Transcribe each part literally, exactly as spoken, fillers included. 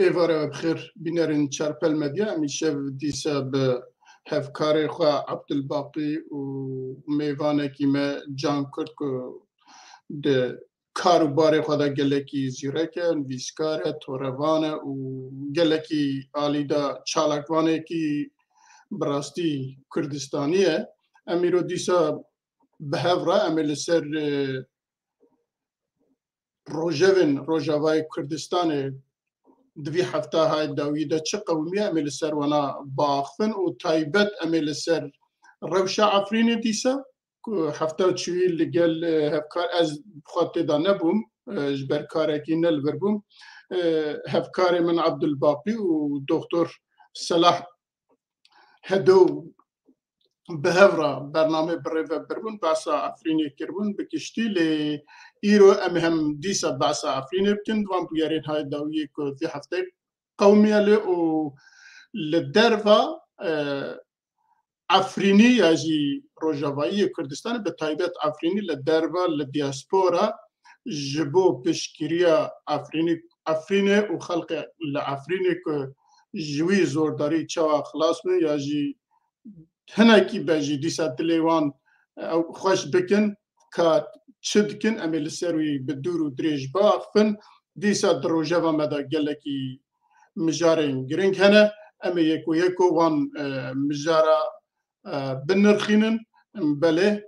Êvara we bi xêr, bînerên Çarpel Medya. Em îşev dîsa bi hevkarê xwe Abdulbaqî û mêvanekî me Can Kurd ku di kar û barê xwe de gelekî zîrek e, nivîskar e, torevan e û gelekî alî de çalakvanekî bi rastî Kurdistanî ye. Em îro dîsa bi hev re em ê li ser, e, rojevên Rojavayê Kurdistanê di vî hefta hay dawî de çi qewimiye em ê li ser wana biaxivin û taybet em ê li ser rewşa Efrînê dîsa ku hefta çûyî li gel, e, hevkar ez bi xwe tê de nebûm, e, ji ber karekî ne li vir bûm. E, hevkarê min Abdulbaqî û Doktor Selah Hedo bi hev re bernamê bi rê ve birbûn, behsa Efrînê kiribûn bi giştî, lê îro em hem dîsa behsa Efrînê bikin. Di van bûyerên hay dawiyê ku vî hefteyê qewimiye lê û li derva, e, Efrînî ya jî Rojavayî yê Kurdistanê, bi taybet Efrînî li derva, li diaspora ji bo piştgiriya Efrînî, Efrînê û xelkê li Efrînê ku ji wî zordarî çawa xilas bin ya jî hinekî be jî dîsa dilê wan ew xweş bikin, ka çi dikin, em ê li ser wî bi dûr û dirêj biaxivin. Dîsa di rojeva me de gelekî mijarên girîng hene. Em ê yeko yeko wan, e, mijara, e, binirxînin. Belê.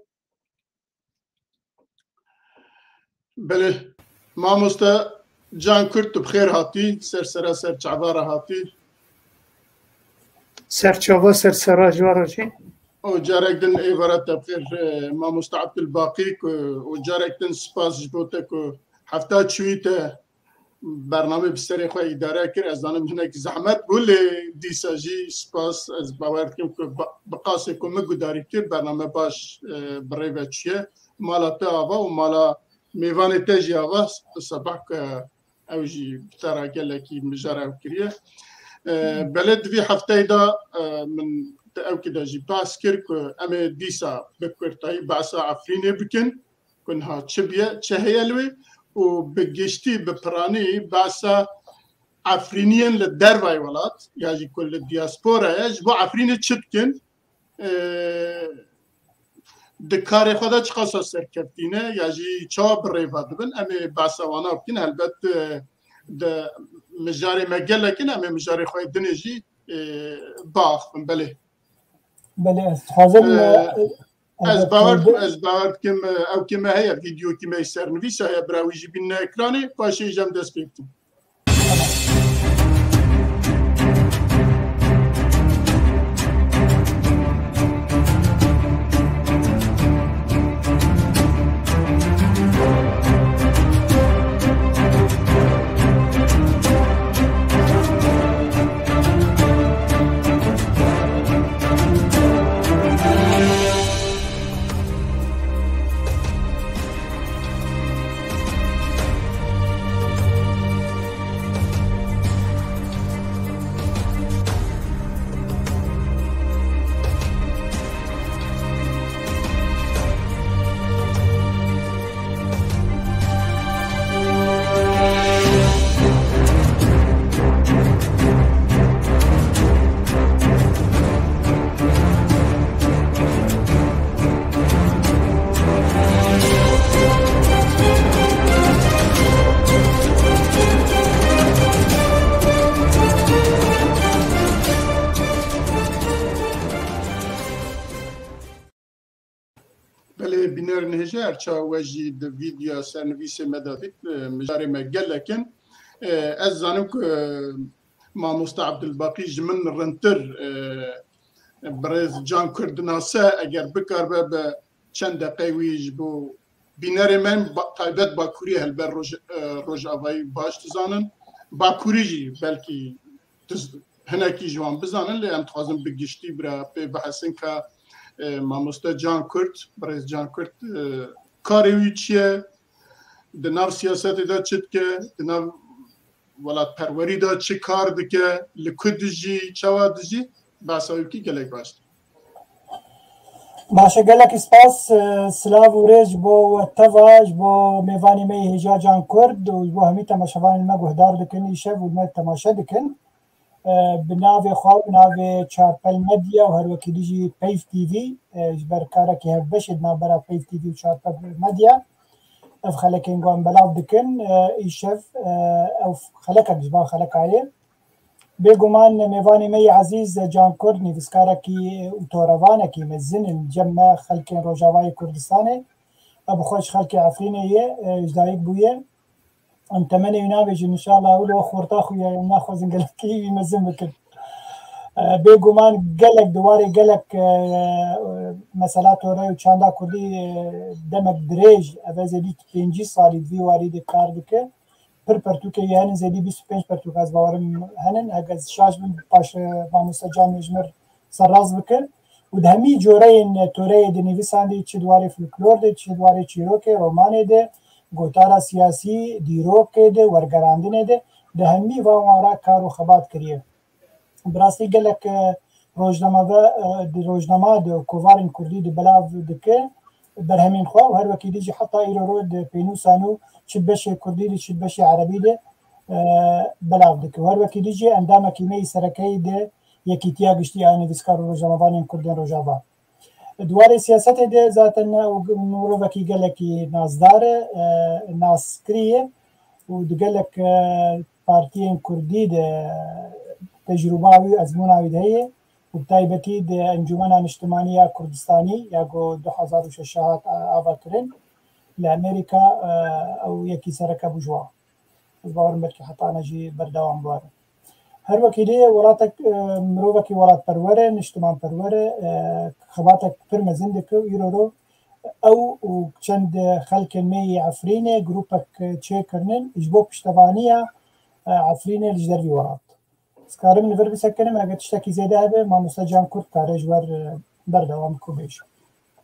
Belê. Mamoste Can Kurt, tu bi xêr hatî. Ser sera ser çava re hatî. Ser çava, ser sera ji we re jî. Û carek din êvara te bi xêr, e, Mamoste Abdulbaqî, ku û carek din spas ji bo te ku hefta çûyî te bername bi serê xwe îdare kir. Ez zanim hinek zehmet bû, lê dîsa jî spas. Ez bawer dikim ku ba-, bi qasê ku min gudarî kir, bername baş, e, bi rê ve çûye. Mala te ava û mala mêvanê te jî ava, di sebah ku ew jî bi te re gelekî mijara ew kiriye. E, belê di vî hefteyê de, e, min di ewkî de jî behs kir ku em ê dîsa bi kurtayî behsa Efrînê bikin. Ku niha çi bûye, çi heye li wê û bi giştî, bi piranî behsa Efrîniyên li dervayê welat ya jî ku li diaspora ye, ji bo Efrînê çi dikin? E, di karê xwe de çiqasa serkeftî ne ya jî çawa bi rê ve dibin? Em ê behsa wana bikin. Helbet, e, di mijarê me gelek in, em ê mijarê xwe yê dinê jî, e, biaxivin. Belê. Belê, ez dixwazim, e, e, ez bawer dikim, ez bawer dikim, e, ew kê me heye, vîdeyokî me yê sernivîs heye, bira wî jî bînine ekranê, paşê jî em dest pê bikin. Belê, bînerên hêja, her çawa we jî di vîdeoya sernivîsê me de dît, e, mijarê me gelek in. E, ez zanim ku, e, Mamoste Abdulbaqî ji min rintir, e, birêz Can Kurd dinase, eger bikaribe bi çend deqeyê wî ji bo bînerê me ba-, taybet Bakurî, helbet Roj-, e, Rojavayî baş dizanin. Bakurî jî belkî diz-, hinekî ji wan bizanin, lê em dixwazin bi giştî bira pê bihesin ka, e, mamoste Can Kurt, birêz Can Kurt, e, karê wî çi ye, di nav siyasetê de çi dike, di nav welatperwerî de çi kar dike, li ku dijî, çawa dijî, behsa wî bikî gelek baş. Baş e, gelekî spas, e, silav û rêz ji bo we teva, ji bo mêvanê me yê hêja Can Kurd û ji bo hemî temaşevanên me guhdar dikin, îşev û me temaşe dikin. E, bi navê xwe, bi navê Çarpel Medya û her wekî dî jî Peyv T V, e, ji ber karekî hevbeşê di navbera Peyv T V û Çarpel Medya, ev xelekên wan belav dikin. E, îşev, e, ew xelekek ji van xeleka ye. Bêguman mêvanê me yê ezîz Can Kurd, nivîskarekî û torevanekî mezin in cem me xelkên Rojavayê Kurdistanê. Ew bi xwe ji xelkê Efrînê ye, e, ji dayik bûye. Em temenê wî nabêjin, înşallah ew li we xorta xuya ye, em naxwazin gelekî wî mezin bikin. E, bêguman gelek di warê gelek, e, mesela tore û çanda kurdî, e, demek dirêj, ev ê zêdî pêncî salî di vî warî de kar dike. Pir pertûkê yê henin, zêdî bîst û pênc pertûk ez bawerim henin. Heke ez şaş bim, paş, e, mamoste Can Mejmir serrast bike. Û di hemî coreyên toreyê de nivîsandî, çi di warê folklor de, çi di warê çîrokê, romanê de, gotara siyasî, dîrokê de, wergerandinê de, di hemî van wara kar û xebat kiriye. Bi rastî gelek, e, rojnameve, e, di rojnama de kovarên kurdî di belav dike berhemên xwe û her wekî dî jî heta îro ro di pênûsan û çi beşê kurdî de çi beşê erebî de, e, belav dike. Û her wekî dî jî endamekî me yî serekeyî di Yekîtiya Giştî ya Nivîskar û Rojnamevanên Kurdên Rojava. Di warê siyasetê de zaten ew mirovekî gelekî nasdar e, e, naskirî ye û di gelek, e, partiyên kurdî de tecrûba wî, ezmûna wî de heye û bi taybetî di Encûmena Niştimanî ya Kurdistanî ya ku du hezar û şeş hat a-, ava kirin, li Amerîka, e, ew yekî sereke bû ji wan. Ez bawerim belkî heta ne jî berdewam biwere. Her wekî lê welatek, e, mirovekî welatperwer e, niştimanperwer e, e, xebatek pir mezin dike û îro ro ew û çend xelkên me yê Efrînê grûpek çêkirinin ji bo piştevaniya, e, Efrînê li ji dervî welat. Ez karim li vir bisekinim, eger tiştekî zêde hebe, mamoste Can Kurt kare ji wer, e, berdewam ku bêje.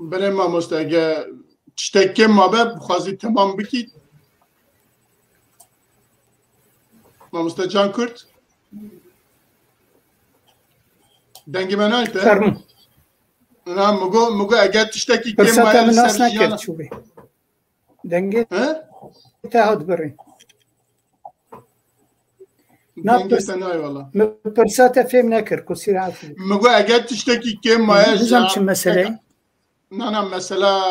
Belê mamoste, eger tiştek kêm mabe, bixwazî temam bikî. Mamoste Can Kurt. Dengê me nayê te? Fermû. Na, min got, min got, eger tiştekî kêm maye li ser jiyana. Pirseta min nas nekir çûbê. Dengê He? Te hat birî. Na Dengê pirs-, te nayê wala. Min pirsa te fêm nekir, kusî re afî. Min got, eger tiştekî kêm maye ji Nizam çi mesele? Na, na, mesela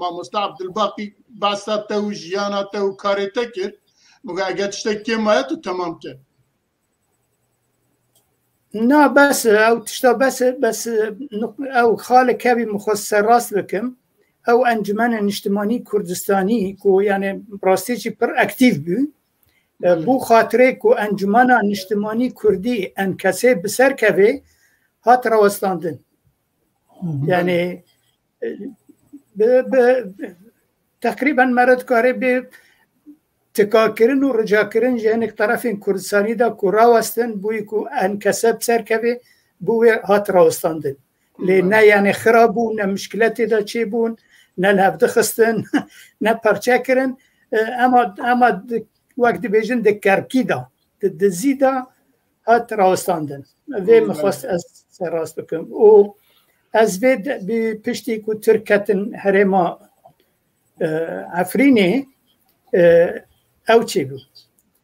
mamoste Abdulbaqî behsa te û jiyana te û karê te kir. Min got, eger tiştek kêm maye tu temam ke. Na, bes e, ew tişta bes e, bes, e, nuk-, ew xalê kevî min xwest serrast bikim. Ew Encûmenê Niştimanî Kurdistanî ku, yani, rastî jî pir aktîf bû. E, Belê. Bo xatirê ku Encûmena Niştimanî Kurdî, ENKSê, bi ser kevê, hat rawestandin. Hı hı. Yani, e, bi, bi, teqrîben mere dikarê bê tikakirin û ricakirin ji hinek terefên Kurdistanî de ku rawestin, bûyî ku ENKSê bi ser kevê, bo wê hat rawestandin. Lê Hı. ne, yani, xira bû, ne mişkiletê de çêbûn, ne li hev dixistin, ne perçe kirin. E, ema, ema di, wek dibêjin, di kerkî de, di dizî de hat rawestandin. Vê Hı, min xwest belê. ez serrast bikim. Û ez vê de, bi piştî ku Tirk ketin herêma, e, Efrînê, e, ew çêbû.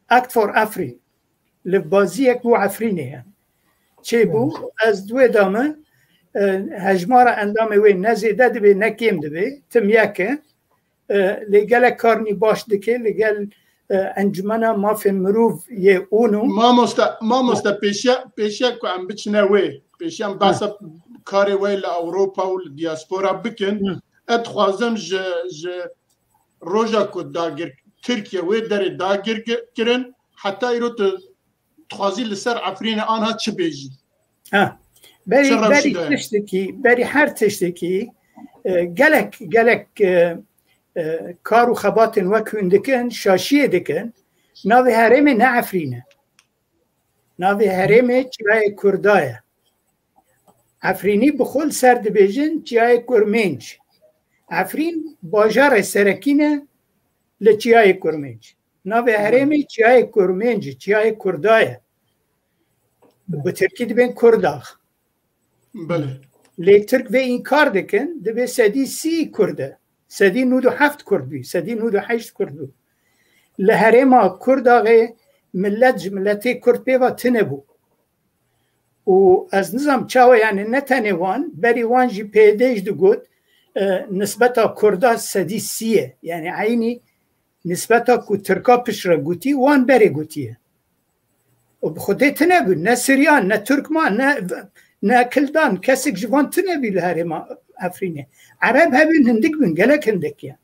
Act for Afrin. Lifbaziyek bo Efrînê ye. Çêbû, Hı. ez di wê de me, e, hejmara endamê wê ne zêde dibe, ne kêm dibe, tim yek e. E, lê gelek karnî baş dike, li gel, e, Encûmena Mafên Mirov yê ûno. Mamoste, mamoste, pêşiya, pêşiya ku em biçine wê, pêşiya em Hı. behsa karê we li Ewropa û li diaspora bikin, Hı. ez dixwazim ji, ji roja ku dagir, Tirkiye wê derê dagir ki-, kirin, heta îro tu dixwazî li ser Efrînê anha çi bêjî? Ha. Berî, Çi rewşî berî de ye? tiştekî, berî her tiştekî, e, gelek, gelek, e, e, kar û xebatên wek hûn dikin, şaşiyê dikin. Navê herêmê ne Efrîn e. Navê herêmê Çiyayê Kurda ye. Efrînî bi xwe li ser dibêjin Çiyayê Kurmênc. Efrîn bajarê serekî ne li Çiyayê Kurmênc. Navê herêmê Çiyayê Kurmênc, Çiyayê Kurda ye. Bi tirkî dibên Kurdax. Belê. Lê Tirk vê înkar dikin, dibê sedî sî Kurd e. Sedî nûd û heft Kurd bû, sedî nûd û heşt Kurd bû. Li herêma Kurdaxê millet ji miletê Kurd pê ve tune bû. Û ez nizam çawa, yani ne tenê wan, berî wan jî P Y D jî digot, e, nisbeta Kurda sedî sî ye. Yani eynî nisbeta ku Tirka piştre gotî, wan berê gotiye. Û bi xwedê tune bû, ne Siryan, ne Tirkman, ne, ne Kildan, kesek ji van tune bû li herêma Efrînê. Ereb hebûn, hindik bûn, gelek hindik ye.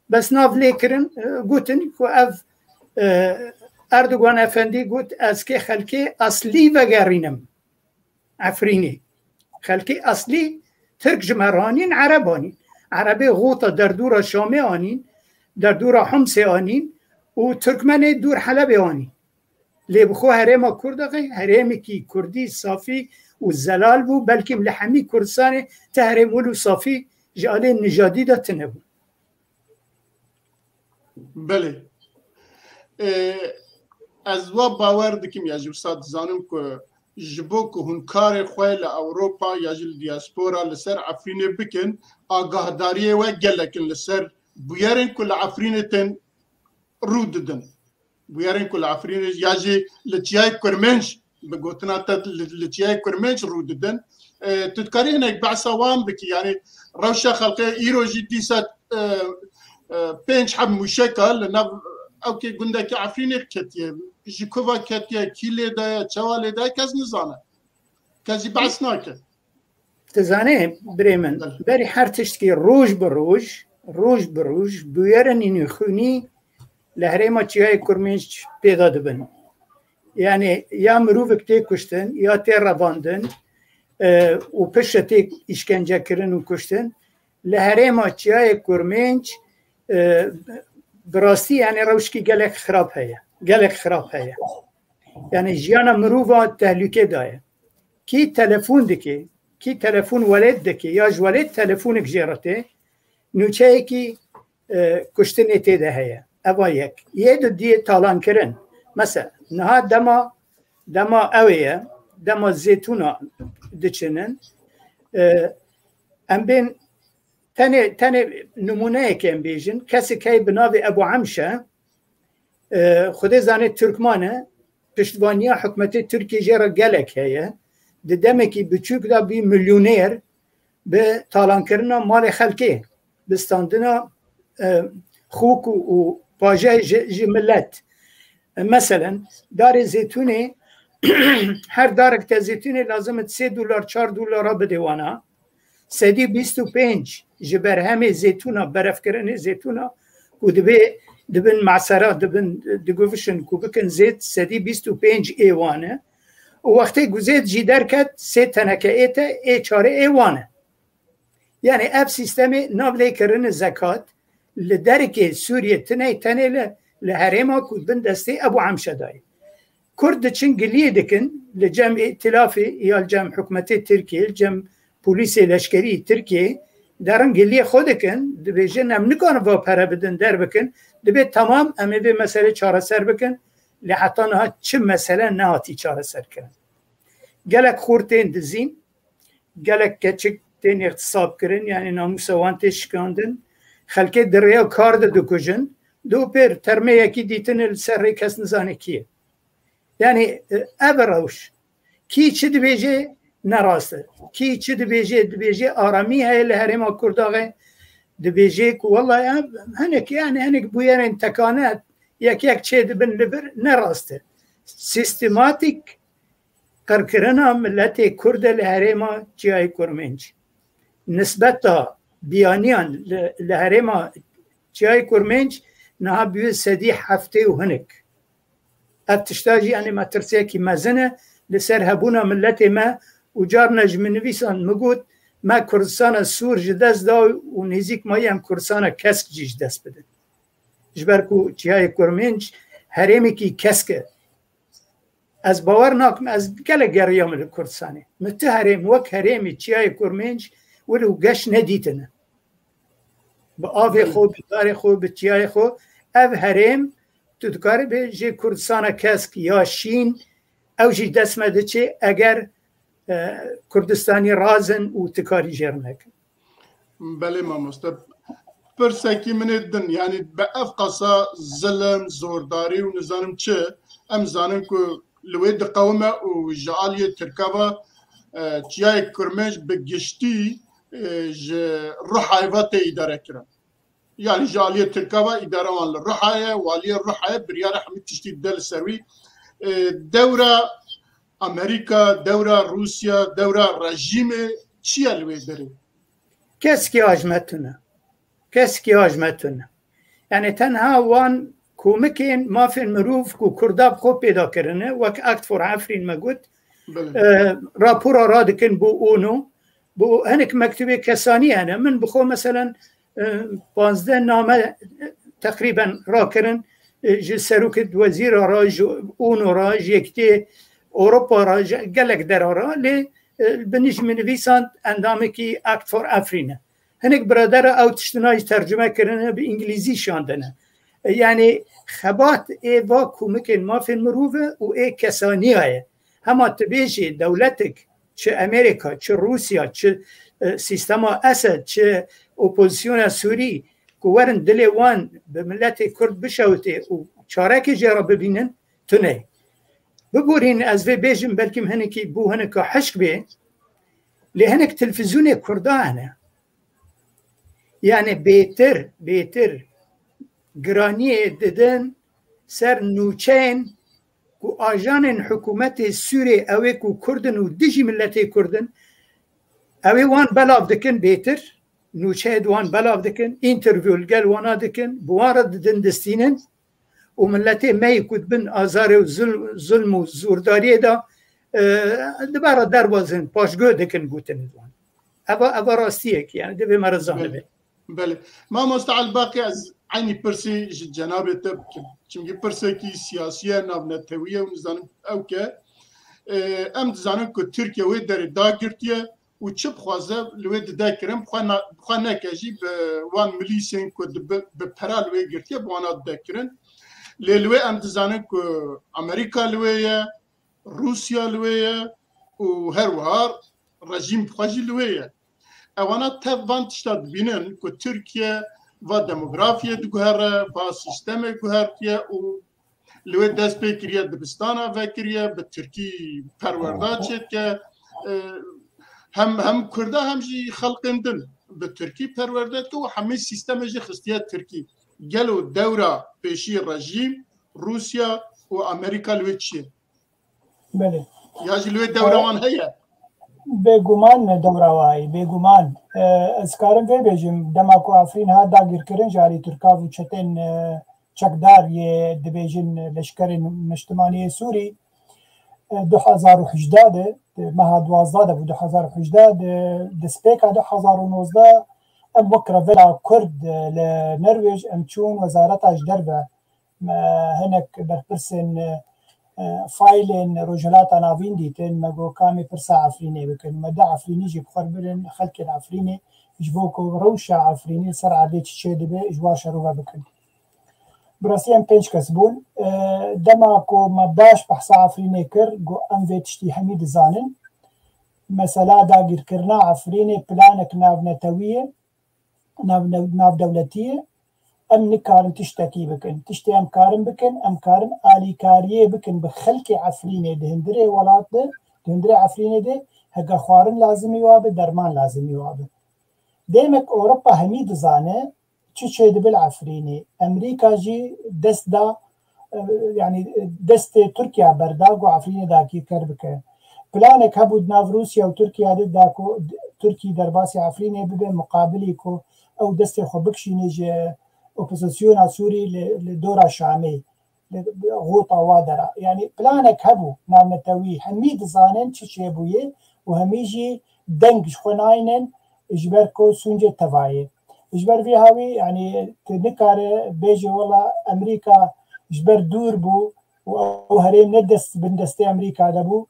Bes nav lê kirin, e, gotin ku ev, e, Erdogan Efendî got, ez kê xelkê eslî vegerînim Efrînê. Xelkê eslî Tirk ji me ranîn, Ereb anîn. Erebê xota derdora Şamê anîn, derdora Homsê anîn û Tirkmenê dûr Helebê anîn. Lê bi xwe herêma Kurdaxê herêmekî Kurdî safî û zelal bû, belkî li hemî Kurdistanê ti herêm wilo safî ji alê nijadî de tune bû. Belê. Ee, ez wa bawer dikim ya jî wisa dizanim ku ji bo ku hûn karê xwe li Ewropa ya jî li diaspora li ser Efrînê bikin, agahdariyê we gelek in li ser bûyerên ku li Efrînê tên rû didin. Bûyerên ku li Efrînê ya jî li Çiyayê Kurmênc, bi gotina te li, li Çiyayê Kurmênc rû didin. E, tu dikarî hinek behsa wan bikî, yanî rewşa xelkê îro jî dîsa, e, e, pênc heb mûşeka li nav ewkê gundekî Efrînê ketiye. Ji ku ve ketiye, kî lê daye, çawa lê daye, kes nizane. Kes jî behs nake. Tu zanî, birê min, berî her tiştkî roj bi roj, roj bi roj bûyerên nîxûnî li herêma Çiyayê Kurmênc pêda dibin. Yani ya mirovek tê kuştin, ya tê revandin, e, û piştre tê îşkence kirin û kuştin. Li herêma Çiyayê Kurmênc, e, bi rastî, yani rewşkî gelek xirab heye. Gelek xirab heye. Yani jiyana mirova tehlûke daye. Kî telefon dike, kî telefon welêt dike, ya ji welêt telefonek jê re tê, nûçeyekî, e, kuştinê tê de heye. Eva yek. Yê du diyê talankirin. Mesela, niha dema, dema ew ye, dema zêtûna diçinin, e, em bên tenê, tenê nimûneyekê em bêjin, kesek heye bi navê Ebu Emşe, e, Xwedê zanê Tirkman e, piştevaniya hikûmetê Tirkiyê jê re gelek heye. Di demekî biçûk de bî milyonêr bi talankirina malê xelkê, bi standina, e, xok û, û pajeyê ji, ji milet. E, meselen, darê zêtûnê, her darek te zêtûnê lazim e sê dolar, çar dolara bidê wana. Sedî bîst û pênc ji berhemê zêtûna, berevkirinê zêtûna ku dibê, dibin masera, dibin, diguvişin ku bikin zêt, sedî bîst û pênc ê wan e. Û wextê ku zêt jî derket, sê teneke ê te, ê çarê ê wan e. Yani ev sîstemê navlêkirinê zekat li derikê Sûriyê tine, tenê li, li herêma ku bin destê Ebu Emşe dayê. Kurd diçin giliyê dikin li cem îtilafê ya li cem hikûmetê Tirkiyê, li cem polîsê leşkerî Tirkiyê, derin giliyê xwe dikin, dibêjin em nikarin va pere bidin derbikin, dibê temam em ê vê meselê çareser bikin, lê heta niha çi mesele nehatî çareserkirin. Gelek xort tên dizîn, gelek keçik tên îxtisab kirin, yani namûsa wan tê şikandin. Xelkê di rêya kar de dikujin. Dû pêr termê yekî dîtine li ser rê kes nizane kî ye. Yani, e, ev rewş. Kî çi dibêje ne rast e. Kî çi dibêje, dibêje aramî heye li herêma Kurdaxê. Dibêje ku wellahî em hinek, yani hinek bûyerên tekane yek yek çê dibin li vir ne rast e. Sîstematîk qirkirina miletê Kurd e li herêma Çiyayê Kurmênc. Nisbeta biyaniyan li, li herêma Çiyayê Kurmênc niha bûye sedî heftê û hinek. Ev tişta jî, yani, metirsiyekî mezin e li ser hebûna miletê me û carna ji min nivîsan, min got, me Kurdistana Sûr ji dest da û nêzîk mayî em Kurdistana Kesk jî ji dest bidin. Ji ber ku Çiyayê Kurmênc herêmekî kesk e. Ez bawer nakim, ez gelek geriyame li Kurdistanê. Min ti herêm wek herêmê Çiyayê Kurmênc wilo geş nedîtine. Bi avê xwe, bi darê xwe, bi çiyayê xwe, ev herêm tu dikarî bê jê Kurdistana Kesk ya Şîn, ew jî dest me diçe eger e, Kurdistanî razin û ti karî jêr nekin. Belê mamoste. Pirsekî min ê din, yanî bi ev qasa zilim, zordarî û nizanim çi, em zanin ku li wê diqewime û ji aliyê Tirka ve, e, çiyayê Kirmêj bi giştî, e, ji Rihayê ve tê îdare kirin. Yanî ji aliyê Tirka ve îdare wan li Rihayê, waliyê Rihayê biryara hemî tiştî dide li ser wî. E, dewra Amerîka, dewra Rûsya, dewra rejîmê çi ye li wê derê? Kesekî aj me tune. Kesekî aj me tune. Yani tenha wan komikên mafên mirov ku Kurda bi xwe pêda kirine, wek Act for Afrin me got, Belê. e, rapora radikin bo ONU, bo hinek mektubê kesanî hene. Min bi xwe meselen, e, panzdeh name, e, teqrîben rakirin, e, ji serokê wezîra re, ji ONU re, ji Yekitiyê Ewropa re, ji gelek dera re, lê, e, binî ji min nivîsand endamekî Act for Afrin e. Hinek biradera ew tiştina jî tercime kirine, bi îngilîzî şandine. E, yani xebat ê va komikên mafên mirov e û ê kesaniya ye. Hema tu bêjî dewletek, çi Amerîka, çi Rûsya, çi, e, sîstema Esed, çi opozisyona Sûrî, ku werin dilê wan bi miletê Kurd bişewitê û çarekê jê re bibînin, tune. Biborîn, ez vê bêjim, belkî hinekî bo hineka hişk bê, lê hinek televîzyonê Kurda hene. Yani bêtir, bêtir giraniyê didin ser nûçeyên ku ajanên hikûmetê Sûrê, ew ê ku Kurd in û dijî miletê Kurd in, ew ê wan belav dikin bêtir, nûçeyê di wan belav dikin, interview li gel wana dikin, bi wan re didin distînin û miletê me yê ku dibin azarê û zul-, zulm û zordariyê de, e, dibara derbazin, paşguh dikin gotinê wan. Eva, eva rastiyek, yani divê me re zanibe. Belê. Mamoste Elbaqî, ez eynî pirsî ji cenabê te bikim. Çimkî pirsekî siyasî ye, navnetewî ye û nizanim ew ke, e, em dizanin ku Tirkiye wê derê dagirtiye û çi bixwaze li wê dide kirin, bi xwe na-, bi xwe neke jî bi wan milîsên ku di bi, bi pera li wê girtiye, bi wana dide kirin. Lê li wê em dizanin ku Amerîka li wê ye, Rûsya li wê ye û her wiha rejîm bi xwe jî li wê ye. Ewana tev van tişta dibînin ku Tirkiye va demografiyê diguhere, va sîstemê guhertiye û li wê dest pê kiriye, dibistana vekiriye, bi tirkî perwerda çêdike. E, hem, hem Kurda hem jî xelqên din bi tirkî perwerde dike û hemî sîstemê jî xistiye tirkî. Gelo dewra pêşî rejîm, Rûsya û Amerîka li wê çi ye? Belê. Ya jî li wê dewra wan heye? Bêguman dewra wayî, bêguman. E, ez karim vê bêjim, dema ku Efrîn hat dagirkirin ji alî Tirkav û çetên, e, çekdar yê dibêjin leşkerên Niştimanî yê Sûrî, e, du hezar û hejdeh de, di meha duwazdeh de bû, du hezar û hejdeh de, destpêka du hezar û nozdeh, em wek revela Kurd, e, li Norwêj em çûn wezareta ji derve, me hinek berpirsên, e, faylên Rojhilata Navîn dîtin, me got, "Kamê pirsa Efrînê bikin?" Me di Efrînî jî bi xwe birin, xelkên Efrînê, ji bo ku rewşa Efrînî li ser erdê çi çêdibe, ji wan şerove bikin. Bi rastî em pênc kes bûn. E, dema ku me baş behsa Efrînê kir, got, "Em vê tiştî hemî dizanin." Mesela dagîrkirina Efrînê planek navnetewî ye, nav-, navdewletî ye. Em nikarin tiştekî bikin. Tiştê em karin bikin, em karin alîkariyê bikin bi xelkê Efrînê di hundirê welat de, di hundirê Efrînê de heke xwarin lazimî wa be, derman lazimî wa be. Demek Ewropa hemî dizane çi çêdibe li Efrînê. Amerîka jî dest da, e, yanî destê Tirkiye berda ku Efrînê dagirker bike. Planek hebû di nav Rûsya û Tirkiye de da ku Tirkî derbasî Efrînê bibe, muqabilî ku ew destê xwe bikişîne ji opozisyona Sûrî li, li dora Şamê, li, li xota wa dera. Yanî planek hebû navnetewî, hemî dizanin çi çêbûye û hemî jî deng ji xwe naynin ji ber ku sûncê tevayê. Ji ber vî hawî, yanî tu nikare bêje wela Amerîka ji ber dûr bû û ew herêm ne dest, bin destê Amerîka de bû.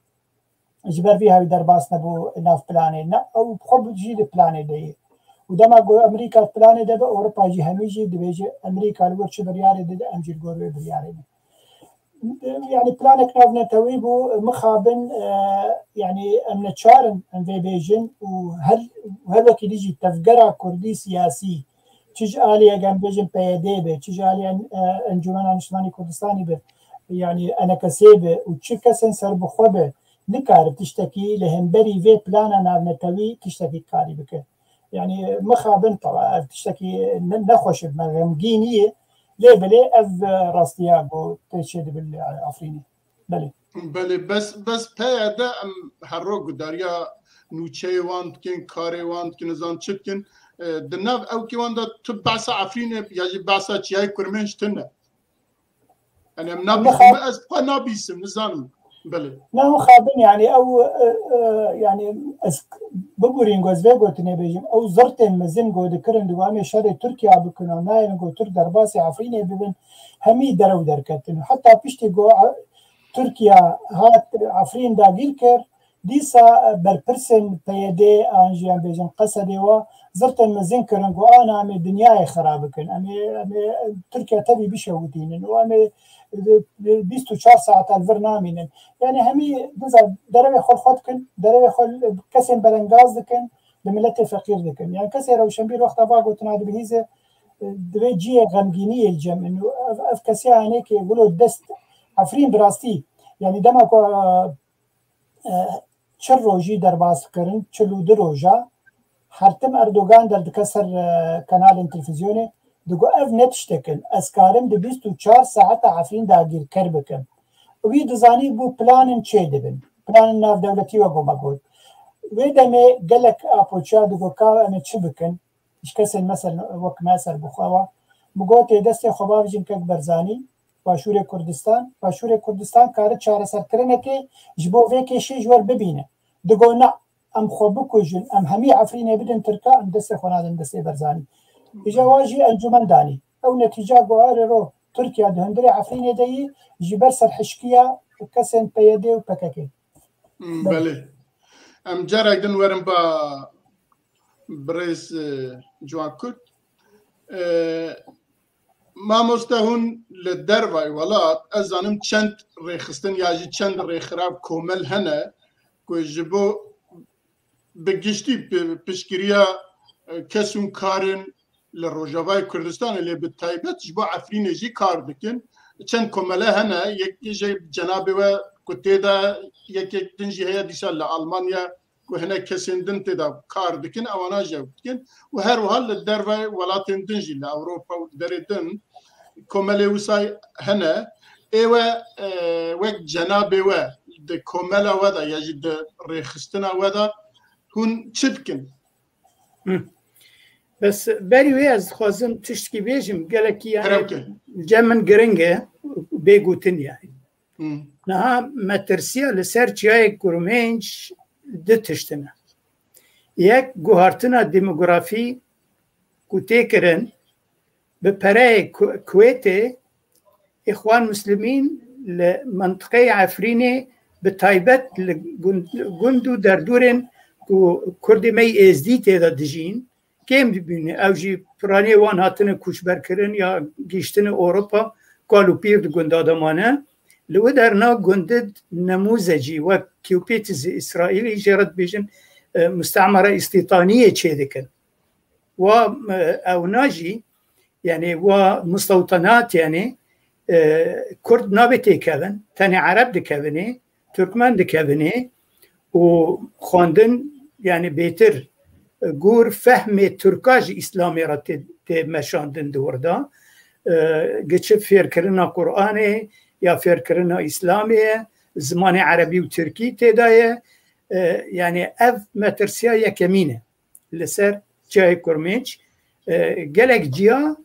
Ji ber vî hawî derbas nebû nav planê. Ne, ew bi xwe jî di planê de ye. Û dema ku Amerîka di planê de be, Ewropa jî hemî jî dibêje Amerîka li wir çi biryarê dide, em jî li gor wê biryarê bin. Yani planek navnetewî bû, mixabin, e, yani em neçar in em vê bêjin û her, her wekî dî jî tevgera kurdî siyasî, çi ji aliyê, em bêjin P Y D be, çi ji aliyê, e, Encûmena Niştimanî Kurdistanî be, yani E N K S be û çi kesên serbixwe be, nikare tiştekî li hemberî vê plana navnetewî tiştekî karî bike. Yani mixabin, tawa ev tiştekî ne-, nexweş e, me xemgînî ye. Lê belê ev, e, rastiya ku tê çêdibin li Efrînê. Belê. Belê, bes, bes P Y D em her roj gudariya nûçeyê wan dikin, karê wan dikin, nizam çi dikin. E, di nav ewkê wan de tu behsa Efrînê ya jî behsa Çiyayê Kurmênc tune. Yani em Ama nabîsim, xa- ez xwe nabîsim, nizanim. Belê. Ne, mixabin, yani ew, e, e, yani ez bibûrîn ku ez vê gotinê bêjim, ew zirtên mezin ku dikirin, digo em ê şerê Tirkiya bikin û nayên ku Tirk derbasî Efrînê bibin, hemî derew derketin. Heta piştî ku, e, Tirkiya hat Efrîn dagîr kir, dîsa, e, berpirsên P Y D an jî em bêjin Qesedê wa zirtên mezin kirin ku ana em ê dinyayê xera bikin. Em ê, em ê Tirkiya tevî bişewitînin û em ê, e, bîst û çar saeta li vir namînin. Yani hemî diza derevê xwe li xwe dikin, derevê xwe li kesên belengaz dikin, li miletê feqîr dikin. Yani kesê rewşenbîr wexta va gotina dibihîze, e, divê cihê xemgîniyê li cem in. Û ev, ev kesiya henekê wilo dest Efrîn bi rastî, yani dema ku, e, e, çil rojî derbas kirin, çil û du roja, her tim Erdogan derdike ser, e, kanalên televîzyonê, digo ev ne tiştek in, ez karim di bîst û çar saeta Efrîn dagîrker bikim. Wî dizanî bû planin çê dibin. Planin navdewletî wek me got. Wê demê gelek apoçiya digo ka em ê çi bikin? Ji kesên mesela wek me serbixwe wa. Min got ê destê xwe bavêjin kek Berzanî, Başûrê Kurdistan. Başûrê Kurdistan kare çareserkirinekê ji bo vê kêşê ji we re bibîne. Digo na, em xwe bikujin, em hemî Efrînê bidin Tirka, em destê xwe nadin destê Berzanî. Îja wa jî encûmen danî. Ew netîca ku arê ro Tirkiya di hundirê Efrînê de yî ji ber serhişkiya kesên P Y D û P K K. Hmm, belê. Em carek din werin ba birêz, e, Ciwan Kurt. E, mamoste hûn li dervayê welat, ez zanim çend rêxistin ya jî çend rêxirav komel hene ku ji bo bi giştî pi-, piştgiriya, e, kes û karên li Rojavayê Kurdistanê lê bi taybet ji bo Efrînê jî kar dikin. Çend komele hene, yek ji cenabê we ku tê de yekek din jî heye dîsa li Almanya ku hinek kesên din tê de kar dikin, ewana jî ew dikin. Û her wiha li derve welatên din jî li Ewropa û derê din komelê wisa hene. Ê we, e, wek cenabê we di komela we de ya jî di rêxistina we de hûn çi dikin? Hı. Bes berî wê ez dixwazim tiştkî bêjim, gelekî yani Kerem ke. Cem min giring e, bê gotin yani. Hı. Niha metirsiya li ser Çiyayê Kurmênc du tişt in. Yek, guhartina demografî ku tê kirin, bi pereyê Ku-, Kuwêtê, Îxwan Muslimîn li mintiqeyê Efrînê, bi taybet li gund, gund û derdorên ku Kurdê me yî Êzdî tê de dijîn, kêm dibîne. Ew jî piranî wan hatine koçberkirin ya gihiştine Ewropa, kal û pîr di gunda de mane. Li wê derna gundid nemûzecî wek Kewpîtizê Îsraîlî jê re dibêjin, e, mustemara îstîtaniyê çêdikin. Wa, e, ewna jî, yani wa mustewtenat, yani, e, Kurd nabe têkevin, tenê Ereb dikevine, Turkmen dikevine û xwendin, yani bêtir, e, gor fehmê Turka ji Îslamê re tê, tê meşandin di wir de. E, gi çi fêrkirina Qur'anê ya fêrkirina Îslamê ye, zimanê Erebî û Tirkî tê de ye. E, yani ev metirsiya yekemîn e. Li ser Çiyayê Kurmênc, e, gelek ciya,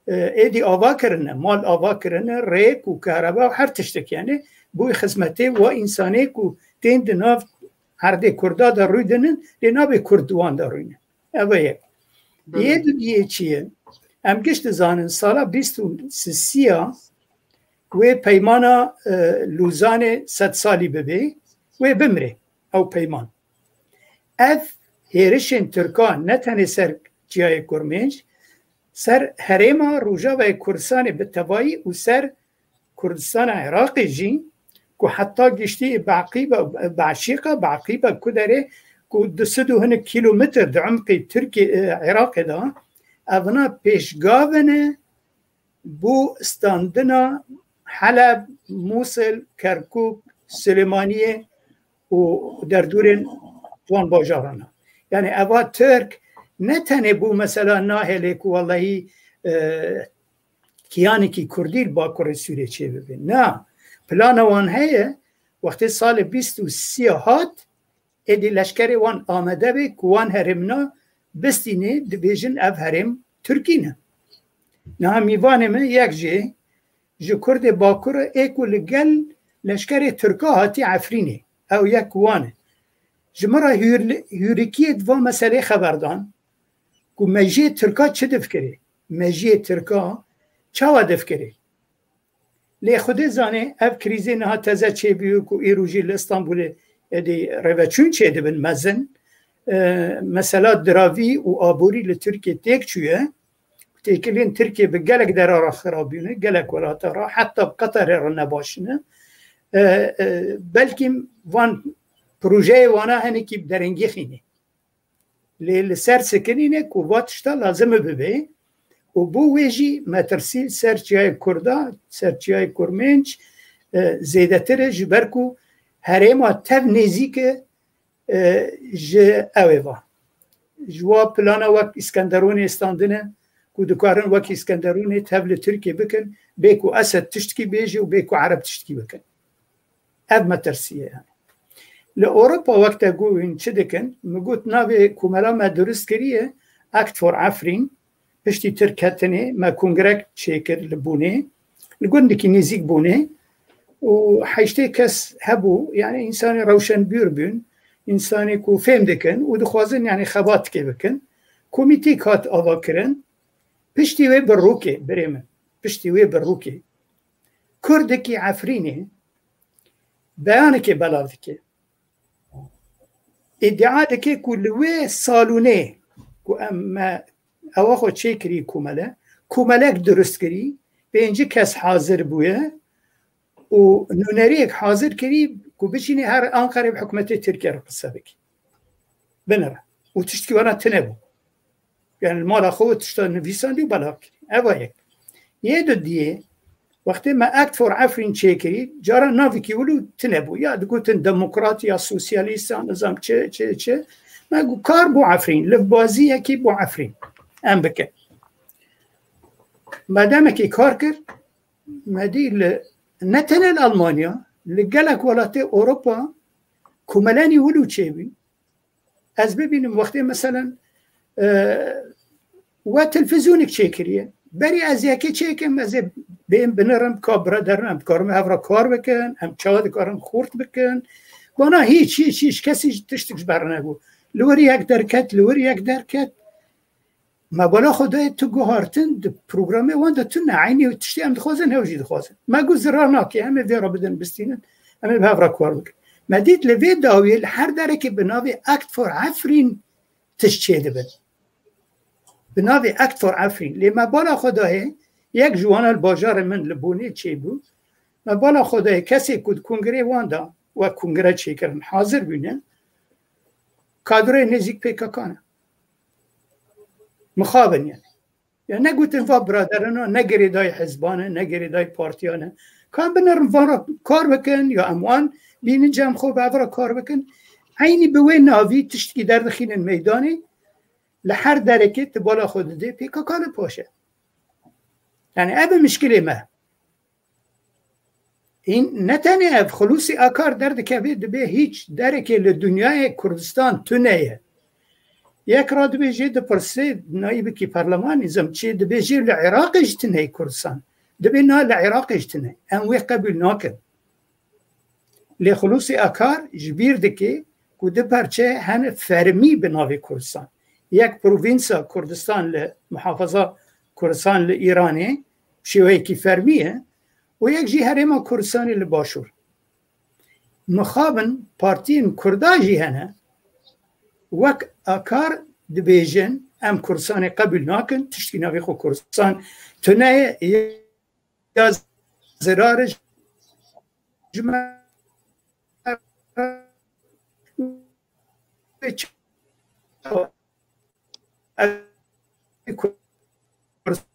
e, êdî ava kirine, mal ava kirine, rêk û kahreba û her tiştek, yani bû xizmetê wa însanê ku tên di nav erdê Kurda de rû dinin, lê nabe Kurd di wan de rûne. Ev e yek. Belê. Yê dudiyê çi ye? Em giş dizanin sala bîst û sisiya wê peymana, e, Lûzanê sed salî bibe, wê bimre ew peyman. Ev hêrişên Tirkan ne tenê ser Çiyayê Kurmênc, ser herêma Rojavayê Kurdistanê bi tevayî û ser Kurdistana Iraqê jî ku heta giştî Beqîba, Beşîqa, Beqîba ku derê ku du sed û hinek kîlometr di umqê Tirkiye, e, Iraqê de, evna pêşgav ne bo standina Heleb, Mûsil, Kerkûk, Silêmaniyê û derdûrên wan bajaran e. Yani eva Tirk ne tenê bû mesela nahêlê ku wellahî, e, kiyanekî Kurdî li Bakurê Sûriyê çêbibe. Na, plana wan heye, wextê salê bîst û sê hat, êdî leşkerê wan amade be ku wan herêmina bistînê, dibêjin ev herêm Tirkî ne. Niha mîvanê me yek jê ji Kurdê Bakur e, ê ku li gel leşkerê Tirka hatî Efrînê. Ew yek wan e. Ji min re hûr-, hûrikiyê di van meselê xeber dan ku mejiyê Tirka çi difikirê? Mejiyê Tirka çawa difikirê? Lê Xwedê zanê, ev krîzê niha teze çêbûye ku îro jî li Îstanbulê êdî rêveçûn çêdibin mezin. E, mesela diravî û aborî li Tirkiye têk çûye. Têkiliyên Tirkiye bi gelek dera re xirab bûne, gelek welata re, heta bi Qeterê re ne baş ne. E, e, belkî van projeyê wana hinekî bi derengî xînê. Lê li ser sikinîne ku va tişta lazim e bibe û bo wê jî metirsî ser çiyayê Kurda, ser çiyayê Kurmênc, e, zêdetir e, ji ber ku herêma tev nêzîk e, e, ji ew ê va. Ji wa plana wek Îskenderûnê standine ku dikarin wek Îskenderûnê tev li Tirkiyê bikin, bê ku Esed tiştkî bêje û bê ku Ereb tiştkî bikin. Ev metirsî ye yani. Li Ewropa wek te got hûn çi dikin? Min got navê komela me dirust kiriye Act for Afrin. Piştî Tirk ketinê me kongrek çêkir li Bûnê. Li gundekî nêzîk Bûnê. Û heştê kes hebû, yani însanê rewşenbîr bûn, însanê ku fêm dikin û dixwazin yani xebatike bikin. Komîteyek hat avakirin. Piştî wê bi rûkê, birê min, piştî wê bi rûkê. Kurdekî Efrînê beyanekê belav dike. Îdia dike ku li wê salûnê ku em me ewa xwe çêkirî komele, komelek dirust kirî, pêncî kes hazir bûye û nûneriyek hazir kirî ku biçînê her Anqerê bi hikûmetê Tirkiye re qise bike. Binire. Û tiştkî wana tune bû. Yani li mala xwe tişta nivîsandî û belav kirî. Eva yek. Yê dudiyê, wextê me Act for Afrin çêkirî, cara navekî wilo tune bû. Ya digotin demokrat, ya sosyalîst, ya nizam çi, çi, çi. Me got kar bo Afrin, livbaziyekî bo Afrin. Em bikin. Me demekî kar kir, me dî li, ne tenê li Almanya, li gelek welatê Ewropa komelenî wilo çêbûn. Ez bibînim wextê meselen, e, we televîzyonek çêkiriye. Berî ez yekê çêkim, ez ê bêm binirim, ka biraderin em dikarin hev re kar bikin, em çawa dikarin xurt bikin. Bana hiç, hiç, hiç kesî tiştik ji ber nebû. Li wir yek derket, li wir yek derket. Me bala xwe dayê tu guhartin di programê wan de tune, eynî tiştê em dixwazin, hew jî dixwazin. Me got zirar nake, em ê vê re bidin bistînin, em ê bi hev re kar bikin. Me dît li vê dawiyê li her derekê bi navê Act for Afrin tişt çêdibin. Bi navê Act for Afrin. Lê me bala xwe dayê, yek ji wana li bajarê min li Bonê çêbû. Me bala xwe dayê kesê ku di kongreyê wan de wek kongre çêkirin hazir bûne, kadroyê nêzîk P K K ne. Mixabin yani. Ya negotin va biraderana, ne girêdayî hizban e, ne girêdayî partiyan e. Ka em binerin van re kar bikin, ya em wan bînin cem xwe bi ev re kar bikin. Eynî bi wê navî tiştekî derdixînin meydanê, li her derekê tu bala xwe didê P K K li paş e. Yani ev e mişkilê me. Hîn ne tenê ev, Xulûsî Akar derdikeve, dibê hîç derekê li dinyayê Kurdistan tune ye. Yek radibêjê dipirsê, nayîbekî perlemanî zim çi dibêjê li Iraqê jî tune ye Kurdistan. Dibê na li Iraqê jî tune. Em wê qebûl nakin. Lê Xulûsî Akar ji bîr dike ku du perçe hene fermî bi navê Kurdistan. Yek provînsa Kurdistan li muhafaza Kurdistan li Îranê, şêweyekî fermî ye û yek jî Herêma Kurdistanê li Başûr. Mixabin partiyên Kurda jî hene, wek Akar dibêjin, em Kurdistanê qebûl nakin, tiştî navê xwe Kurdistan tune ye, ya zirarê ji me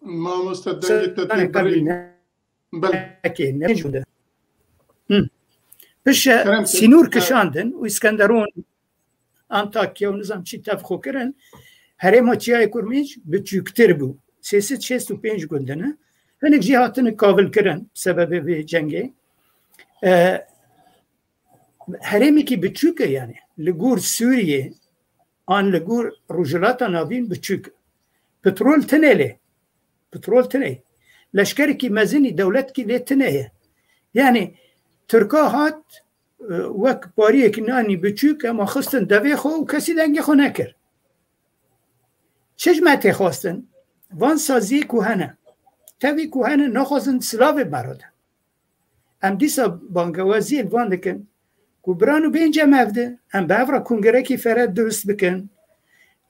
Mamoste, dengê te tê birî. Belê. Pişe sînûr kişandin û Îskenderûn Antakya û nizam çi tevxwe kirin, herêma Çiyayê Kurmênc biçûktir bû. Sê sed şêst û pênc gund ne. Hinek jî hatine kavilkirin sebebê vê cengê. E, herêmekî biçûk e, yani li gor Sûriyê an li gor Rojhilata Navîn biçûk e. Petrol tine lê. Petrol tine. Leşkerekî mezinî dewletkî lê tine ye. Yani Tirka hat, e, wek pariyekî nanî biçûk, ema xistin devê xwe û kesî dengê xwe nekir. Çi ji me tê xwestin? Van saziyê ku hene. Tevî ku hene naxwazin silavê me re de. Em dîsa bangewaziyê li van dikin ku biran û bên cem hev de, em bi hev re kongerekî fere dirust bikin.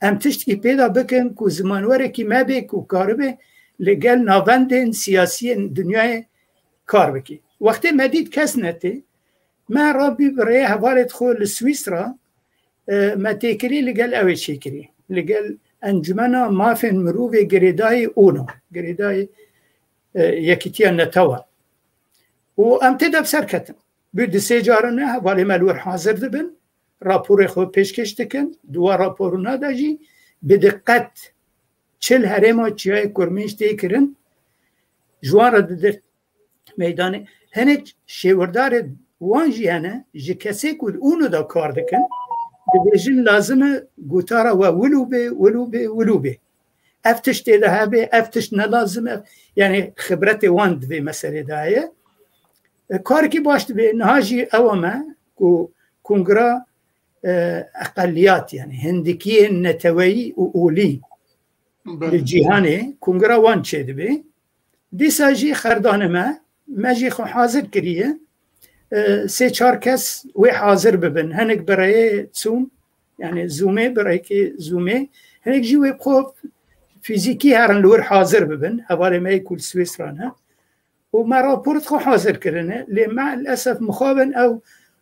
Em tiştkî pê de bikin ku zimanwerekî me bê ku karibe li gel navendên siyasiyên dinyayê kar bikî. Wextê me dît kes netê, me rabî bi rêya hevalê xwe li Swîsra, e, me têkirî li gel ew ê çêkirî. Li gel Encumena Mafên Mirovê girêdayî ûno, girêdayî, e, Yekîtiya Netewan. Û em tê de bi ser ketin. Bû di sê carine hevalê me li wir hazir dibin, raporê xwe pêşkêş dikin, di wan raporûna de jî bi diqet çi li herêma Çiyayê Kurmênc tê kirin, ji wan re didir meydanê. Hinek şêwirdarê wan jî hene, ji kesê ku li ûno de kar dikin, dibêjin lazim e gotara we wilo bê, wilo bê, wilo bê. Ev tişt tê de hebe, ev tişt ne lazim e. Yani xibretê wan di vê meselê de heye. E, karekî baş dibe. Niha jî ew me ku kongra, e, eqeliyat, yani hindikiyên neteweyî û olî li cîhanê kongra wan çêdibe. Dîsa jî xerdane me, me jî xwe hazir kiriye. E, sê çar kes wê hazir bibin. Hinek bi rêyê Zoom, yani Zoomê, bi rêkê Zoomê. Hinek jî wê bi xwe fîzîkî herin li wir hazir bibin. Hevalê me yê ku li Swîsra ne. Û me rapor xwe hazir kirine. Lê me'lesef mixabin ew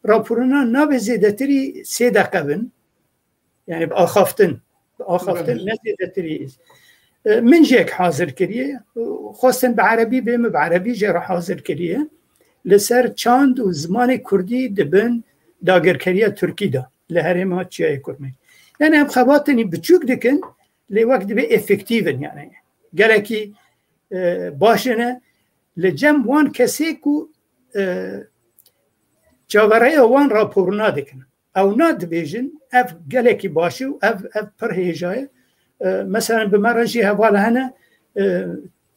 raporina nabe zêdetirî sê deqe bin. Yani bi axaftin. Bi axaftin ne zêdetirî. E, min jêk hazir kiriye. Xwestin bi erebî bê, min bi erebî jê re hazir kiriye. Li ser çand û zimanê kurdî di bin dagirkeriya tirkî de li herêma Çiyayê Kurmê. Yani em xebatinî biçûk dikin, lê wek dibe efektîv in yani. Gelekî, e, baş in e. Li cem wan kesê ku, e, çaverêya wan raporûna dikin. Ew na dibêjin, ev gelekî baş e û ev, ev pir hêja ye. E, meselen bi me re jî heval hene, e,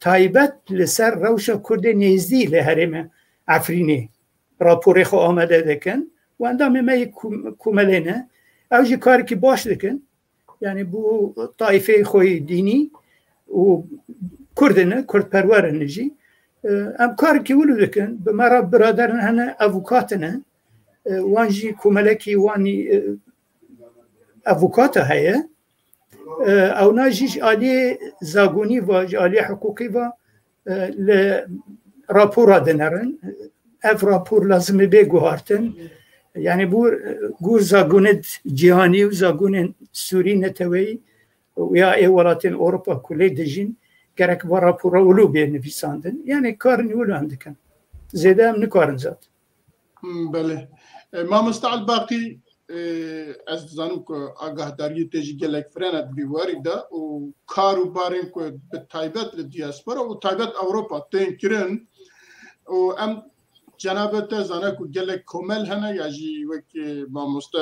taybet li ser rewşa Kurdê nêzdî li herêmê Efrînê raporê xwe amade dikin. Û endamê me yê kom-, komelê ne. Ew jî karekî baş dikin. Yani bu taifê xwe yê dînî û Kurd in, Kurdperwer in jî. E, em karekî wilo dikin, bi me re birader in hene, avukat in. E, wan jî komelekî wan, e, avukata heye. E, ewna jî ji aliyê zagonî ve, ji aliyê hiqûqî ve, e, li rapora dinerin. Ev rapor lazim e bê guhartin. Yani bu, e, gur zagonê cîhanî û zagonên Sûrî neteweyî û ya ê welatên Ewropa ku lê dijîn gerek va rapora wilo bê nivîsandin. Yani karên wilo em dikin. Zêde em nikarin zat. Hmm, belê. E, Mamoste Elbaqî, e, ez dizanim ku agahdariyê te jî gelek firene di vî warî de û kar û barên ku bi taybet li diaspora û taybet Ewropa tên kirin û em cenabê te zane ku gelek komel hene ya jî wek, e, mamoste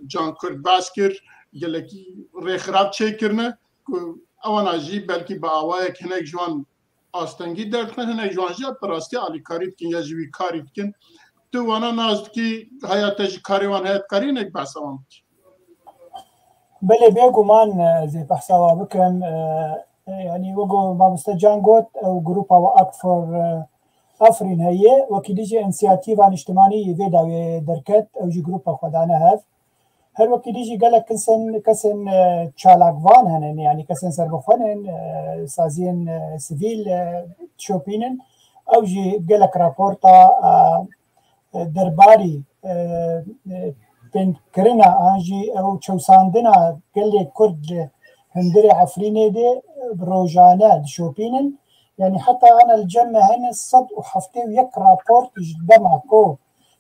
Can Kurd behs kir, gelekî rêxirab çêkirine ku ewana jî belkî bi awayek hinek ji wan astengî derdixin, hinek ji wan jî bi rastî alîkarî dikin ya jî wî karî dikin. Tu wana nas dikî, haya te ji karê wan heye, dikarî hinek behsa wan bikî? Belê, bêguman, e, ez ê behsa wan bikim. E, e, yanî wek ku mamoste Can got, ew grupa we Act for, e, Afrin heye, wekî dî jî Însiyatîfa Niştimanî yê vê dawiyê derket, ew jî grupa xwe dane hev. Her wekî dî jî gelek kesên, kesên, e, çalakvan hene, yanî kesên serbixwe ne, e, saziyên, e, sivîl, e, dişopînin. Ew jî gelek raporta, e, e, derbarî, e, e, pênkirina an jî ew çewsandina gelê Kurd li hundirê Efrînê de, e, rojane dişopînin. Yanî heta ana li cem me hene sed û heftê û yek raport ji dema ku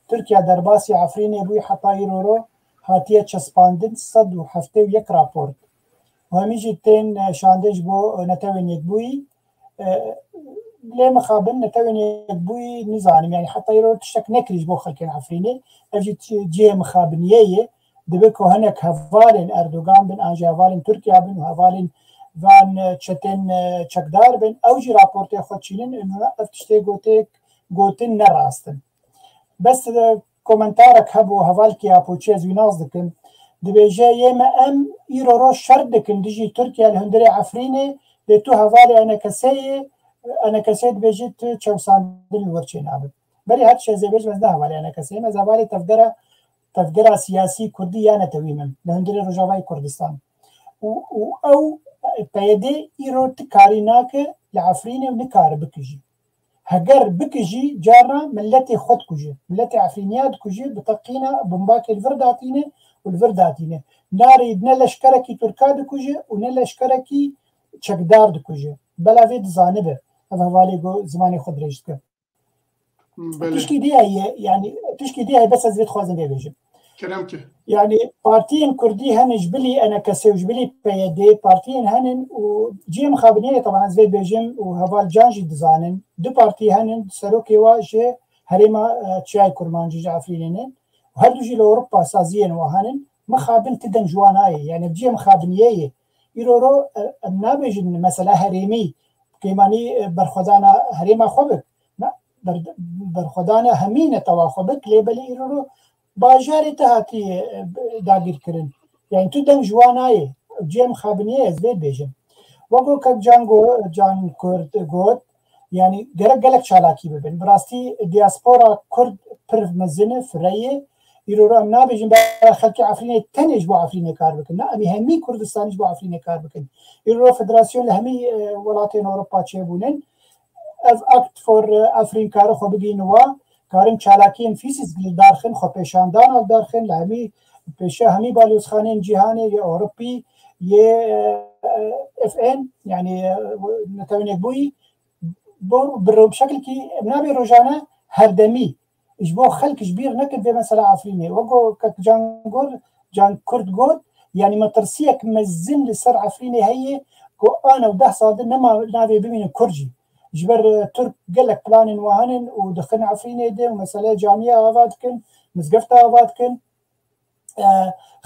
Tirkiye derbasî Efrînê bûyî heta îro ro hatiye çespandin sed û heftê û yek raport. Û hemî jî tên, e, şandin ji bo Netewên Yekbûyî. E, lê mixabin Netewên Yekbûyî nizanim, yanî heta îro tiştek nekirî ji bo xelkên Efrînê. Ev jî ti-, cihê mixabiniyê ye. Dibe ku hinek hevalên Erdogan bin, an jî hevalên Tirkiye bin û hevalên van, e, çetên, e, çekdar bin, ew jî raportê xwe çînin, û ev tiştê gotek, gotin ne rast in. Bes, e, komentarek hebû, hevalkî Apoçî, ez wî nas dikim. Dibêje, yê me em îro roj şer dikin dijî Tirkiye li hundirê Efrînê, lê tu hevalê E N K S'ê yê, E N K S dibêje tu çewsandin li wir çênabe. Berê her tişt ez ê bêjim, ez ne hevalê E N K S'ê yim, ez hevalê tevgera, tevgera siyasî kurdî ya netewî me li hundirê Rojavayê Kurdistan. Û, û ew, e, P Y D îro ti karî nake li Efrînê û nikare bike jî. Heger bike jî, carna miletê xwe dikuje. Miletê Efrîniya dikuje, bi teqîna bombakê li vir datîne û li vir datîne. Narê ne leşkerekî Tirka dikuje û ne leşkerekî çekdar dikuje. Bela vê dizanibe. Ev hevalê ku zimanê xwe dirêj dike. Belê. Tişkî dî heye, yanî tişkî dî heye, bes ez vê dixwazim vê bêjim. Kerem ki. Yanî partiyên kurdî hene ji bilî E N K S û ji bilî P Y D partiyên henin û cihê mixabiniyê, teban ez vê bêjim û heval Can jî dizanin. Du partî henin, serokê wa ji herêma, e, Çiyayê Kurmancî ji Efrînê ne. Û her du jî li Ewropa saziyên wa henin. Mixabin ti dem ji wan nayê. Yanî cihê mixabiniyê ye. Îro ro, e, em nabêjin mesela herêmî. Kêmanî, e, berxwedana herêma xwe bik. Na, ber-, berxwedana hemî netewa xwe bik, lê belê îro ro bajarê te hatiye, e, dagîrkirin. Yani tu dem ji wan nayê. Cem xabiniye ez vê bêjim. Weko kek Can go-, Can Kurd got, yani gerek gelek çalakî bibin. Bi rastî diaspora Kurd pir mezin e, fireyê. Îro ro em nabêjin bera xelkê Efrînê tenê ji bo Efrînê kar bikin. Na, em ê hemî Kurdistanî ji bo Efrînê kar bikin. Îro ro federasyon li hemî, e, welatên Ewropa çêbûnin. Ev Act for, e, Efrîn kare xwe bigihîne wa, karin çalakiyên fîzîk li dar xin, xwe pêşandan li dar xin, li hemî pêşiya hemî balyozxanên cîhanê yê Ewropî, yê, e, F N, yani, e, Netewên Yekbûyî, bo, bi ro-, bi şekilkî em nabê rojane herdemî ji bo xelk ji bîr nekin vê mesela Efrînê. Weko kek Can got, Can Kurd got, yani metirsiyek mezin li ser Efrînê heye ku a new deh sal de nema navê bimîne Kurd jî. Ji ber, e, Tirk gelek planên wa henin û dixin Efrînê de û mesele camiya ava dikin, mizgefta ava dikin. E,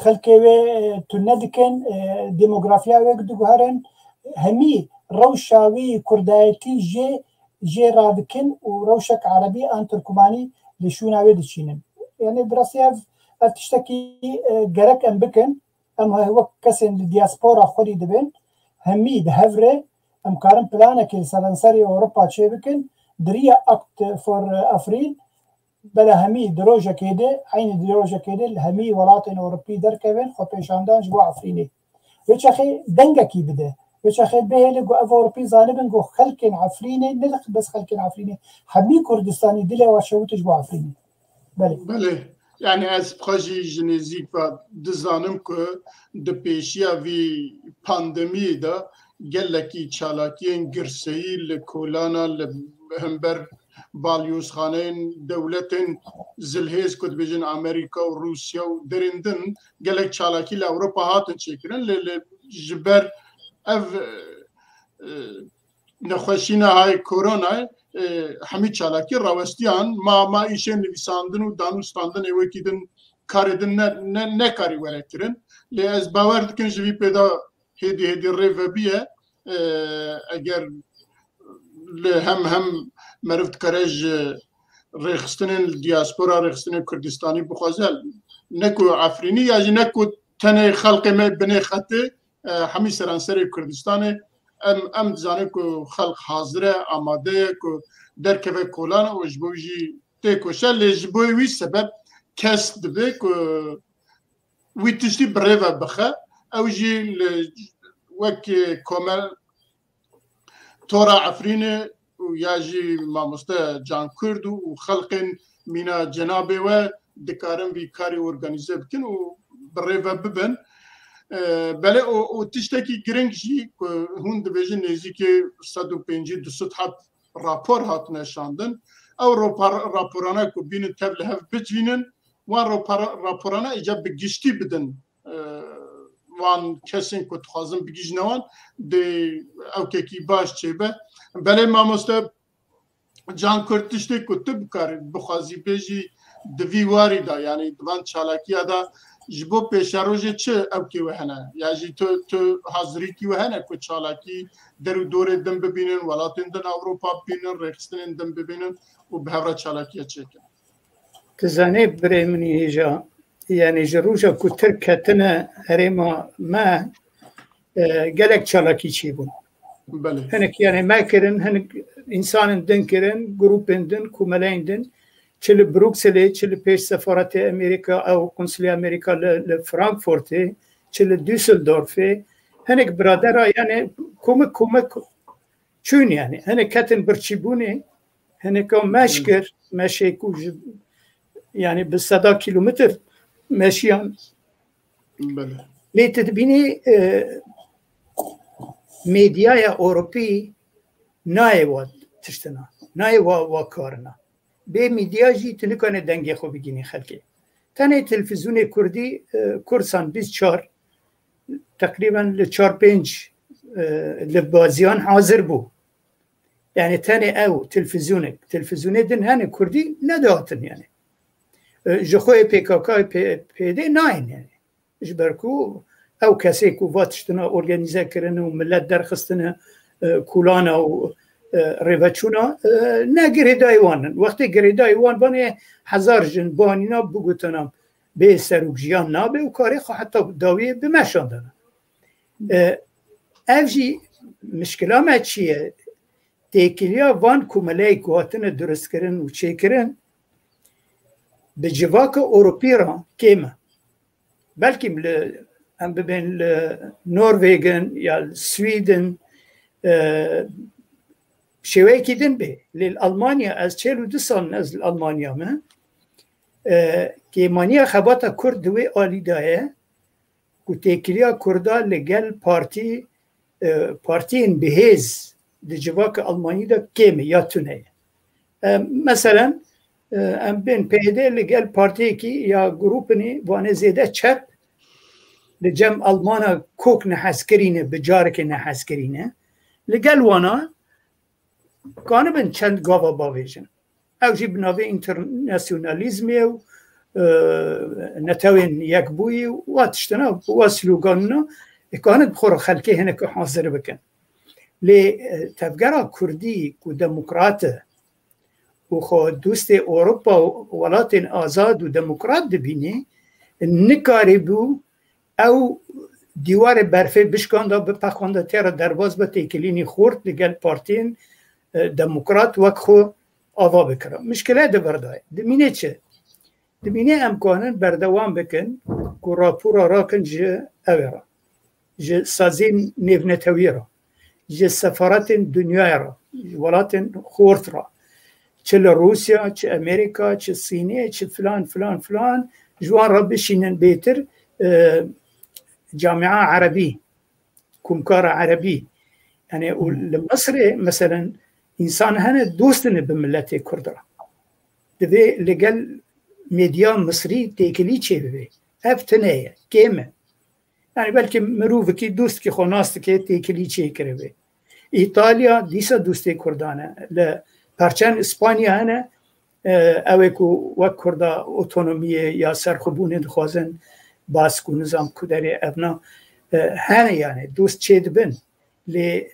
xelkê wê, e, tune dikin, e, demografiya wê diguherin. Hemî rewşa wî kurdayetî jê, jê radikin û rewşek erebî an tirkumanî li şûna wê diçînin. Yani bi rastî ev, ev tiştekî, e, gerek em bikin. Em he-, wek kesên li diaspora xwedî dibin, hemî bi hev re em karin planekê li seranserê Ewropa çêbikin, di riya Act for Afrin, bela hemî di rojekê de, eynî di rojekê de li hemî welatên Ewropî derkevin, xwepêşandan ji bo Efrînê. Vê çaxê dengekî bide. Vê çaxê bihêle ku ev Ewropî zanibin ku xelkên Efrînê, ne bes xelkên Efrînê, hemî Kurdistanî dilê wa şewit ji bo Efrînê. Belê. Belê. Yani ez xwe jî ji nêzîk ve dizanim ku di pêşiya vî pandemiyê de gelekî çalakiyên girseyî li kolana, li hember balyozxaneyên dewletên zilhêz ku dibêjin Amerîka û Rûsya û derên din gelek çalakî li Ewropa hatin çêkirin. Lê, lê ji ber ev, e, nexweşîna hay koronayê, e, hemî çalakî rawestiyan, ma, ma îşên nivîsandin û danûstandinê wekî din karê din ne, ne, nekarî were kirin. Lê ez bawer dikim ji vî pêda hêdî hêdî rê vebiye, e, eger li hem hem meriv dikare ji rêxistinên li diaspora, rêxistinên Kurdistanî bixwaze, ne ku Efrînî ya jî ne ku tenê xelkê me binê xetê, e, hemî seranserê Kurdistanê em, em dizanin ku xelk hazir e, amade ye ku derkeve kolan û ji bo jî tê koşe, lê ji bo wî sebeb kes dibe ku wî tiştî bi rê ve bixe. Ew jî li wek komel tora Efrînê û û ya jî mamoste Can Kurd û xelqên mîna cenabê we dikarin vî karî organîze bikin û bi rê ve bibin. E, belê û, û tiştekî giring jî ku hûn dibêjin nêzîkî sed û pêncî du sed heb rapor hatine şandin. Ew ropar-, raporane ku bînin tev li hev bicivînin, wan ropara-, raporane îca bi giştî bidin, e, wan kesên ku dixwazin bigihîjne wan, dê ewkekî baş çêbe. Belê mamoste Can Kurd, tiştê ku tu bikarî, bixwazî bêjî di vî warî de, yanî di van çalakiya de ji bo pêşerojê çi ewkê we hene? Ya jî tu, tu hazirîkî we hene ku çalakî der û dorê din bibînin, welatên din Ewropa bibînin, rêxistinên din bibînin û bi hev re çalakiya çêkin? Tu zanî birê min î hêja, yanî ji roja ku Tirk ketine herêma me, e, gelek çalakî çêbûn. Belê. Hinek, yanî, me kirin, hinek însanên din kirin, grûpên din, komeleyên din, çi li Brukselê, çi li pêş sefaretê Amerîka, ew konsulê Amerîka li, li Frankfurtê, çi li Düsseldorfê, hinek biradera, yanî, komik komik çûn, yanî, hinek ketin birçîbûnê, hineka meş Hmm. kir, meşê ku ji, yanî, bi seda kîlometr meşiyan. Belê. Lê tu dibînî, e, medyaya Ewropî nayê wa tiştina, nayê wa, wa karina. Bê medya jî tu nikane dengê xwe bigînî xelkê. Tenê televîzyonê kurdî, e, Kursan bîst çar, teqrîben li çar pênc, e, lifbaziyan hazir bû. Yanî tenê ew televîzyonek, televîzyonê din hene kurdî nedihatin yanî. E, ji xwe P K K, P-, P Y D nayên yanî. Ji ber ku ew kesê ku va tiştina organîze kirine û millet derxistine, e, kulana û, e, rêveçûna, e, ne girêdayî wan in. Wextê girêdayî wan banê hezar jin banîna bigotana bê serok jiyan nabe û karê xwe heta dawiyê bimeşandana. E, ev jî mişkila me çi ye? Têkiliya van komeleyê ku hatine durustkirin û çêkirin bi civaka Ewropî re kêm e. Belkî li, em bibên li Norvêgin ya li Swîdin, e, şêweyekî din bê. Lê li Almanya, ez çel û du sal in ez li Almanya me. E, kêmaniya xebata Kurd di wê alî de ye ku têkiliya Kurda li gel partî, e, partiyên bihêz di civaka Almanî de kêm e ya tune ye. E, meselen, e, em bên P Y D li gel partiyekî ya grûpinî, vanê zêde çep, li cem Almana kok nehezkirî ne, bi carekê nehezkirî ne. Li gel wana kanibin çend gava bavêjin. Ew jî bi navê înternasyonalîzmê û, e, netewên yekbûyî û wa tiştine, wa sloganina, ê kanin bi xwe re xelkê hineke hazir bikin. Lê, e, tevgera Kurdî ku demokrat e û xwe dostê Ewropa û welatên azad û demokrat dibîne, nikarîbû ew dîwarê berfê bişkanda, bipexanda, tê re derbas be, têkilînî xurt li gel partiyên, e, demokrat wek xwe ava bikira. Mişkile di vir de ye. Dimîne çi? Dimîne em kanin berdewam bikin ku rapora rakin ji ew ê re, ji saziyên nêvnetewî re, ji sefaretên dinyayê re, ji welatên xort re, çi li Rûsya, çi Amerîka, çi Sînê, çi filan, filan, filan, ji wan re bişînin bêtir, e, camia erebî, komkara erebî. Yani û Hmm. li Misirê, meselen, însan hene dostine bi miletê Kurd re. Divê li gel medya Misrî têkilî çêbibe. Ev tune ye, kêm e. Yani belkî mirovekî dostkî xwe nas dike, têkilî çêkiribe. Îtalya dîsa dostê Kurdan e. Li perçen Îspanya hene, e, ew ê ku wek Kurda otonomiyê ya serxwebûnê dixwazin, Bask û nizam ku derê evna, e, hene yani dost çêdibin. Lê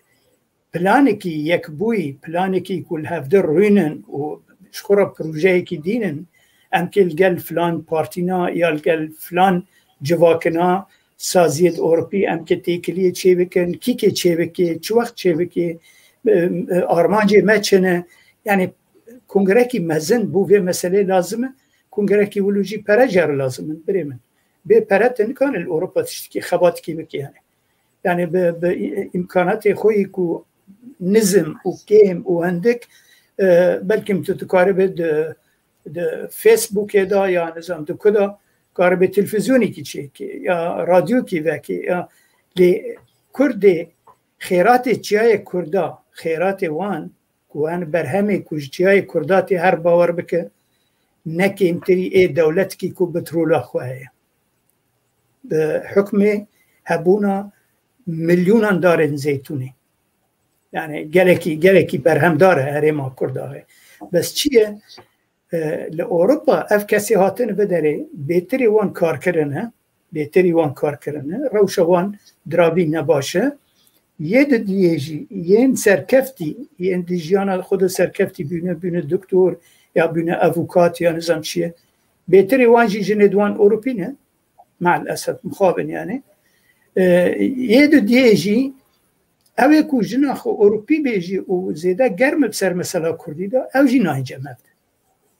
planekî yekbûyî, planekî ku li hevdir rûnin û ji xwe re projeyekî dînin, em kê li gel filan partîna ya li gel filan civakina saziyê di Ewropî, em kê têkiliyê çêbikin, kîkê çêbikê, çi wext çêbikê, e, e, armancê me çi ne? Yani kongrekî mezin bo vê meselê lazim e. Kongrekî wilo jî pere jê re lazim in, birê min. Bê pere tu nikane li Ewropa tiştekî xebatekî bikî yani. Yani bi, bi îmkanatê xwe yî ku nizm û kêm û hindik, e, belkim tu dikaribê di, di Facebookê de ya nizam di ku de karibê televîzyonekî çêkê ya radyokî vekê ya lê Kurdê xêratê çiyayê Kurda, xêratê wan ku en berhemê ku ji çiyayê Kurda tê her bawer bike, ne kêmtirî ê dewletkî ku petrola xwe heye. Bi hukmê hebûna milyonan darên zeytûnê. Yani gelekî, gelekî berhemdar e herêma Kurda heye. Bes çi ye? E, li Ewropa ev kesê hatin vê derê bêtirî wan kar kirine, bêtirî wan kar kirine, rewşa wan diravî nebaş e. Yê di diyê jî yên serkeftî, yên di jiyana xwe de serkeftî bûne, bûne doktor ya bûne avukat ya nizam çi ye. Bêtirî wan jî jinê di wan Ewropî ne. Maalesef mixabin yani. E, yê di diyê jî ew ê ku jina xwe Ewropî bêjî û zêde germ bi ser mesela Kurdî de, ew jî nayên cem hev de.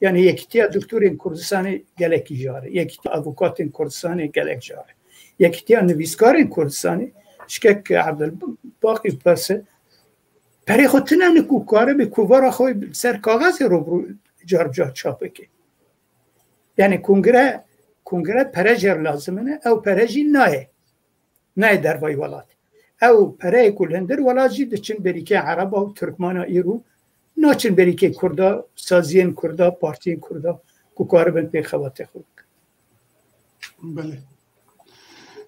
Yani Yekîtiya Doktorên Kurdistanê gelekî jar e. Yekîtiya Avukatên Kurdistanê gelek jar e. Yekîtiya Nivîskarên Kurdistanê, şikek Abdulbaqî perse, perê xwe tine ne ku karibe kovara xwe li ser kaxezê rûbirû car bi car çap bike. Yani kongre, kongre pere jê re lazim e, ew pere jî nayê. Nayê dervayî welat. Ew pereyê ku li hundir welat jî diçin berîkê Ereba û Tirkmana îro, naçin berîkê Kurda, saziyên Kurda, partiyên Kurda ku karibin pêxebatê xwe bikin. Belê.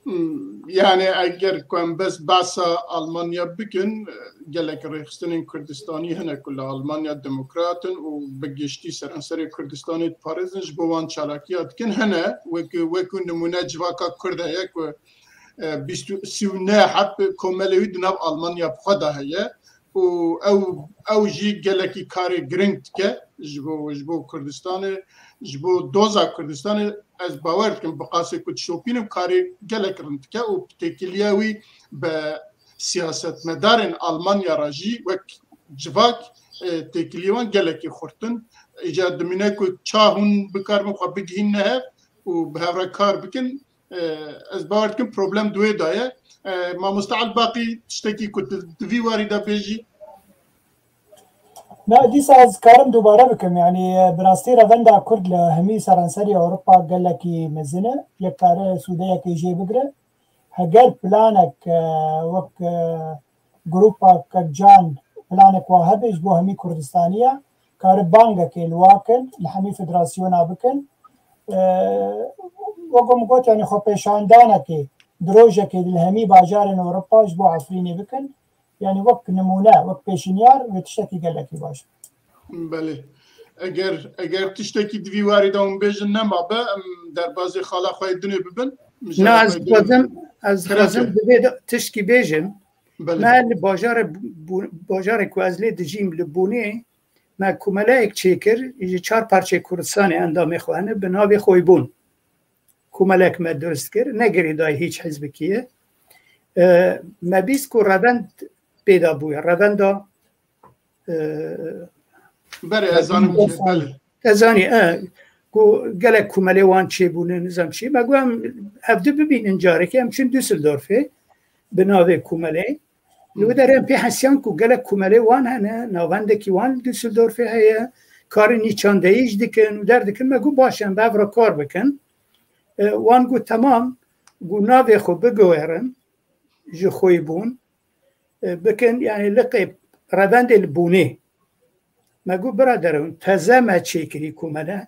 Hmm, yani eger ku em bes behsa Almanya bikin, gelek rêxistinên Kurdistanî hene ku li Almanya demokrat in û bi giştî seranserê Kurdistanê diparêzin, ji bo wan çalakiya dikin. Hene wek, wekû nimûne civaka Kurd heye ku, e, bîst û, sî û neh heb komelê wî di nav Almanya bi xwe de heye û ew, ew jî gelekî karê giring dike ji bo, ji bo Kurdistanê, ji bo doza Kurdistanê. Ez bawer dikim bi qasê ku dişopînim karê gelek rind dike û têkiliya wî bi siyasetmedarên Almanya re jî wek civak, e, têkiliyê wan gelekî xurt in. Îca dimîne ku ça hûn bikaribin xwe bigihînine hev û bi hev re kar bikin. E, ez bawer dikim problem di wê de ye. E, mamoste Elbaqî, tiştekî ku tu di vî warî de bêjî? Na, dîsa ez karim dubare bikim. Yani, e, bi rastî revenda Kurd li hemî seranserî Ewropa gelekî mezin e. Yek kare sûdeyekê jê bigire. Heger planek, e, wek, e, Grupa Kekcan planek wa hebe ji bo hemî Kurdistaniya, kare bangekê li wa kin, li hemî federasyona bikin. E, wek min got, yani xwepêşandanekê, di rojekê li hemî bajarên Ewropa ji bo Efrînê bikin. Yani wek nimûne, wek pêşinyar, wê tiştekî gelekî baş. Belê. Eger, eger tiştekî di vî warî de hûn bêjin nema be, em derbazê xala xwe yê dinê bibin. Na, ez dixwazim, ez dixwazim divê de tiştkî bêjim. Belê. Me li bajarê, bajarê ku ez lê dijîm li Bûnê, me komeleyek çêkir, ji çar parçeyê Kurdistanê endamê xwe hene, bi navê Xoybûn. Komelek me dirust kir, ne girêdayî hîç hizbekî ye. E, me bîst ku revend pêda bûye. Revenda, e, Berê, ez zanim kî, belê. Ez zanî, e, ku gelek komelê wan çêbûne, nizam çi. Me got em hevdu bibînin carekê, em çin Düsseldorfê bi navê komelê. Li wê derê em pê hesiyan ku gelek komelê wan hene, navendekî wan li Düsseldorfê heye, karê nîçandeyî jî dikin û derdikin. Me got baş e, em bi hev re kar bikin. E, wan got temam, got navê xwe biguherin, ji Xoybûn, e, bikin, yani liqê revendê li Bûnê. Me got biraderim, teze me çêkirî komele.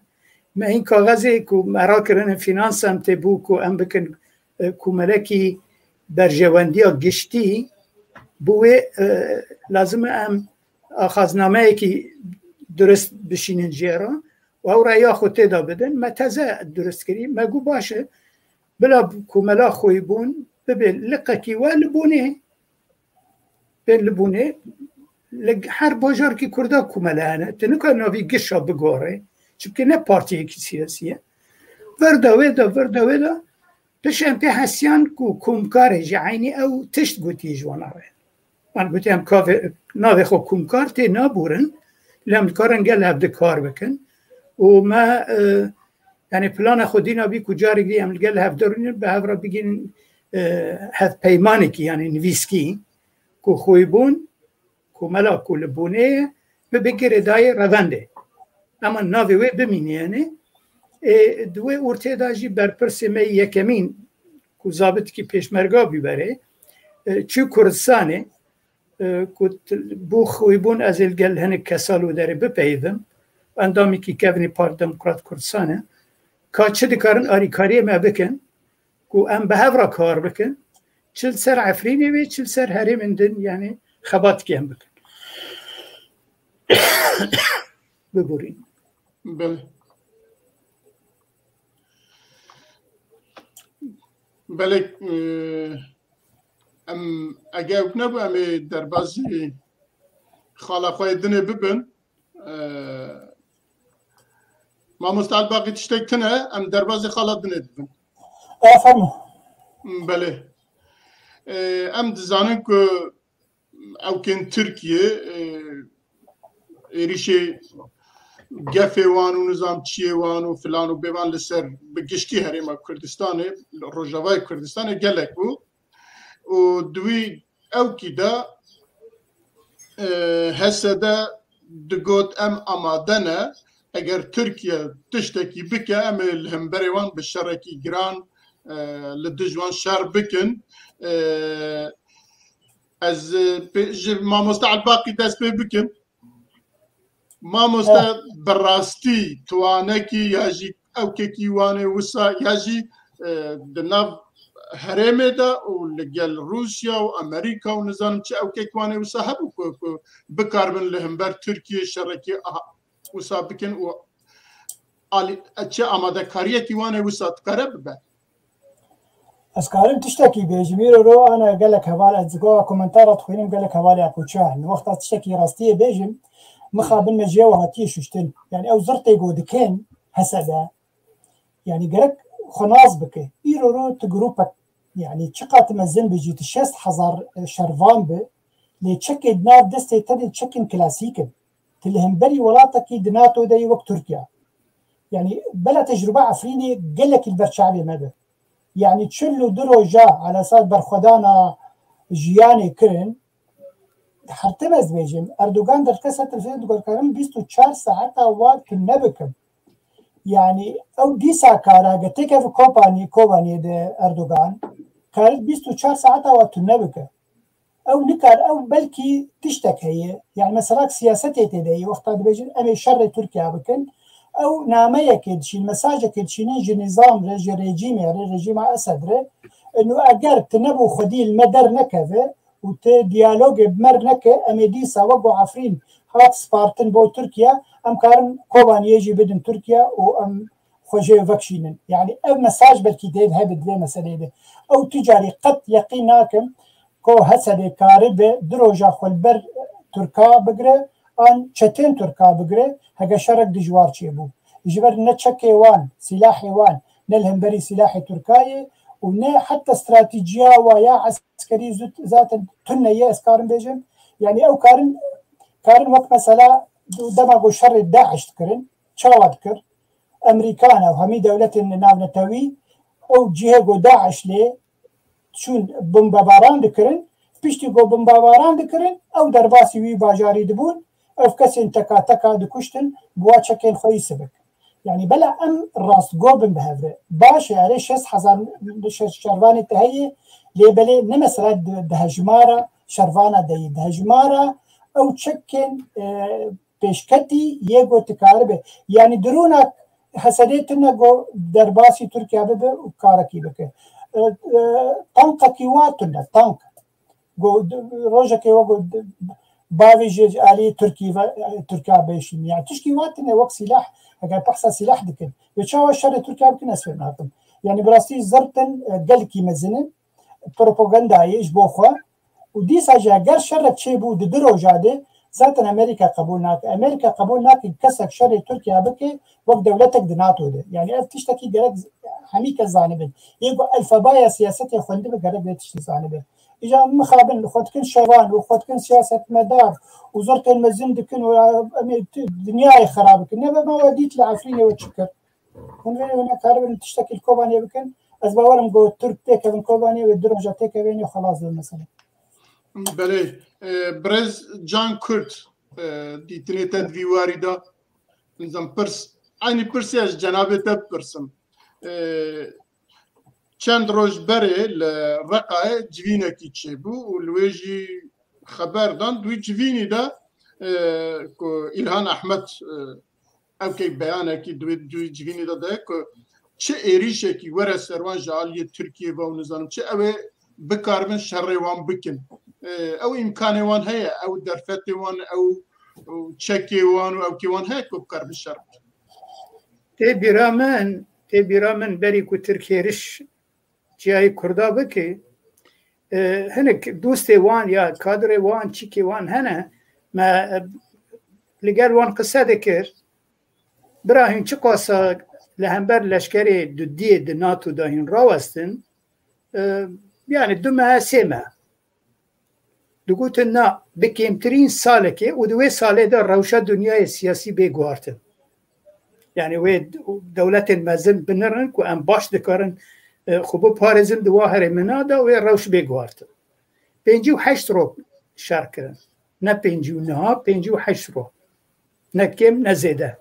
Me hîn kaxezê ku me rakirine fînansa em tê bû ku em bikin, e, komelekî berjewendiya giştî, bi wê, e, lazim e em axaznameyekî durist bişînin jê re û ew reya xwe tê de bidin. Me teze durist kirî. Me got baş e, bila komela Xoybûn bibe liqekî we li Bûnê. Bên li Bûnê, li her bajarkî Kurda komele hene. Tu nikare navî gişa bigore. Çimkî ne partiyekî siyasî ye. Vir de wê de, vir de wê de. Piş em pê hesiyan ku komkarê jî eynî ew tişt gotî ji wana re. Wan gotî em kavê, navê xwe komkar tê naborin. Lê em dikarin gel hev di kar bikin. Û me, e, yani plana xwe dîna bî ku carek dî em li gel hev derûnin, bi hev re bigînin, e, hevpeymanekî, yani nivîskî, ku Xoybûn komela ku li Bonê ye, bibe girêdayî revendê. Ema navê wê bimîne, yanî, ê, di wê ortê de jî berpirsê me yekemîn ku zabitikî pêşmerga bû berê, e, çû Kurdistanê, e, ku t-, bû xwîbûn ez ê li gel hinek kesa li wê derê bipeyivim, endamekî kevnê Partî Demokrat Kurdistanê, ka çi dikarin alîkariyê me bikin, ku em bi hev re kar bikin, çi li ser Efrînê wê, çi li ser herêmên din, yanî xebatikê em bikin. Bibûrîn. Belê. Belê, e, em, eger ew nebû, em ê derbazî xala xwe yê dinê bibin. E, Mamoste Elbaqî, tiştek tune, em derbazî xala dinê dibin. E, fermo. Belê. E, em dizanin ku ewkên Tirkiyê, e, êrîşê gefê wan û nizam çiyê wan û filan û bêvan li ser bi giştî herêma Kurdistanê, Rojavayê Kurdistanê gelek bû û di wî ewkî de, e, H S D digot, em amade ne, eger Tirkiye tiştekî bike, em ê li hemberê wan bi şerekî giran, e, li dij wan şer bikin. E, ez, e, pê-, ji Mamoste Elbaqî dest pê bikim. Mamoste, Evet. Bi rastî tuwanekî ya jî ewkekî wan ê wisa ya jî, e, di nav herêmê de û li gel Rûsya û Amerîka û nizanim çi ewkek wan ê wisa hebû ku, ku bikaribin li hember Tirkiyê şerekî aha wisa bikin û alî-, çi amadekariyekî wan ê wisa dikare bibe? Ez karim tiştekî bêjim, îro ro ana gelek heval, ez go komentara dixwînim, gelek hevalê Apoçiya hene. Wexta tiştekî rastiyê bêjim, mixabin me jê we hatiye şuştin. Yani ew zirtê go dikin, H S D, yani gerek xwe nas bike. Îro ro tu grûpek, yani çiqat mezin bi jî, tu şêst hezar, e, şervan bi, lê çekê di nav destê te de çekên klasîk in. Tu li hemberî welatekî di NATO de yî wek Tirkiye. Yani bela tecrûba Efrînê gelekî li ber çavê me be. Yani çil û du roja alesat berxwedana jiyanê kirin, her tim ez dibêjim, Erdogan derkese telefon digot karim bîst û çar saeta wa tune bikim. Yani ew dîsa kara ge têkeve Kobanî, Kobaniyê de Erdogan, karit bîst û çar saeta wa tune bike. Ew nikar, ew belkî tiştek heye. Yani mesela siyasetê tê de ye. Wexta dibêjin em ê şerê Tirkiye bikin. Ew nameyekê dişîn, mesajekê dişînin ji nîzam re, ji rejîmê re, rejîma Esed re. Eno eger tu nebû xwedî li me dernekeve û tu diyalogê bi me re neke, em ê dîsa wek ku Efrîn hat spartin bo Tirkiye, em karin Kobaniyê jî bidin Tirkiye û em xwe jê vekişînin. Yani ev mesaj belkî dê hebe di vê meseleyê de. Ew tu carî qet yeqîn nakim ku H S D karibe du roja xwe li ber Tirka bigire, an çetên Tirka bigire, hege şerek dijwar çêbû. Ji ber ne çekê wan, sîlahê wan, ne li hemberî sîlahê Tirka ye û ne heta stratejiya wa ya eskerî zû-, zaten tune ye, ez karim bêjim. Yani ew karin, karin wek mesela dema ku şerê DAIŞ dikirin, çawa dikir? Amerîkana û hemî dewletên navnetewî ew cihê ku DAIŞ lê çûn bombebaran dikirin, piştî ku bombebaran dikirin, ew derbasî wî bajarî dibûn, ev kesên teka teka dikuştin, bi wa çekên xwe yî sivik. Yani bela em rastgo bin bi hev re. Baş e, erê şêst hezar şer-, şervanê te heye, lê belê ne mesela di, di hejmara şervana de yî, di hejmara ew çekên, e, pêşketî yê ku dikaribe. Yani dirûna H S D'ê tune ku derbasî Tirkiye bibe û karekî bike. E, e, tankekî wa tune, tank. Ku d-, rojekê we ku d-, bavê jê ji alî Tirkî ve, Tirkiye bêşîn. Yani tişkî wa tune wek sîlah, eger behsa sîlah dikin. Wê çawa şerê Tirkiye bikin, ez fêm nakim. Yani bi rastî zirtin, e, gelkî mezin in. Propagandayê ji bo xwe. Û dîsa jî eger şerek çêbû di du roja de, zaten Amerîka qebûl nake. Amerîka qebûl nake kesek şerê Tirkiye bike wek dewletek di NATO de. Yani ev tiştekî gerek hemî kes zanibin. Yê ku elfabaya siyasetê xwendibe gerek vê tiştî zanibe. Îja mixabin xwe dikin şervan û xwe dikin siyasetmedar û zirtên mezin dikin û em ê tu-, dinyayê xirab bikin. Nebe me we dît li Efrînê we çi kir. Hûn vê wê nekaribin tiştekî li Kobaniyê bikin. Ez bawerim ku Tirk têkevin Kobaniyê wê du roja têkevin û xelas dibin mesele. Belê. E, Birêz Can Kurd, e, dîtinê te di vî warî de, nizam pirs, eynî pirsê ez ji cenabê te bipirsim. E, çend roj berê li Reqayê civînekî çêbû û li wê jî xeber dan, di wî civînî de, e, ku Îlhan Ehmed, e, ew kek beyanekî di wê, di wî civînî de daye ku çi êrîşekî were ser wan ji aliyê Tirkiyê ve û nizanim çi, ew ê bikaribin şerê wan bikin. E, ew îmkanê wan heye, ew derfetê wan, ew, ew çekê wan û ew kê wan heye ku bikaribin şer bikin. Tê bîra min, tê bîra min berî ku Tirk hêriş çiyayê Kurda bike, e, hinek dostê wan ya kadrê wan, çîkê wan hene, me, e, li gel wan qise dikir. Bira hîn çiqasa li hember leşkerê dudiyê di NATO de hîn rawestin, e, yani du mehe, sê mehe. Digotin na, bi kêmtirîn salekê û di wê salê de rewşa dinyayê siyasî bê guhartin. Yani wê dewletên mezin binirin ku em baş dikarin, e, xwe biparêzin di wa herêmina de, wê rewş bê guhartin. Pêncî û heşt roj şer kirin. Ne pêncî û neh, pêncî û heşt roj. Ne kêm ne zêde.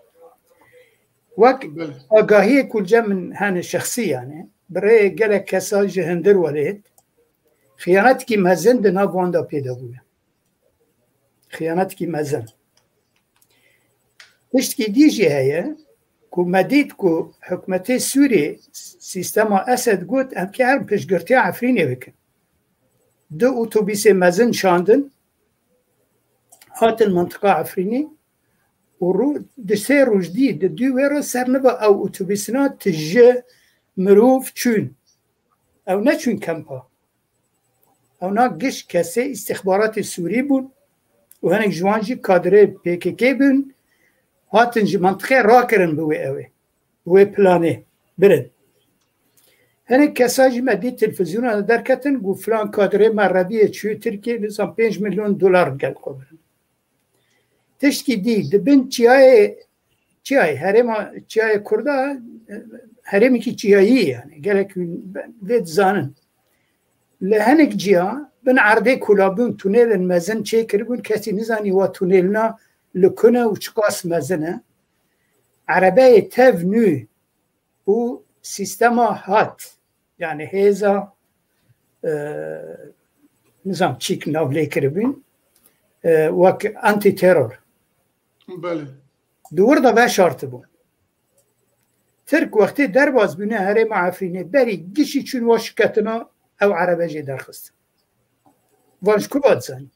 Wek Bil- agahiyê ku li cem min hene şexsî yani, bi rê gelek kesa ji hundir welêt, xiyanetekî mezin di nav wan de pêde bûye. Xiyanetekî mezin. Tiştekî dî jî heye ku me dît ku hikûmetê Sûriyê, sîstema Esed got, em kê herin piştgirtiya Efrînê bikin. Du otobîsê mezin şandin, hatin mintiqa Efrînê û rû-, di sê roj dî, di dû wê re ser niva ew otobîsina tije, mirov çûn. Ew neçûn kempa. Ewna giş kesê îstixbaratê Sûrî bûn û hinek ji wan jî kadrê P K K bûn, hatin ji mentiqê rakirin bi wê ewê, bi wê planê birin. Hinek kesa jî me dît televîzyona de derketin, got filan kadrê me reviyê çû Tirkiyê, nizam pênc milyon dolar gel xwe birin. Tiştkî dî, di bin çiyayê, çiyayê, herêma çiyayê Kurda, e, herêmekî çiyayî ye yani, gelek wî vê dizanin. Li hinek ciya bin erdê kulabûn, tunêlên mezin çêkiribûn, kesî nizanî wa tunêlina li ku ne û çiqas mezin e. Erebeyê tev nû û sîstema hat, yani hêza, e, nizam çîk nav lê kiribûn, e, wek antiteror. Belê. Di wir de veşartibû. Tirk wextê derbas bûne herêma Efrînê, berî gişî çûn wa şiketina ew erebe jê derxist. Van ji ku va dizanî?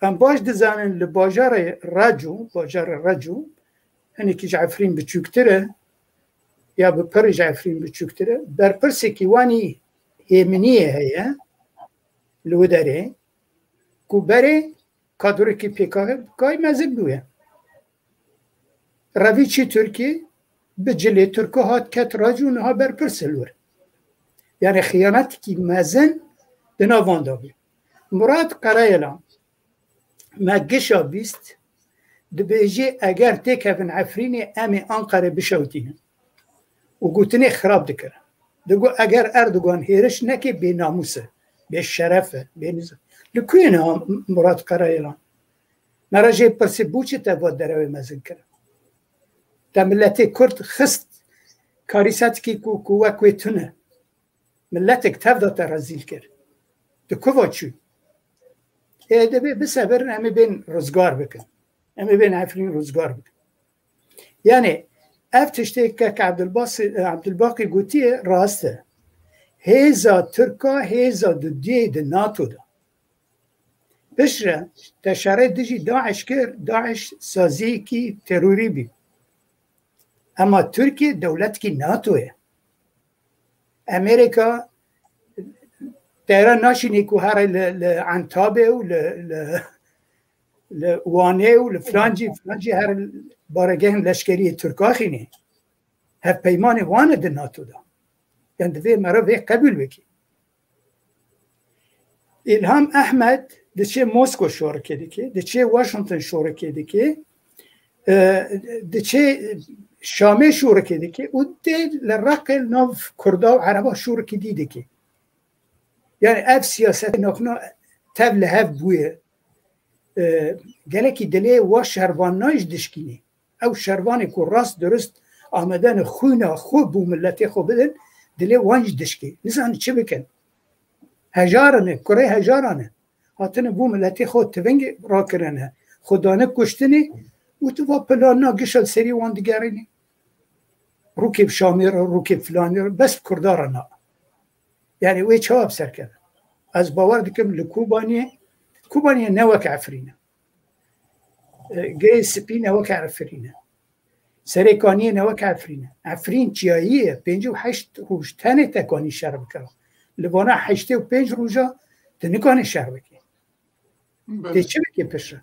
Em baş dizanin li bajarê Reco, bajarê Reco, hinekî ji Efrîn biçûktir e, ya bi pirî ji Efrîn biçûktir e, berpirsekî wanî hêminiyê heye li wê derê, ku berê kadroyekî P K K mezin bûye. Revî çî Tirkî bi cilê Tirko hat ket Reco, niha berpirs e li wir. Yani xiyanetekî mezin di nav wan de bû. Murat Karayelan, me gişa bîst, dibêjê eger têkevin Efrînê, em ê Anqerê bişewitînin. Û gotinê xirab dikir. Digot eger Erdogan hêriş neke, bênamûs e, bêşeref e, bênizam. Li ku ye niha Murat Karayelan? Me re jê pirsî, bo çi te va derewê mezin kir? Te miletê Kurd xist karîsetikî ku, ku wek wê tune. Miletek tev de te rezîl kir. Di ku va çû? Ê, divê bisebirin, em ê bên rizgar bikin. Em ê bên Efrîn rizgar bikin. Yani, ev tiştê kek Abdulbasi-, Abdulbaqî gotiye rast e. Hêza Tirka, hêza dudiyê di NATO de. Piştre te şerê dijî DAIŞ kir, DAIŞ saziyekî terorî bî. Ema Tirkiye dewletkî NATO ye. Amerîka teyran naşînî ku here li, li Entabê û li, li, li Wanê û li filancî, filancî here baregehên leşkeriyê Tirka xînê. Hevpeymanê wan e di NATO de. Yani divê meriv vê qebûl bike. Îlham Ehmed diçe Mosko şorekê dike, diçe Washington şorekê dike, e, diçe Şamê şorekê dike û tê li Reqê nav Kurda û Ereba şorekî dî dike. Yani ev siyaset navxwe tev li hev bûye. E, gelekî dilê wa şervanan jî dişkînî. Ew şervanê ku rast durist amade ne xwîna xwe bû miletê xwe bidin, dilê wan jî dişkî. Nizanin çi bikin. Hejaran e, kurê hejaran e. Hatine bû miletê xwe tiving rakirine. Xwe dane kuştinê û tu va plana gişa li serî wan digerînî. Rûkê bi Şamê re, rûkê bi filanê re, bes bi Kurda re na. Yani wê çawa bi ser keve? Ez bawer dikim li Kobaniyê, Kobaniyê ne wek Efrîn e. E, Girê Spî ne wek Efrîn e. Serê Kaniyê ne wek Efrîn e. Efrîn çiyayî ye, pêncî û heşt roj tenê te kanî şer bikira. Li vana heştê û pênc roja tu nikanî şer bikî. Tê çi bikî piştre?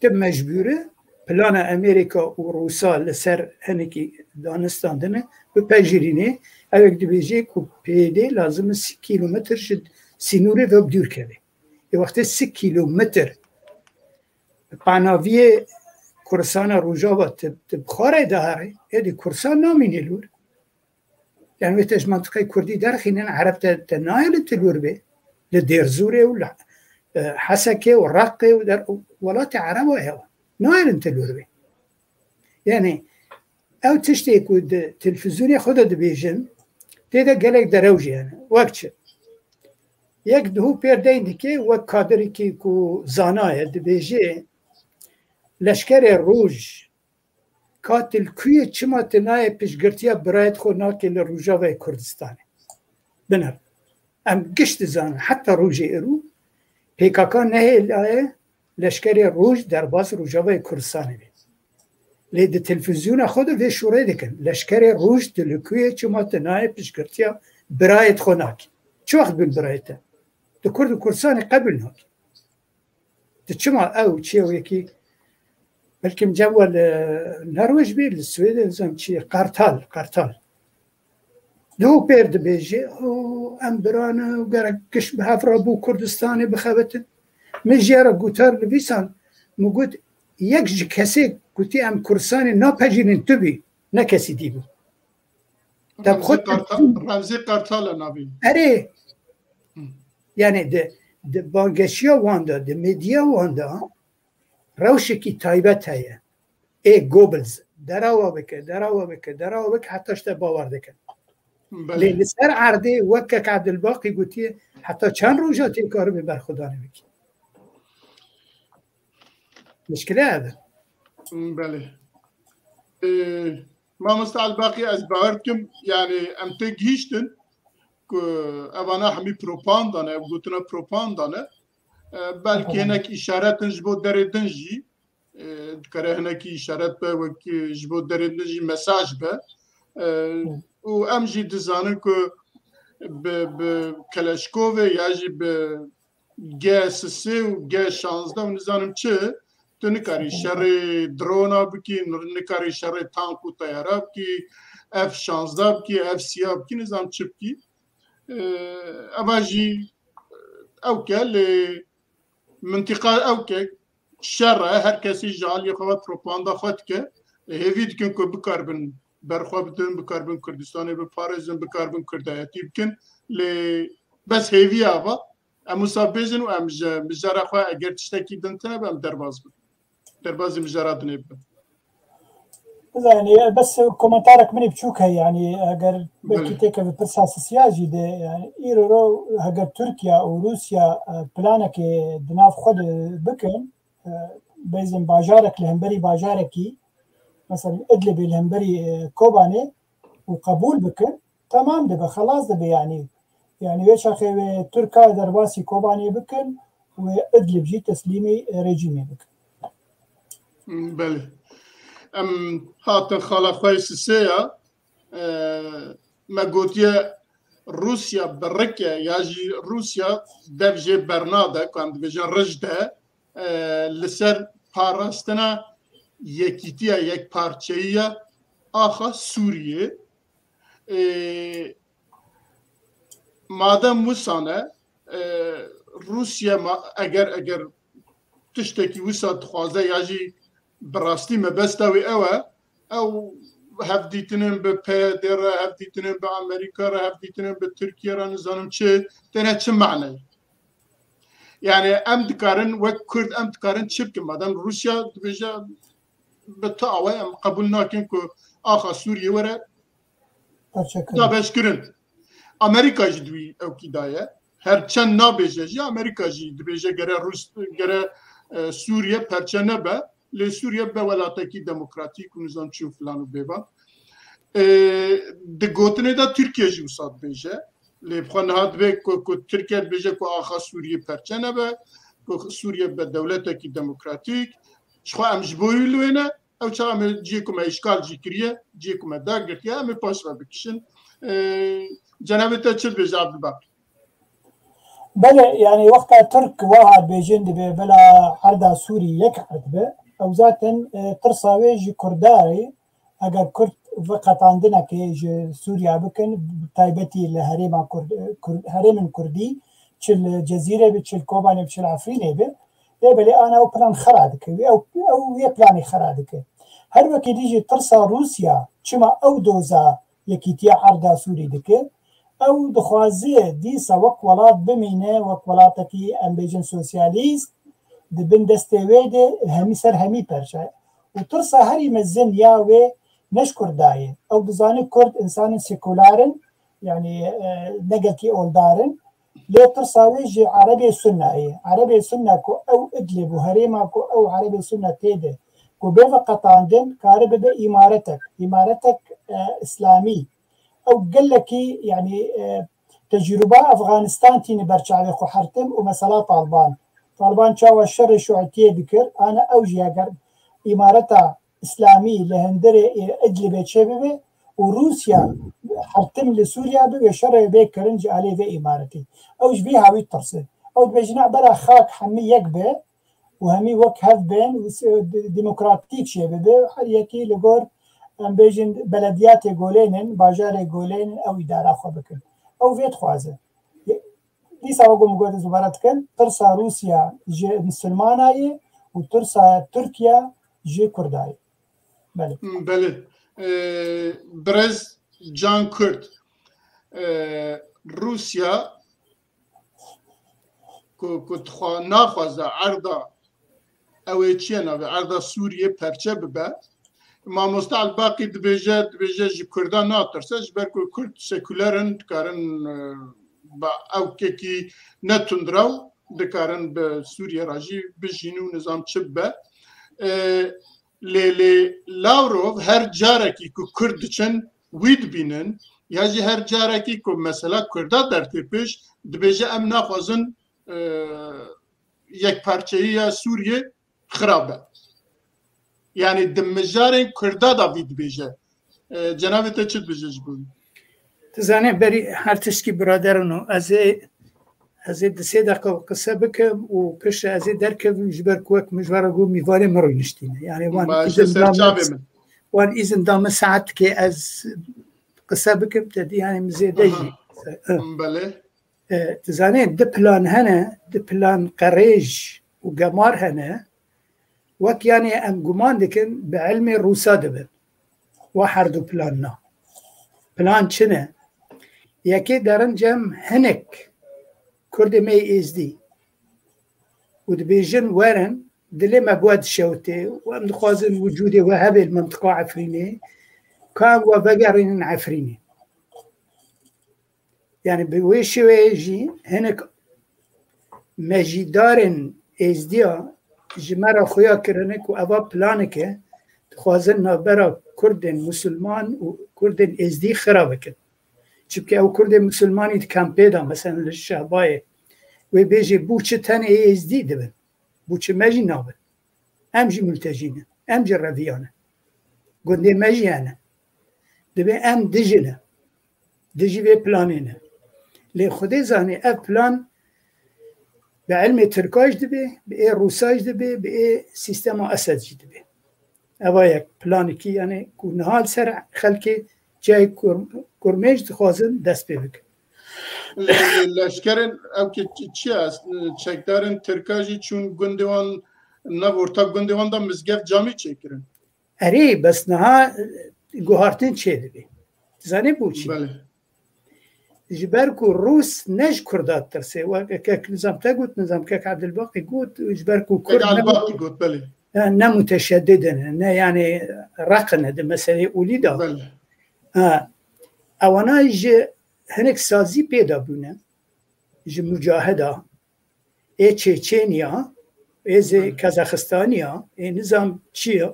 Tu mecbûr e plana Amerîka û Rûsa li ser hinekî danistandine bipejirînê. Ew yek dibêje ku P Y D lazim e sî kîlometr ji sînorê ve bi dûr keve. Ê wextê sî kîlometr panaviyê Kurdistana Rojava tu, tu bi xwe re diherê, êdî Kurdistan namîne li wir. Yani wê te ji mantiqê Kurdî derxînin, Ereb te, te nayê li tu li wir bê. Li Dêrzûrê û li, e, Hesekê û Reqê û der, û welatê Ereba ye. Nayê li tu li wir bê. Yani ew tiştê ku di televîzyonê xwe de dibêjin, tê de gelek derew jî hene. Wek çi? Yek duhû pêr deyn dike, wek kadirikî ku zana ye, dibêje, leşkerê roj, ka tu li ku yê, çima tu nayê piştgirtiya birayêt xwe nakê li Rojavayê Kurdistanê? Biner. Em giş dizanin, heta rojê îro P K K nehêlaye leşkerê roj derbas Rojavayê Kurdistanê be. Lê di televîzyona xwe de vê şûrê dikin. Leşkerê roj tu li ku yê, çima tu nayê piştgirtiya birayêt xwe nakî? Çi wext bûn birayê te? Tu Kurd û Kurdistanê qebûl nakî. Tu çima ew çi ye wekî, belkim cem we li Norwêc bê, li Swêdê, nizam çi ye, Kartal, Kartal. Duhû pêr dibêje, o, em birane û gerek giş bi hev re bo Kurdistanê bixebitin. Min jê re gotar nivîsan, min got, yek ji kesê gotî em Kurdistanê napejînin tu bî, ne kesî dî bû. Te bi xwe Remzî Kartal, Remzî Kartal e navî. Erê. Hı. Yani di, di bangeşiya wan de, di medya wan de rewşekî taybet heye. Ê Goebbels, derawa bike, derawa bike, derawa bike, heta ji te bawer dikin. Belê. Lê li ser erdê wek kek Ebdilbaqî gotiye, heta çend roja tê karibê berxwedanê bikî? Mişkile ev e. Belê. Ee, Mamoste Elbaqî, ez bawer dikim, yani em tê gihîştin ku evana hemî propaganda ne, ev gotina propaganda ne. Ee, belkî hinek îşaretin ji bo derê din jî, e, dikare hinekî îşaret be, wek, e, ji bo derê din jî mesaj be. E, Hı. Û em jî dizanin ku bi, bi Keleşkovê ya jî bi G sisê û G şazdeh û nizanim çi, tu nikarî Hı. şerê drona bikî, nikarî şerê tank û teyara bikî, F şazdeh bikî, F sîya bikî, nizam çi bikî. E, eva jî ew ke lê mintiqa ew ke şer e, her kesî ji aliyê xwe ve propaganda xwe dike. Hêvî dikin ku bikaribin berxwe bidin, bikaribin Kurdistanê biparêzin, bikaribin Kurdayetî bikin. Lê bes hêviya va, em wisa bêjin û em ji mijara xwe eger tiştekî din tine be, em derbas bin. Derbazî mijara dinê bibin. Yanî, bes komentarek min ê biçûk heye, yanî, eger belkî Belê. têkeve pirsa sisiya jî de, yanî, îro ro heger Tirkiye û Rûsya, e, planekê di nav xwe de bikin, e, bêjin bajarek li hemberî bajarekî, mesela Idlibê li hemberî, e, Kobanê û qebûl bikin, temam dibe, xelas dibe, yanî. Yanî wê çaxê wê Tirka derbasî Kobanê bikin, wê Idlib jî teslîmî rejîmê bikin. Belê. Em hatin xala xwe yê sisê ya. E, me gotiye Rûsya bi rik e ya jî Rûsya dev jê bernade, ku em dibêjin rij de, e, li ser parastina yekîtiya, yekparçeyiya axa Sûriyê. E, madem wisa ne, e, Rûsya ma-, eger, eger tiştekî wisa dixwaze ya jî bi rastî mebesta wî ew e, ew hevdîtinên bi P Y D re, hevdîtinên bi Amerîka re, hevdîtinên bi Tirkiye re, nizanim çi, têne çi maneyê. Yani em dikarin wek Kurd em dikarin çi bikin? Madem Rûsya dibêje bi tu awayê em qebûl nakin ku axa Sûriyê were dabeşkirin. Amerîka jî di wî ewkî de ye. Her çend nabêje jî Amerîka jî dibêje gere Rûs, gere e, Sûriye perçe nebe. Lê Sûriye be welatekî demokratîk û nizam çi û filan û bêvan. E, di gotinê de Tirkiye jî wisa dibêje. Lê bi xwe niha dibê ku, ku Tirkiye dibêje ku axa Sûriyê perçe nebe, ku Sûriye be dewletekî demokratîk. Ji xwe em ji bo wî li wê ne, ew çaxa me ciyê ku me îşgal jî kiriye, ciyê ku me dagirtiye, em ê paş ve bikişin. E, cenabê te çi dibêje Abdulbaqî? Belê, yani wexta Tirk waha dibêjin dibe bila erda Sûrî yek erd be, ew zaten e, tirsa wê ji Kurdarê, eger Kurd veqetandinekê ji Sûriya bikin, bi taybetî li herêma Kurd, Kurd, herêmin Kurdî, çi li Cezîrê bi, çi li Kobanê bi, çi li Efrînê bi, lê belê ana ew plan xera dike, wî ew, ew wê planê xera dike. Her wekî dî jî tirsa Rûsya, çima ew doza yekîtiya erda Sûrî dike, ew dixwaze dîsa wek welat bimîne, wek welatekî em bêjin sosyalîst, di bin destê wê de hemî ser hemî perçe. Û tirsa herî mezin ya wê ne ji Kurda ye. Ew dizane Kurd însanên sekular in, yanî e, ne gelkî oldar in. Lê tirsa wê ji Erebê Sunna ye. Erebê Sunna ku ew Idlib û herêma ku ew Erebê Sunna tê de ku bê veqetandin, kare bibe îmaretek, îmaretek e, îslamî. Ew gelekî, yanî e, tecrûba Afganistan tîne ber çavê xwe, hertim û mesela Taliban. Taliban çawa şerê şuîtiyê dikir, ana ew jî eger îmareta îslamî li hundirê Idlibê çêbibe û Rûsya hertim li Sûriya be, wê şerê bê kirin ji alî vê îmaretî. Ew ji vî hawî ditirse. Ew dibêjin, bera xak hemî yek be û hemî wek hev bên û demokratîk çêbibe. Her yekî li gor, em bêjin, belediyatê golên in, bajarê golên in, ew îdara xwe bikin. Ew vê dixwaze. Dîsa wek min got, ez dubare dikim, tirsa Rûsya ji misilmana ye û tirsa Tirkiye ji Kurda ye. Belê. Belê. Birêz Can Kurd, Rûsya ku, ku naxwaze erda, ew ê çi ye navê, erda Sûriyê perçe bibe. Mamoste Elbaqî dibêje, dibêje ji Kurda natirse, ji ber ku Kurd sekuler in, dikarin bi ewkekî ne tundrew, dikarin bi Sûriye re jî bijîn û nizam çi bibe. Lê, lê Lavrov her carekî ku Kurd diçin, wî dibînin, ya jî her carekî ku mesela Kurda dertê pêş, dibêje, em naxwazin yekparçeyiya Sûriyê xira be. Yanî di mijarên Kurda de vî dibêje. Cenabê te çi dibêje ji bo wî? Tu zanî, berî her tişkî biraderino, ez ê, ez ê di sê deqa qise bikim û piştre ez ê derkevim, ji ber ku wek min ji we re got, mîvanê min rûniştîne. Yanî wan îzin da min, wan îzin da min saetkê ez qise bikim, te dî, yanî min zêde jî. Belê. E, tu zanî, di plan hene, di plan qerêj û gemar hene, wek, yanî, em guman dikin bi ilmê Rûsa dibin. Wa her du planna. Plan çi ne? Yekê derin cem hinek Kurdê me yê Êzdî û dibêjin, werin, dilê me bi we dişewite û em dixwazin wicûdê we hebe li mintiqa Efrînê, ka em we vegerînin Efrînê. Yanî bi wê şêweyê jî hinek mejîdarên Êzdiya ji me re xuya kirine ku eva planek e, dixwazin navbera Kurdên Musulman û Kurdên Êzdî xira bikin. Çimkî ew Kurdên Musulmanî di kampê de, mesela li Şehbayê, wê bêjê bû çi tenê Êzdî dibin. Bû çi me jî nabin. Em jî multecî ne. Em jî reviya ne. Gundê me jî hene. Dibê em dijî ne. Dijî vê planê ne. Lê Xwedê zanî ev plan bi ilmê Tirka jî dibe, bi ê Rûsa jî dibe, bi ê sîstema Esed jî dibe. Eva yek planekî, yanî ku niha li ser xelkê cayê kurmêj dixwazin dest pê bikin. Leşkerên ew ki çi ye? Çekdarên Tirka jî çûn gundê wan, nav orta gundê wan de mizgeft camî çêkirin. Erê, bes niha guhartin çêdibe. Dizanî bo çi? Belê. Ji ber ku Rûs ne ji Kurda ditirsê. Wek kek nizam te got, nizam kek Ebdilbaqî got, ji ber ku Kurd ne, Ebdilbaqî got, belê. Ne muteşeddid in, ne yani req in di meseleyê olî de. Belê. Ha, ewana ji hinek sazî pê de bûne, ji mucahida, ê Çeçeniya, ê zê Kazaxistaniya, ê nizam çi ye,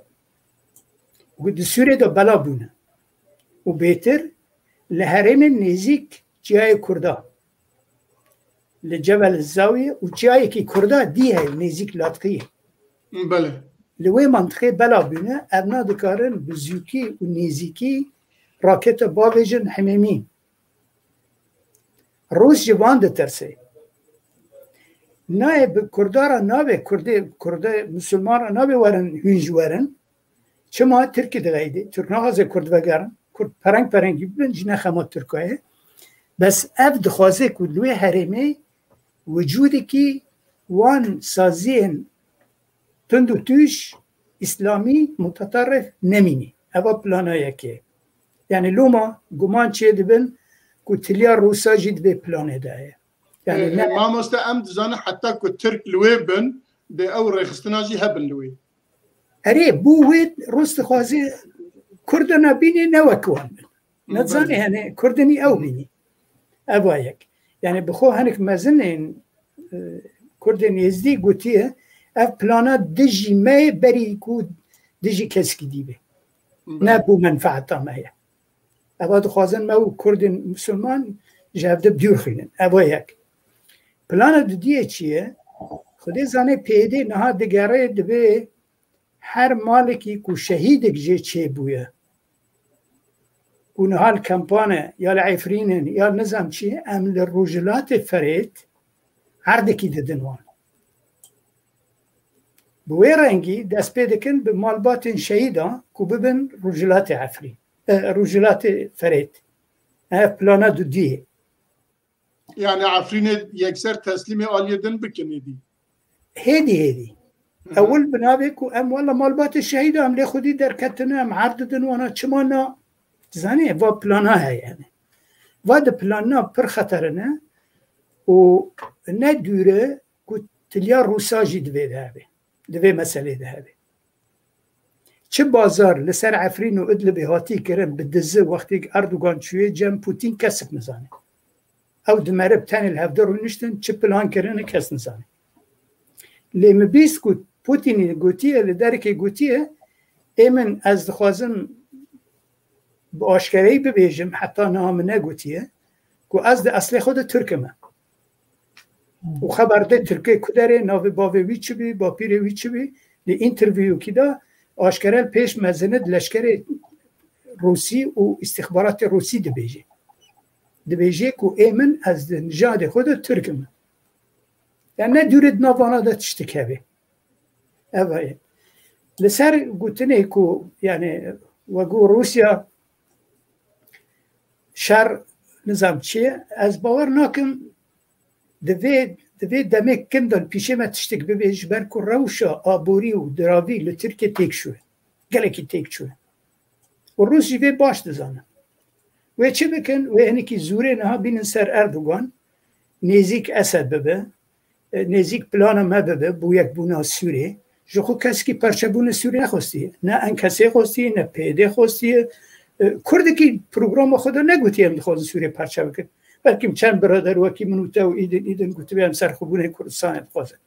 û di Sûriyê de bela bûne. Û bêtir li herêmên nêzîk çiyayê Kurda, li Cebel Zawiyê û çiyayekî Kurda dî heye nêzîk Latkiyê. Belê. Li wê mantiqê bela bûne, evna dikarin bi zûkî û nêzîkî rakete bavêjin Himêmî. Rûs ji van ditirsê. Nayê bi Kurda re nabê, Kurdê, Kurdê Musulman re nabê werin, hûn ji werin. Çima Tirkî dixeydê? Tirk naxwaze Kurd vegerin. Kurd pereng perengî bibin, ji nexema Tirka ye. Bes ev dixwaze ku li wê herêmê wicûdekî wan saziyên tund û tûj, îslamî, mutatarrif nemînî. Eva plana yekê. Yani loma guman çê dibin ku tiliya Rûsa jî di vê planê de ye. Yani E, ne mamoste, em dizanin heta ku Tirk li wê bin, dê ew rêxistina jî hebin li wê. Erê, bû wê Rûs dixwaze Kurda nabînê ne wek wan bin. Ne dizanê, yani Kurdinî ew bînî. Eva yek. Yani bi xwe hinek mezinên, e, Kurdên Êzdî gotiye, ev plana dijî me ye berî ku dijî keskî dî be. Ne bo menfaeta me ye. Eva dixwazin me û Kurdên Musulman ji hev de dûr xînin. Eva yek. Plana dudiyê çi ye? Xwedê zane P Y D niha digere, divê her malekî ku şehîdek jê çêbûye, ku niha li kempan e, ya li Efrîn in, ya li nizam çi, em li Rojhilatê Ferêt erdekî didin wan. Bi wê rengî dest pê dikin bi malbatên şehîdan ku bibin Rojhilatê Efrîn, e, Rojhilatê Ferêt. Ev plana dudiyê. Yani Efrînê yekser teslîmê aliyê din bikin êdî. Hêdî hêdî. Hı hı. Ewil bi navê ku em wela malbatê şehîda em lê xwedî derketine, em erd didin wana, çima na? Zanî, va plana heye yani. Va di plana pir xeterine û ne dûre ku tiliya Rûsa jî divê de hebe. Di vê meselê de hebe. Çi bazar li ser Efrîn û Idlibê hatî kirin bi dizi, wextêk Erdogan çûyê cem Putin kesik nizane. Ew di merib tenê li hevdû rûniştin, çi plan kirine kes nizane. Lê min bîst ku Putinî gotiye, li derekê gotiye, ê min ez dixwazim bi aşkereyî bibêjim, heta niha min negotiye, ku ez di eslê xwe de Tirk im. Û xeber de Tirkê ku derê, navê bavê wî çi bî, bapîrê wî çi bî, li înterviyokî de aşkere li pêş mezinê di leşkerê Rûsî û îstîxbaratê Rûsî dibêje. Dibêje ku ê min, ez di nijadê xwe de Tirk im. Yani ne dûrê di nav vana de tiştek hebe. Ev e. Li ser gotinê ku, yani, wegu Rûsya şer nizam çi ye, ez bawer nakim di vê, di vê demê kin de li pîşê me tiştek bibe, ji ber ku rewşa aborî û diravî li Tirkiye têk çûye. Gelekî têk çûye. Û Rûs jî vê baş dizane. Wê çi bikin? Wê hinekî zûrê niha bînin ser Erdogan, nêzîk Esed bibe, e, nêzîk plana me bibe, bo yekbûna Sûrê. Ji xwe kesekî perçebûna Sûrê nexwestiye. Ne Enkesê xwestiye, ne P Y D xwestiye. E, Kurdekî programa xwe de negotiye em dixwazin Sûrê perçe bikin. Belkî çend birader wekî min û te û îdin, îdin gotibe em serxwebûnê Kurdistanê dixwazin.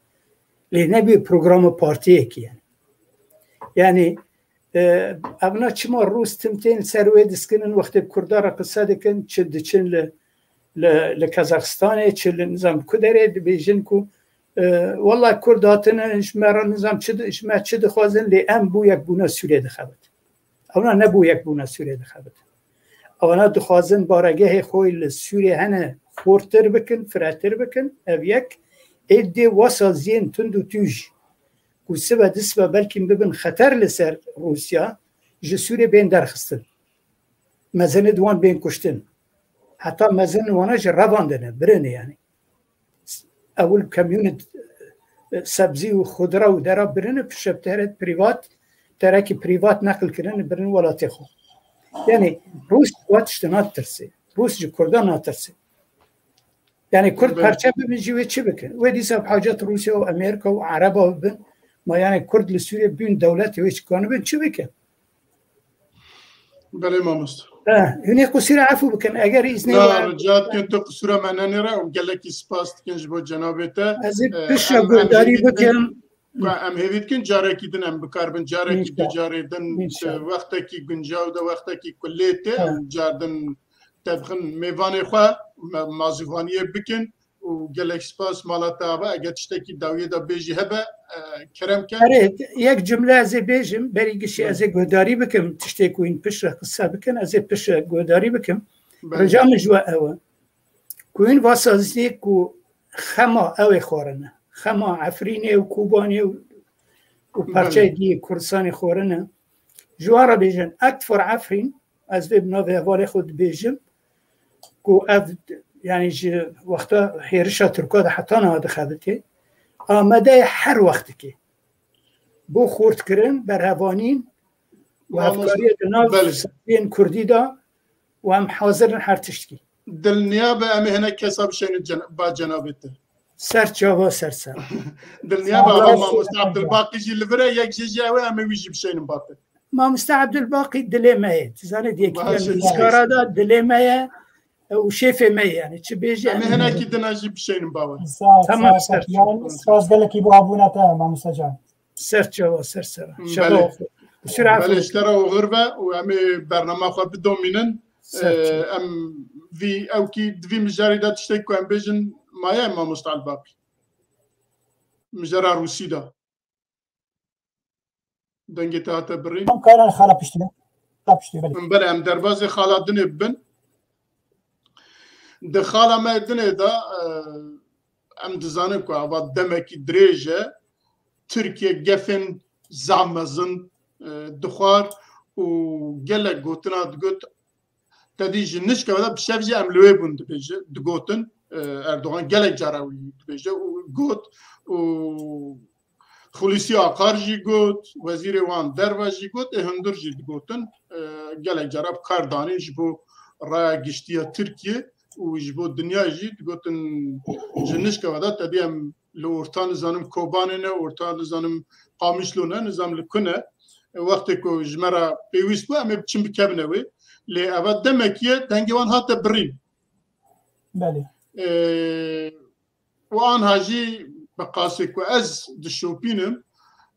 Lê nebûye programa partiyekî yani. Yani, e, evna çima Rûs tim tên li ser wê diskinin, wextê bi Kurda re qise dikin, çi diçin li, li, li Kazaxistanê, çi li nizam ku derê, dibêjin ku, e, wela Kurd hatine, ji me re nizam çi di-, ji me çi dixwazin, lê em bo yekbûna Sûriyê dixebit. Ewna ne bo yekbûna Sûriyê dixebit. Ewana dixwazin baregehê xwe li Sûriyê hene xurtir bikin, firetir bikin, ev yek. Ê dê wasa ziyên tund û tûj ku sibe di sibe belkî bibin xeter li ser Rûsya, ji Sûriyê bên derxistin. Mezin di wan bên kuştin. Heta mezin wana jî revandine, birine yani. Ewil kemyûnê, e, sebzî û xudra û dera birine, piştre bi tere prîvat, terekî prîvat neqil kirine, birine welatê xwe. Yani Rûs wa tiştê natirsê. Rûs ji Kurdan natirsê. Yani Kurd parçe bibin jî wê çi bikin? Wê dîsa bi hacet Rûsya û Amerîka û Ereba bibin. Ma yani Kurd li Sûriyê bûn dewletê wê çi kanibin çi bikin? Belê mamoste. Eh, hûn ê qusûra efû bikin. Eger îznê Na, rica dikin tu qusûra me nenêre û gelekî spas dikin ji bo cenabê te. Ez ê Eh, piştre em, em guhdarî hêvî dikin, bikim. Ku em hêvî dikin carekî din em bikaribin, carekî du, İnşallah. Carê din, İnşallah. Wextekî guncaw de, wextekî kulê tê, Evet. Em car din tebxin mêvanê xwe, me-, mazîvaniyê bikin û gelek spas mala te ava, eger tiştekî dawiyê de bêjî hebe, e, kerem ke. Erê, yek cumle ez ê bêjim, berî gişê Evet. ez ê guhdarî bikim, tiştê ku hîn piştre qise bikin, ez ê piştre guhdarî bikim. Belê. Rica min ji we ew e. Ku hîn va sazî ku xema ew ê xwarine. Xema Efrînê û Kobanê û, û Belê. Parçeyê dî yê Kurdistanê xwarine. Ji wan re bêjin, Act for Afrin, ez vê bi navê hevalê xwe dibêjim, ku ev, yani ji wexta hêrişa Tirka de heta niha dixebitê, amade ye her wextikê. Bo xurtkirin, berhevanîn û Mamoste, hevkariya di nav belê. Saziyên Kurdî de û em hazir in her tiştkî. Dilniya be em ê hinek kesa bişeynin cen-, ba cenabê te. Ser çava ser ser. Dilniya be Sağ ol. Ava mamoste Abdulbaqî jî li vir e, yek jê jî ew e, em ê wî jî bişeynin ba te. Mamoste Abdulbaqî dilê me ye. Tu zanî, di yekîtiya Baş e. Nivîskara de dilê me ye. E, û şêfê me ye, yani çi bêje, Em ê hinekî dina jî bişeynin ba we. Sağ ol, Tamam, sağ ol. Ser çava. Yani, spas gelekî bo hebûna te, mamoste can. Ser çava, ser sera. Hmm, Şeva belê. Oxir. Qusûra Belê, efû. Ji te re oxir be û em ê bernama xwe bidomînin. Ser çava. Ee, em vî, ew kî di vî mijarê de tiştek ku em bêjin maye mamoste Elbaqî. Mijara Rûsî de. Dengê te hate birîn. Em karan xala piştî. Xala piştî, belê. Belê, em derbazê xala dinê bibin. Di xala me dinê de, e, em dizanin ku ava demekî dirêj e. Tirkiye gefên zaf mezin, e, dixwar û gelek gotina digot, te dî ji nişka ve de bi şev jî em li wê bûn dibêje, digotin. E, Erdogan gelek cara wî dibêje û got û Xulîsî Akar jî got, wezîrê wan derve jî got, ê hundir jî digotin, e, gelek cara bi kar danîn ji bo raya giştî ya Tirkiye û ji bo dinya jî digotin ji nişka ve de te dî em li orta nizanim Kobanê ne, orta nizanim Qamişlo ne, nizam li ku ne. E, wextê ku ji me re pêwîst bû, em ê biçin bikevine wê. Lê eva demekî ye, dengê wan hate birîn. Belê. E, û anha jî bi qasê ku ez dişopînim,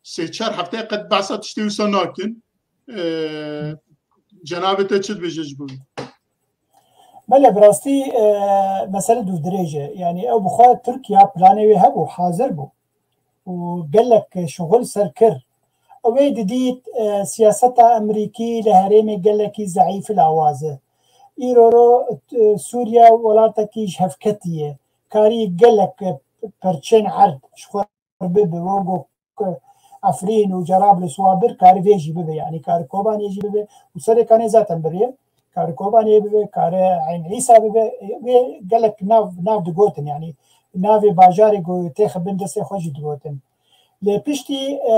sê çar hefteyê qet behsa tiştê wisa nakin. E, cenabê te çi dibêje ji bo wî? Belê, bi rastî, e, mesele dûvdirêj e. Yani ew bi xwe Tirkiye planê wê hebû, hazir bû. Û gelek şixul ser kir. Ew ê didît, e, siyaseta Amerîkî li herêmê gelekî zeîf û lawaz e. Îro ro, e, Sûriye welatekî ji hevketî ye. Karî gelek, e, perçên erd ji xwe bibe, wek Efrîn û Cerablus û Abir karî vê jî bibe, yanî karî Kobanê jî bibe û serê kanê zaten biriye. Karî Kobanê bibe, karî Eyn Îsa bibe, vê gelek nav, nav digotin, yanî navê bajarê ku têxe bin destê xwe jî digotin. Lê piştî, e,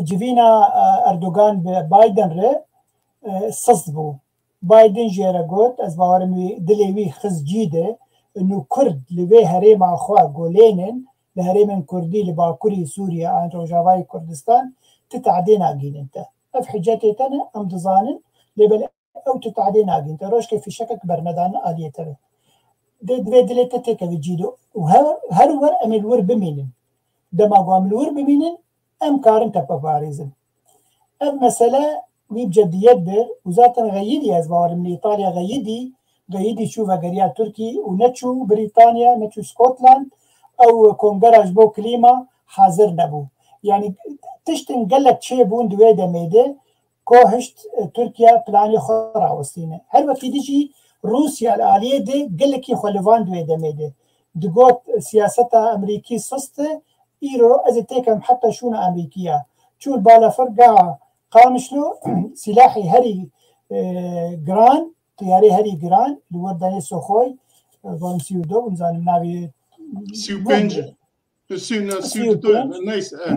civîna, e, Erdogan bi Biden re, e, sist bû. Biden jê re got, ez bawerim wî, dilê wî xist cî de, û Kurd li vê herêma xwe golênin, li herêmên Kurdî li Bakurî Sûriye an Rojavayê Kurdistan, ti tehdê nagînin te. Ev hicetê te ne, em dizanin, lê belê ew ti tehdê nagîn te. Rojkê fîşekek bernedan aliyê te be. Dê divê dilê te têkeve cî de. Û her, her wer em ê li wir bimînin. Dema ku em li wir bimînin, em karin te biparêzin. Ev mesele wî bi cediyet bir û zaten xeyidî, ez bawerim li Îtalya xeyidî, xeyidî çû vegeriya Tirkî û neçû Brîtanya, neçû Scotland, ew kongera ji bo klîma hazir nebû. Yanî tiştin gelek çêbûn di wê demê de, ku hişt, e, Tirkiye planê xwe rawestîne. Her wekî dî jî Rûsya li aliyê de gelekî xwe li van di wê demê de. Digot, e, siyaseta Amerîkî sist e, îro ez ê têkem heta şûna Amerîkî ya. Çû balafirgeha Qamişlo, sîlahê herî, e, giran, tiyarê herî giran, li wir danê Soxoy, e, van sî û du, nizanim navê Sî û pênc. Sî, ne, sî û du, neyse, e.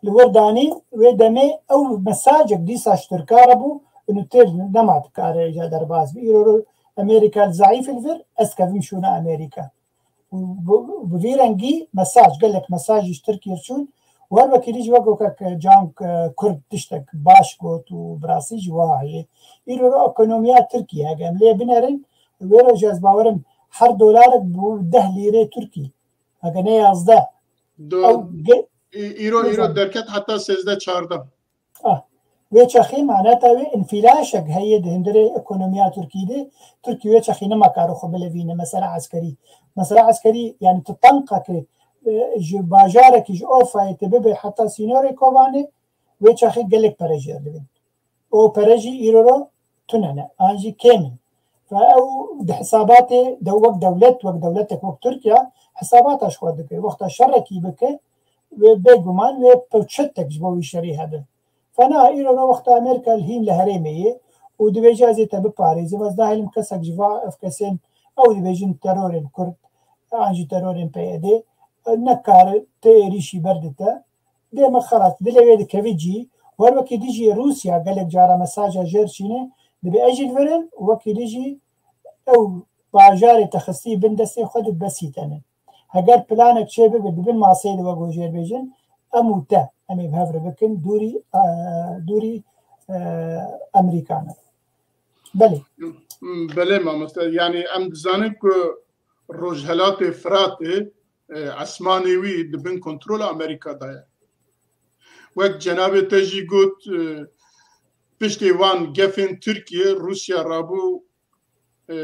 Li wir danî, wê demê ew mesajek dîsa ji Tirka re bû, û têr nema dikare îca derbas bî. Îro ro Amerîka li zayîf li vir, ez kevim şûna Amerîka. Û bi, bi vî rengî mesaj, gelek mesaj ji Tirkiyê çûn. Û her wekî dî jî wek wekek Can, e, Kurd tiştek baş got û bi rastî jî wiha heye. Îro ro ekonomiya Tirkiyê hege em lê binerin, wê rojê ez bawerim her dolarek bû deh lîrê Tirkî. Hege ne yazdeh. Do, Ew ge-, î-, îro, îro nizam. Derket heta sêzdeh çardeh. Ah, wê çaxê maneta wê înfîlaşek heye di hundirê ekonomiya Tirkî de. Tirkî wê çaxê nema karo xwe bilevîne, mesela eskerî. Mesela eskerî, yani tu tanqekê, e, ji bajarekî, ji Orfayê te bibe heta sînorê Kobanê, wê çaxê gelek pere jê re dibin. O pere jî îro ro tune ne, an jî kêm in. Ve ew di hesabatê de wek dewlet, wek dewletek wek Tirkiye hesabata ji xwe dike. Wexta şerekî bike, wê bêguman wê pewçetek ji bo wî şerî hebe. Fena îro ro wexta Amerîka li hîn li herêmê ye û dibêje ez ê te biparêzim, ez nahêlim kesek ji va ev kesên ew dibêjin terorên Kurd, an jî terorên P Y D, ne kare tu êrîşî berdite. Dê me xelas, dilê wê dikevî cî, wer wekî dijî Rûsya gelek cara mesaja jê re çîne, dibê ez jî li vir im û wekî dijî ew bajarê te xistî bin destê xwe di besî tene. Heger planek çê bibe, di bin maseyê de wek hojêr bêjin, em û te, em ê bi hev re bikin, dûrî, e, dûrî, e, Amerîkan e. Belê. Belê mamoste, yani em dizanin ku Rojhelatê Firatê, e, esmanê wî di bin kontrola Amerîka de ye. Wek cenabê te jî got, e, piştê wan gefên Tirkiye, Rûsya rabû, e,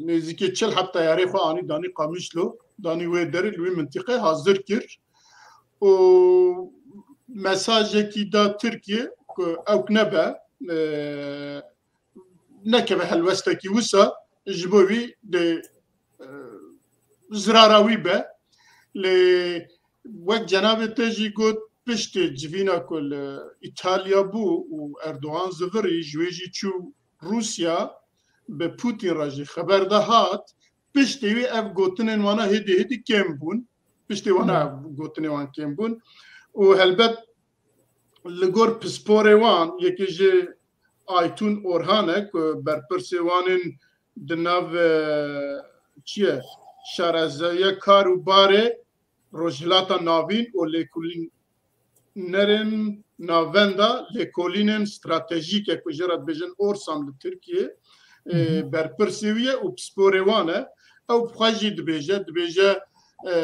nêzîkî çil heb teyarê xwe anî danî Qamişlo, danî wê derê li wî mintîqe hazir kir û mesajekî da Tirkiye ku ewk nebe, e, nekeve helwestekî wisa ji bo wî dê, e, zirara wî be. Lê wek cenabê te jî got, piştê civîna ku li Îtalya bû û Erdogan zivirî, ji wê jî çû Rûsya, bi Putin re jî xeber de hat, piştê wî ev gotinên wana hêdî hêdî kêm bûn. Piştê wana ev gotinê wan kêm bûn. Û helbet li gor pisporê wan, yekê ji Aytun Orhan e ku berpirsê wan in di nav, e, çi ye, şarezayiya kar û barê Rojhilata Navîn û lêkolînerên navenda lêkolînên stratejîk e ku jê re dibêjin Orsam li Tirkiyê, e, Hı hı. berpirsê wî ye û pisporê wan e. Ew bi xwe jî dibêje, dibêje, e,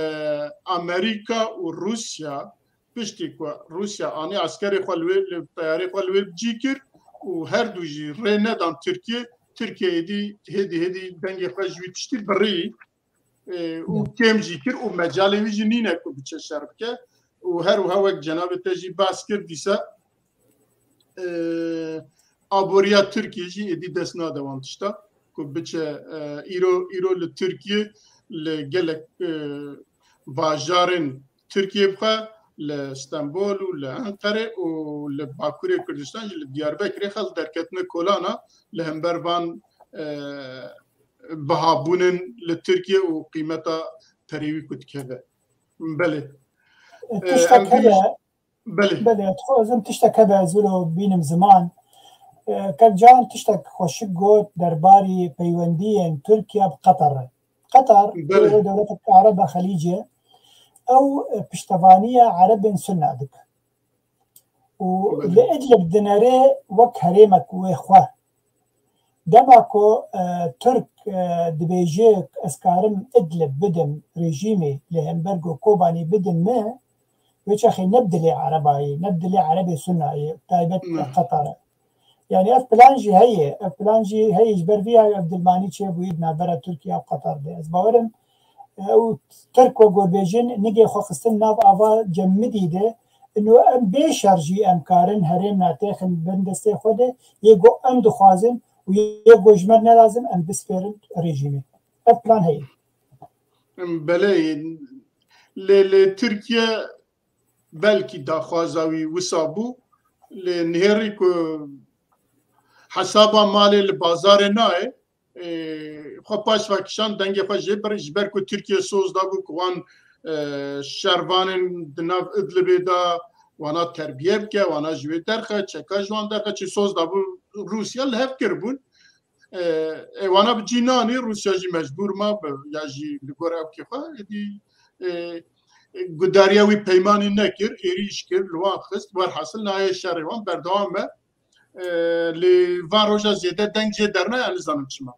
Amerîka û Rûsya piştî ku Rûsya anî eskerê xwe li wê, li teyarê xwe li wê bi cî kir û her du jî rê nedan Tirkiye, Tirkiye êdî hêdî hêdî dengê xwe ji wî tiştî birî, e, û Hı. kêm jî kir û mecalê wî jî nîne ku biçe şer bike. Û her wiha wek cenabê te jî bas kir, dîsa, e, aboriya Tirkiye jî êdî dest nade wan tişta ku biçe, e, îro, îro li Tirkiye li gelek, e, bajarên Tirkiye bixwe, li Stenbol û li Enqere û li Bakurê Kurdistan jî li Diyarbekirê xelk derketine kolana li hember van, e, bihabûnên li Tirkiye û qîmeta perê wî ku dikeve. Belê. E, E, tiştek em heye, bîniş-, belê. Belê, dixwazim tiştek hebe ez wilo bînim ziman. E, Kek Can tiştek xweşik got derbarî peywendiyên Tirkiye bi Qeter re. Qeter, Belê. Êro dewletek Ereba Xelîcê, ew, e, piştevaniya Erebên Sunna dike. Û Belê. li Idlib dinere wek herêmek wê xwe. Dema ku, e, Tirk, e, dibêje ez karim Idlib bidim rejîmê, li hember ku Kobanê bidin me, wê çaxê ne bi dilê Erebayê, ne bi dilê Erebê Sunayê, taybet Hmm. Qetar e. Yani ev plan jî heye, ev plan jî heye, ji ber vî ya ev dilmanî çêbûyî di navbera Tirkiye û Qetar de. Ez bawerim, e, ew Tirk wek got bêjin, nigê xwe xistin nav ava cemidî de, ino em bê şer jî em karin herêm natêxin bin destê xwe de, yê go em dixwazin û yê go ji me ne lazim em bispêrin rejîmê. Ev plan heye. Belê, lê, lê Tirkiye belkî daxwaza wî wisa bû, lê nihêrî ku hesaba malê li bazarê nayê, e, xwe paş ve kişand, dengê xwe jê bir, ji ber ku Tirkiye soz dabû ku wan, e, şervanên di nav Idlibê de wana terbiye bike, wana ji wê derxe, çeka ji wan derxe, çi soz dabû Rûsya li hev kiribûn. E, e, wana bi cî nanî Rûsya jî mecbûr ma bi, ya jî li gor ewkê xwe, êdî, e, e, gudariya wî peymanî nekir, êrîş kir, li wan xist, werhasil nayê şerê wan berdewam e. E, lê van roja zêde deng jê dernaya, nizanim çima.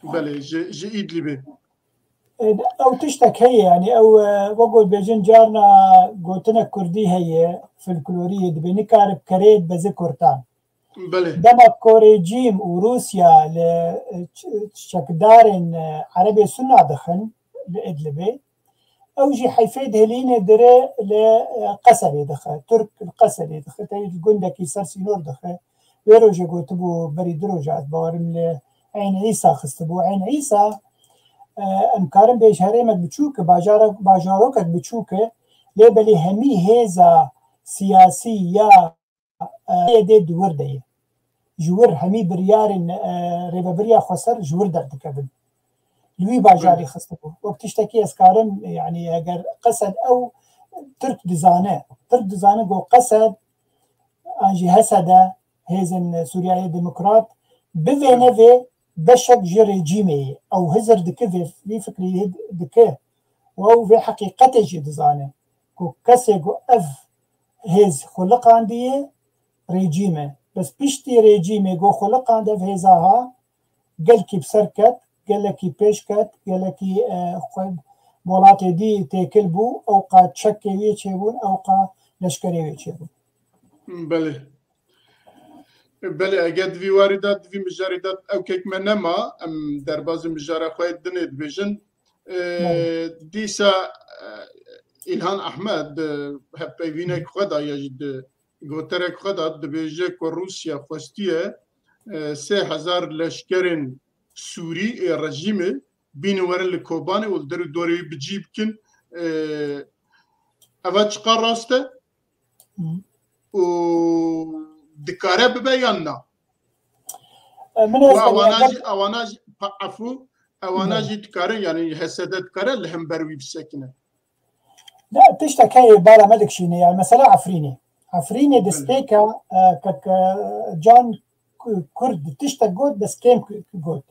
Belê, ji, ji Îdlibê. E, ew tiştek heye, yani ew, e, wek ku dibêjin carna gotinek kurdî heye, folklorî yê, dibê nikare bi kerê beze kurtan. Belê. Dema ku rejîm û Rûsya li, e, ç-, çekdarên, e, Erebê Sunna dixin li Idlibê, ew jî heyfê dihilîne dire li, e, Qesedê dixe. Tirk li Qesedê dixe. Tey li gundekî ser sînor dixe. Wê rojê gotibû, berî du roja ez bawerim li Eyn Îsa xistibû. Eyn Îsa, e, em karin bêj herêmek biçûk e, bajara-, bajarokek biçûk e, lê belê hemî hêza siyasî ya, e, yê dê di wir de ye. Ji wir hemî biryarên, e, rêvebiriya xweser ji wir derdikevin. Li wî bajarî xistibû. Wek tiştekî ez karim, yani eger Qesed ew Tirk dizane, Tirk dizane ku Qesed an jî H S D, Hêzên Sûriyeyê Demokrat, bivêne vê beşek ji rejîmê ye. Ew hizir dike vê, vî fikrî dike û ew vê heqîqetê jî dizane ku kesê ku ev hêz xuliqandiye rejîm e. Bes piştî rejîmê ku xuliqand ev hêza ha, gelkî bi ser ket, gelekî pêş ket, gelekî, e, xwe welatê dî têkil bû, ewqa çekê wî çêbûn, ewqa leşkerê wî çêbûn. Belê. Belê, eger di vî warî de, di vî mijarî de ewkek me nema, em derbazî mijara xwe yê dinê dibêjin. E, Belê. Dîsa, e, Îlhan Ehmed di hevpeyvînek xwe de ya jî di goterek xwe de dibêje ku Rûsya xwestiye, e, sê hezar leşkerên Sûrî ê rejîmê bînin werin li Kobanê û li der û dorê wî bi cî bikin. E, eva çiqas rast e? Hı. Û dikare bibe yan na? E, min Û ez ewana eger jî, ewana jî, pa-, efû, ewana Hı. jî dikarin, yani H S D dikare li hember wî bisekine. Ne, tiştek heye bala me dikişîne, yani mesela Efrînê. Efrînê Belê. destpêka, e, kek, e, Can Ku-, Kurd tiştek got, bes kêm ku-, got.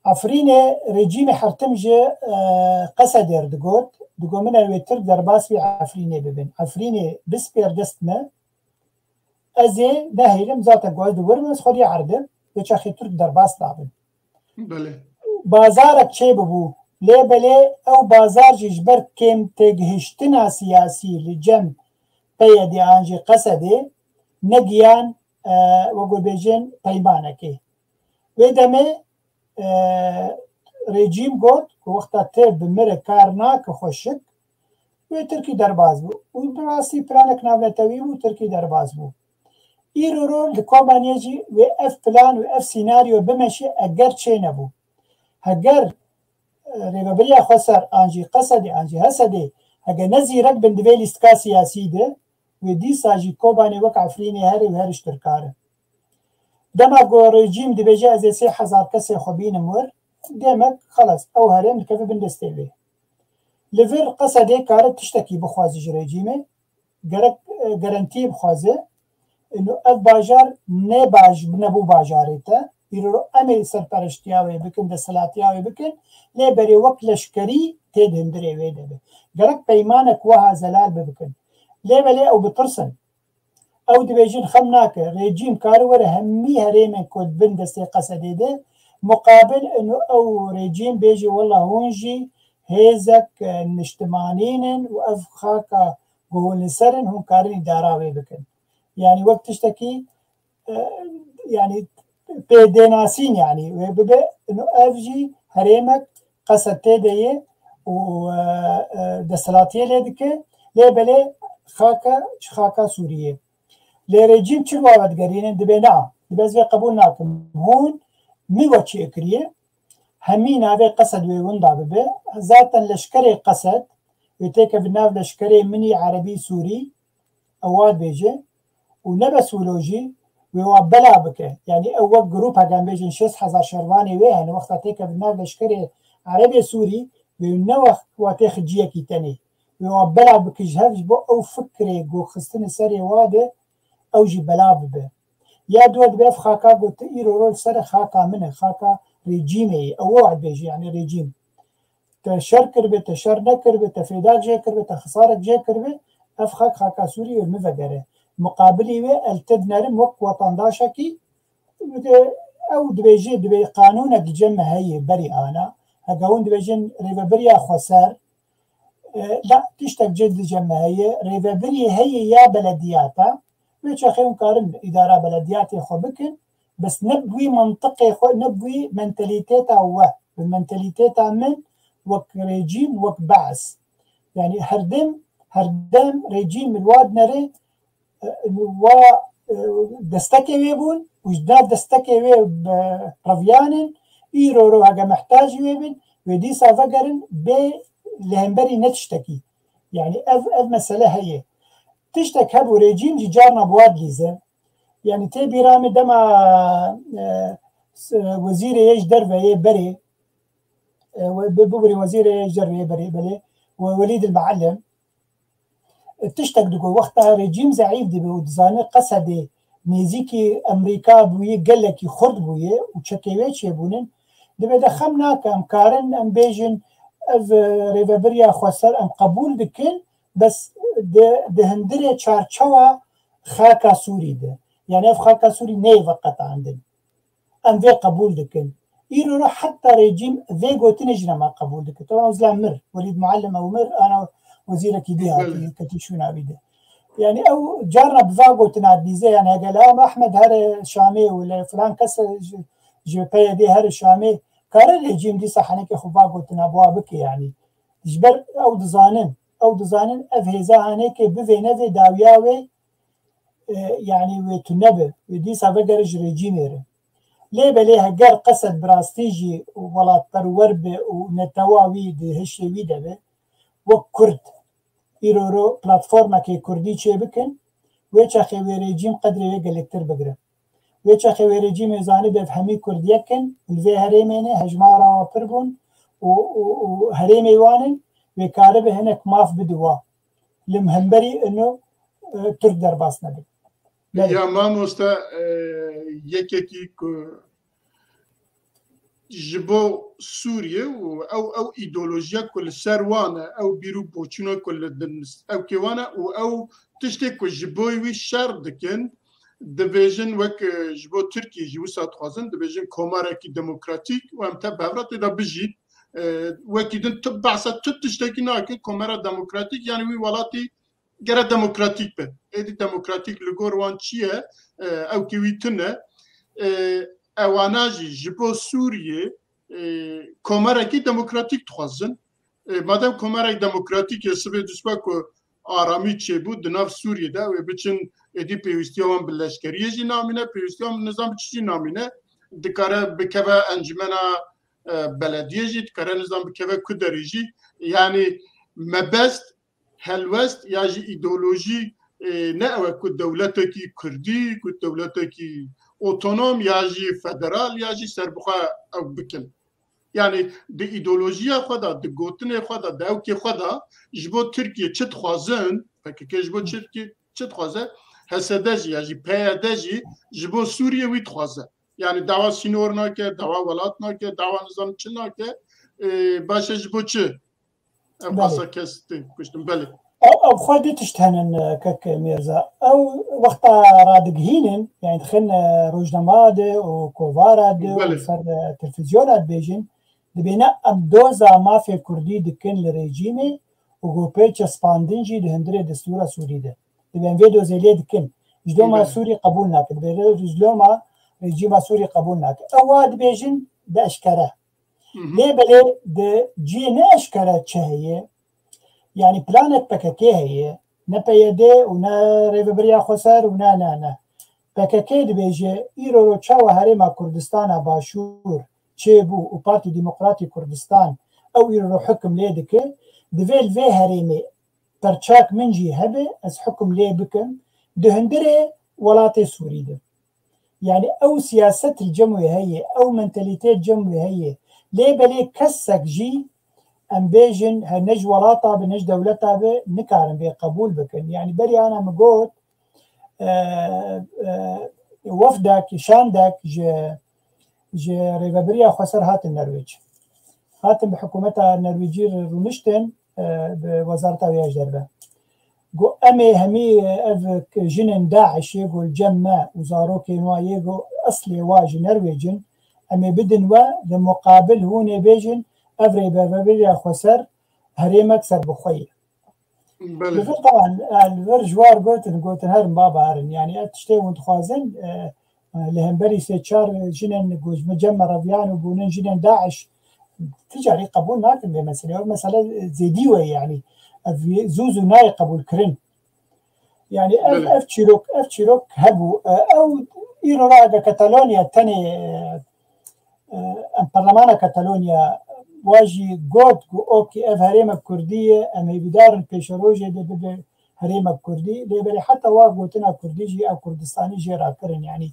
Efrînê rejîmê hertim ji, e, Qesedê re digot, digot min ew ê Tirk derbas bî Efrînê bibin. Efrînê bispêr dest me, ez ê nehêlim, zaten ku ez di wir bim, ez xwedî erdim, vê çaxê Tirk derbas nabin. Belê. Bazarek çêbibû. Lê belê ew bazar jî ji ber kêm têgihiştina siyasî li cem P Y D an jî Qesedê negiyan, e, wek ku bêjin peymanekê. Wê demê, e, rejîm got ku wexta te bi mir e kar nake xweşik, wê Tirkî derbas bû. Û bi rastî planek navnetewî bû, Tirkî derbas bû. Îro ro li Kobaniyê jî wê ev plan û ev sînaryo bimeşe eger çênebû. Heger, e, rêvebiriya xweser an jî Qesedê an jî Hesedê hege ne zîrek bin di vê lîstika siyasî de, wê dîsa jî Kobanê wek Efrînê herê û her ji Tirkan e. Dema ku rejîm dibêje ez ê sê hezar kesê xwe bînim wir, demek xelas ew herêm dikeve bin destê wê. Li vir Qesedê kare tiştekî bixwaze ji rejîmê, gerek, e, garantiyê bixwaze. Ino ev bajar ne baş, nebû bajarê te. Îro em ê serpereştiya wê bikin, desthilatiya wê bikin. Lê berê wek leşkerî tê di hundirê wê de be. Gerek peymanek wiha zelal bibikin. Lê belê ew bitirsin. Ew dibêjin xem nake. Rejîm kare were hemî herêmên ku di bin destê Qesedê de muqabil ino ew rejîm bêje wela hûn jî hêzek, e, niştimanîn in û ev xaka ku hûn li ser in, hûn karin îdara wê bikin. Yani wek tiştekî, e, yani pêdênasîn yani wê bibe, ino ev jî herêmek Qesed tê de ye û, e, e, desthilatiyê lê dike, lê belê xaka ji xaka Sûriyê. Lê rejîm çi li wa vegerîne? Dibê na, dibê ez vê qebûl nakim. Hûn min we çi kiriye? Hemî navê Qesed wê winda bibe. Zaten leşkerê Qesed wê têkeve nav leşkerê min î erebî sûrî, ew wa dibêje. Û ne bes wilo jî, wê wa bela bike. Yanî ew wek grûpek em bêjin şêst hezar şervanê wê hene, wexta têkeve nav leşkerê erebê sûrî, wê ne wext wa têxe ciyekî tenê. Wê wa bela bike ji hev ji bo ew fikrê ku xistine serê wa de, ew jî bela bibe. Ya duwa dibe ev xaka ku tu îro ro li ser xaka min e, xaka rejîmê ye. Ew wa dibêjî, yani rejîm. Te şer kiribe, te şer nekiribe, te fêdak jê kiribe, te xisarek jê kiribe, ev xak xaka Sûriyê min vegere. Muqabilî wê el te dinerim wek wetandaşekî, ew dibêjê, dibê qanûnek li cem me heye berî ana. Heke hûn dibêjin rêvebiriya xweser, e, la tiştek cid li cem me heye, rêvebirî heye ya belediyata, wê çaxê hûn karin îdara belediyatê xwe bikin, bes ne bi wî mantiqê xwe, ne bi wî mentalîteta we, bi mentalîteta min wek rejîm, wek Be's. Yani her dem, her dem rejîm li wa dinere, e, wa, e, destekê wê bûn û ji nav destekê wê, e, reviyanin, îro ro hege mehtacî wê bin, wê dîsa vegerin bê li hemberî ne tiştekî. Yani ev, ev mesele heye. Tiştek hebû, rejîm jî carna bi wa dilîze. Yani tê bîra min dema, e, s-, wezîrê yê ji derve yê berê, e, we-, bi-, bibirî wezîrê yê ji derve yê berê, belê, we-, Welîd el Meallim, e, tiştek digot, wexta rejîm zeîf dibe û dizane Qesedê nêzîkî Amerîka bûye, gelekî xurt bûye û çekê wê çêbûnin, dibe de xem nake, em karin, em bêjin, ev, e, rêvebiriya xweser em qebûl dikin, bes di, di hundirê çarçewa xaka Sûrî de. Yani ev xaka Sûrî neyê veqetandin. Em vê qebûl dikin. Îro re heta rejîm vê gotinê jî nema qebûl dike. Tewa zila mir. Welîd Muallim ew mir, ana wezîrekî dî hatî, ketî şûna wî de. Yani ew carna bi va gotina dîze, yani hege li Am Ahmed here Şamê û li filan kes ji, ji P Y D here Şamê, kare rejîm dîsa henekê xwe va gotina bi wa bike yani. Ji ber ew dizanin, ew dizanin ev hêza hanekê bivê nevê dawiya wê, e, yani wê tune be, wê dîsa vegere ji rejîmê re. Lê belê heger Qesed bi rastî jî welatperwer be û netewa wî di hişê wî de be, wek Kurd, îro ro platformekê Kurdî çêbikin, wê çaxê wê rejîm qedrê wê gelektir bigire. Wê çaxê wê rejîmê zanibe ev hemî Kurd yek in, li vê herêmê ne, hejmara wan pir bûn û, û, û herêmê wan in, wê karibe hinek maf bide wa. Li hemberî ino, e, Tirk derbas nebin. Belê. Ya mamoste, e, yekekî ku ji bo Sûriyê û ew, ew îdeolojiya ku li ser wan e, ew bîr û boçûna ku li din, ew kê wan e û ew tiştê ku ji bo wî şer dikin, dibêjin wek, e, ji bo Tirkiyê jî wisa dixwazin, dibêjin komarekî demokratîk û em te bi hev re tê de bijîn. E, wekî din tu behsa tu tiştekî nakin, komera demokratîk, yani wî welatî gere demokratîk be. Êdî demokratîk li gor wan çi ye? E, ew kî wî tune. E, ewana jî ji bo Sûriyê, e, komerekî demokratîk dixwazin. E, madem komerek demokratîk ye, sibê dusba ku aramî çêbû di nav Sûriyê de, wê biçin êdî pêwîstiya wan bi leşkeriyê jî namîne, pêwîstiya wan bi nizam çi jî namîne, dikare bikeve encumena, e, belediyê jî, dikare nizam bikeve ku derê jî. Yani mebest helwest ya jî îdeolojî, e, ne ew e ku dewletekî kurdî, ku dewletekî otonom ya jî federal ya jî serbixwe ew bikin. Yani di îdeolojiya xwe de, di gotinê xwe de, di ewkê xwe de ji bo Tirkiye çi dixwazin, P K K ji bo Tirkiye çi dixwaze, H S D jî ya jî P Y D jî ji bo Sûriye wî dixwaze. Yani dawa sînor nake, dawa welat nake, dawa nizam çi nake. E, baş e ji bo çi? Ev Belê. Qasa kes tê kuştin, belê. Ew, ew xwe du tişt henin, e, kek Mêrza. Ew wexta radigihînin, yani dixin, e, rojnama de û kovara de û Belê. ser, e, televîzyona dibêjin, dibêne em doza mafê kurdî dikin li rejîmê û ku pê çespandin jî di hundirê destûra Sûrî de. Dibên vê dozê lê dikin. Ji doma Belê. Sûrî qebûl nakin. Dibê ji doma rejîma Sûrî qebûl nakin. Ew wa dibêjin bi eşkere. Hı hı. Lê belê di cihê ne eşkere çi heye? Yani planek P K K heye, ne P Y D û ne Rêvebiriya Xweser û ne, ne, ne. P K K dibêje, îro ro çawa Herêma Kurdistana Başûr çêbû û Partî Demokratî Kurdistan ew îro ro hukim lê dike, divê li vê herêmê perçak min jî hebe, ez hukim lê bikim, di hundirê welatê Sûrî de. Yani ew siyaset li cem wê heye, ew mentalîte li cem wê heye. Lê belê kesek jî, em bêjin, he, ne ji welata be, ne ji dewleta be, nikarin vê qebûl bikin. Yani berî ana min got, e, e, wefdek, şandek ji, ji Rêvebiriya Xweser hatin Norwêc. Hatin bi hikûmeta Norwêcî re rûniştin, e, bi Wezareta wê ya ji derve. Got, em ê hemî ev jinên DAIŞê, got, li cem me û zarokên wa yê, got, eslê wa ji Norwêc in, em ê bidin we, li muqabil hûn ê bêjin, ev Rêvebiriya Xweser herêmek serbixwe ye. Li vir, teban, e, li vir ji war gotin, gotin, herin baba, herin. Yanî ev tiştê hûn dixwazin, e, e, li hemberî sê çar jinên ku ji cem me reviyan û bûnin jinên DAIŞ, ti carî qebûl nakin vê meselê. Ev mesele, e, zêdî we ye, yanî. Ev zû zû nayê qebûlkirin. Yanî ev, ev çîrok, ev çîrok hebû. E, ew îro ra ege Katalonya tenê, e, e, em perlemana Katalonya wa jî got ku okê, ev herêmek kurdî ye, em hêvîdar in pêşerojê de bibe herêmek kurdî. Lê belê heta wa gotina kurdî jî ew Kurdistanî jê rakirin, yanî.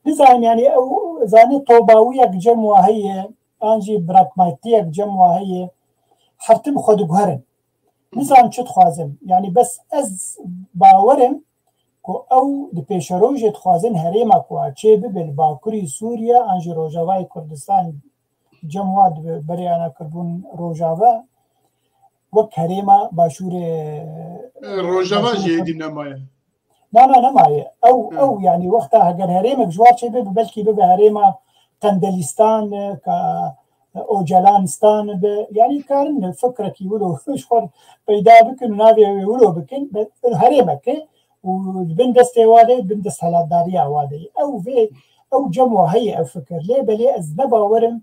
Nizanim, yanî ew zanî tobawiyek cem wa heye, an jî pragmatiyek cem wa heye, her tim xwe diguherin. Nizanim çi dixwazin. Yanî bes ez bawer im ku ew di pêşerojê dixwazin herêma ku çê bibe li Bakurî Sûriye an jî Rojavayê Kurdistan, cem wa dibe berê ana kirbûn Rojava, wek herêma Başûrê. E, Rojava jî êdî nemaye. Na, na, nemaye. Ew, ew, yanî, wexta heger herêmek ji war çê bibe, belkî bibe herêma Qendelîstan, ka Ocelanistan be. Yanî, karin fikrekî wilo ji xwe peyda bikin û navê wê wilo bikin. Be, herêmek e û li bin destê wa de, bin desthilatdariya wa de. Ew vê, ew cem wa heye ev fikir. Lê belê ez ne bawer im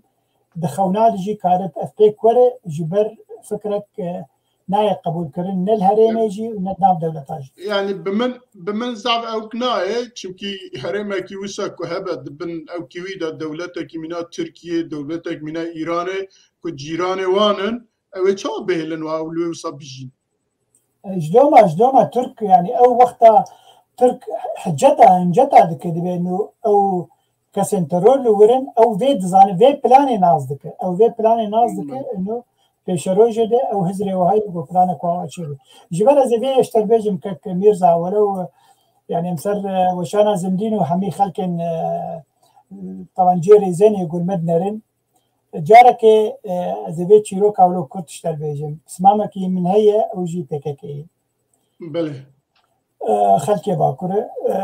di xewna de jî karib ev pêk were, ji ber fikrek, e, nayê qebûlkirin ne li herêmê jî û ne di nav dewleta jî. Yanî bi min, bi min zaf ewk nayê, çimkî herêmekî wisa ku hebe di bin ewkî wî de dewletekî mîna Tirkiyê, dewletek mîna Îranê ku cîranê wan in, ew ê çawa bihêlin û ew li wê wisa bijîn? E, ji doma, ji doma Tirk, yanî ew wexta Tirk hiceta, hinceta dike, dibe nû ew kesên teror li wir in, ew vê dizane, vê planê nas dike. Ew vê planê nas dike, ino pêşerojê de ew hizrê wiha yê ku planek wiha çê bû. Ji ber ez ê vê ji te bêjim kek Mîrza, welew, yanî em ser, e, weşana zindîn û hemî xelkên, e, tevan cê rêzenê gurmet nerin. Carekê, e, ez ê vê çîroka wilo kurt ji te bêjim. Pismamekî min heye, ew jî P K K ye. Belê. E, xelkê Bakur e. E,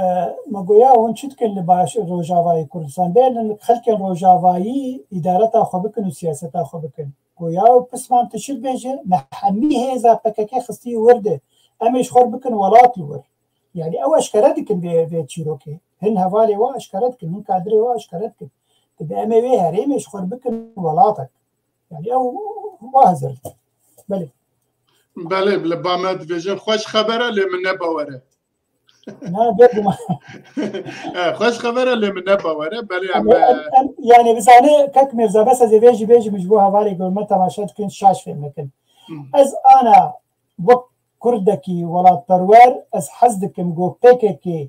me goya hûn çi dikin li baş Rojavayê Kurdistan? Bê li xelkên Rojavayî îdareta xwe bikin û siyaseta xwe bikin. Goya ew pismam tu çi dibêje? Me hemî hêza P K K xistî wir de. Em ê ji xwe bikin welat li wir. Yanî ew eşkere dikin vê, vê çîrokê. Hin hevalê wa eşkere dikin, hin kadrê wa eşkere dikin. Dibe em ê wê herêmê ji xwe bikin welatek. Yanî ew wa hizir dikin. Belê. Belê, li ba me dibêjin, xweş xeber e, lê min ne bawer e. Na, bêguman. E, xweş xeber e, lê min ne bawer e. Belê, em, em, em, em, yanî bizane kek Mîrza, bes ez ê vê jî bêjim, ji bo hevalê ku me temaşe dikin, şaş fêm nekin. Hmm. Ez ana wek Kurdekî welatperwer, ez hez dikim ku P K K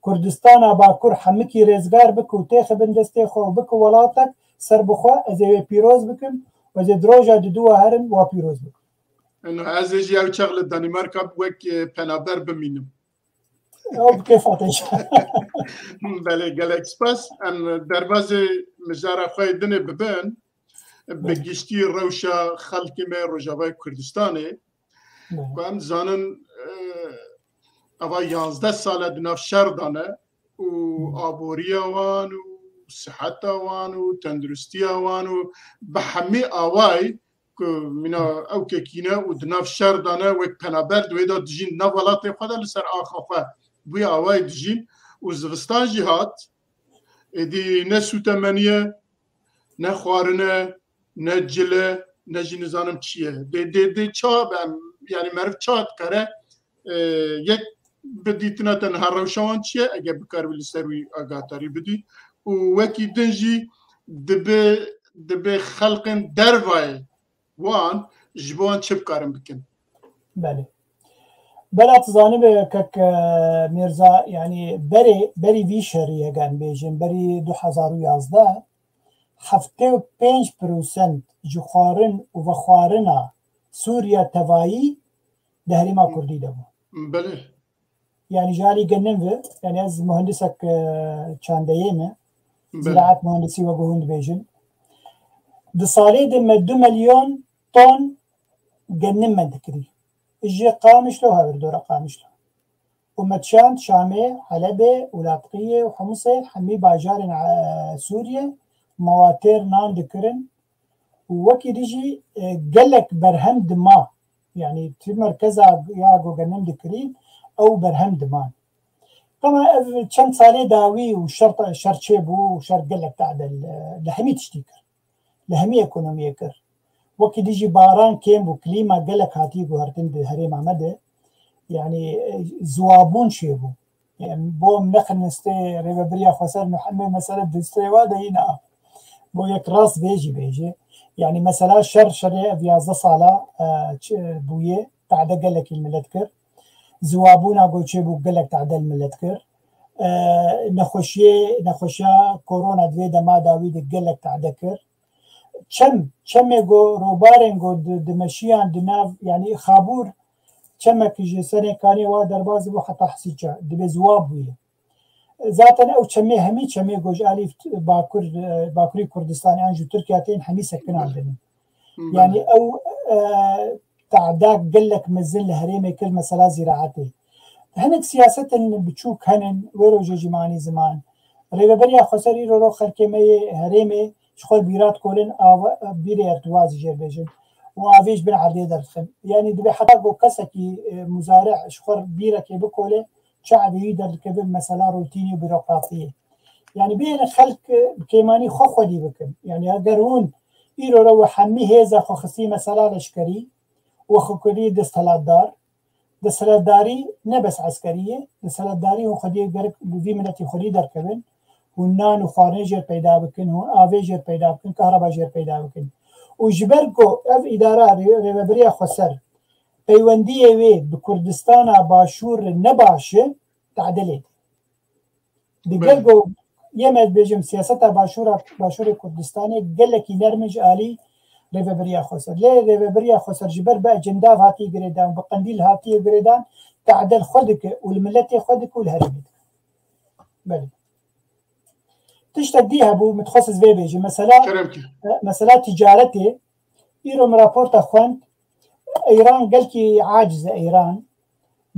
Kurdistana Bakur hemikî rêzgar bike û têxe bin destê xwe û bike welatek serbixwe, ez ê wê pîroz bikim û ez ê di roja diduwa herim wa pîroz bikim. Eno, ez ê jî ew çax li Danîmarka wek, e, penaber bimînim. Ew bi kêfa te jî. Belê, gelek spas. Em derbazê mijara xwe yê dinê bibin. Bi giştî rewşa xelkê me Rojavayê Kurdistanê, ku em dizanin, e, ava yazdeh sal e di nav şer de ne û aboriya wan û siheta wan û tenduristiya wan û bi hemî awayî ku mîna ew kekîne û di nav şer de ne, wek penaber di wê de dijîn, di nav welatê xwe de li ser axa xwe bi wî awayî dijîn û zivistan jî hat, êdî ne sûtemeniye, ne xwarine, ne cile, ne jî nizanim çi ye. Dê, dê, dê ça be, em, yanî meriv ça dikare, e, yek bi dîtina te niha rewşa wan çi ye, eger bikaribî li ser wî agadarî bidî. Û wekî din jî dibe, dibe xelqên dervayê wan ji bo wan çi bikarin bikin? Belê. Bela tu zanibê kek, e, Mîrza, yanî berê, berî vî şerî, eger em bêjin, berî du hezar û yazdeh, heftê û pênc prosent ji xwarin û vexwarina Sûriya tevayî di herêma Kurdî de bû. Belê. Yani ji alî genim ve, yani ez muhendisek, e, çandeyê me, Belê. Ziraat mühendisi wek hûn dibêjin. Di salê de me du milyon ton genim me dikirî. Ji Qamişlo, hevir dora Qamişlo. Û me çand Şamê, Helebê, Ûlatqiyê û Humusê, hemî bajarên, e, Sûriyê, mewatêr nan dikirin. Û wekî dî jî, e, gelek berhem dima. Yani ti merkeza ya ku genim dikirîn, ew berhem diman. Ama ev çend salê dawî û şer, şer çêbû û şer gelek tadel, e, li hemî tiştî kir. Li hemî ekonomiyê kir. Wekî dî jî baran kêm bû, klîma gelek hatiye guhertin di herêma me de. Yani, e, ziwabûn çêbû. Yani, bo em nexin nistê rêvebiriya xweser, me hemê mesele distê wa de yîna. Bo yek rast vê jî bêje. Yani, mesela şer, şerê ev yazdeh sala, e, çi bûye, tade gelekî millet kir. Ziwabûna goçê bû gelek tade millet kir. E, nexweşiyê, nexweşiya korona di vê dema dawî de gelek tade kir. Çem, çemê go, robarên go di, dimeşiyan di nav, yani xabûr, çemek ji serê kanê wa derbas dibû heta Hesîça, dibê ziwa bûye. Zaten ew çemê hemî çemê go ji alî Bakur, e, Bakurî Kurdistanê an ji Tirkiye tên hemî sekinandin. Hı. Yani ew, e, te'da gelek mezin li herêmê kir mesela zîraetê. Hinek siyasetên biçûk henin, wê rojê jî manî ziman. Rêveberiya xweser îro ro xelkê me yê herêmê ji xwe bîrat kolin ava, bîrê ertuwa zî jêr bêjin. Û avê ji bin erdê derdixin. Yani dibe heta ku kesekî, e, muzare ji xwe bîrekê bikole, çavê wî derdikeve mesela rutînî û bürokratiyê. Yani bêne xelk, e, bi kêmanî xwe xwedî bikin. Yani eger hûn îro re we hemî hêza xwe xistî mesela leşkerî, we xwe kirî desthilatdar, desthilatdarî ne bes eskerî ye, desthilatdarî hûn xwediyê gerek li vî miletî xwedî derkevin, hûn nan û xwarinê jêr peyda bikin, hûn avê jêr peyda bikin, kahreba jêr peyda bikin. Û ji ber ku ev îdara rê-, rêvebiriya xweser peywendiyê wê bi Kurdistana Başûr ne baş e, tadilê. Digel Belê. Go yê me dibêjim siyaseta Başûra, Başûrê Kurdistanê gelekî nerm e ji alî Rêvebiriya Xweser. Lê Rêvebiriya Xweser ji ber bi ecindav hatiye girêdan, bi qendîl hatiye girêdan, te'del xwe dike û li miletê xwe dike û li herêmê dike. Belê. Tiştek dî hebû, min dixwest ez vê bêjim. Mesela, Kerem ki. E, mesela ticaretê, îro min raporta xwend, Îran gelkî aciz e, Îran.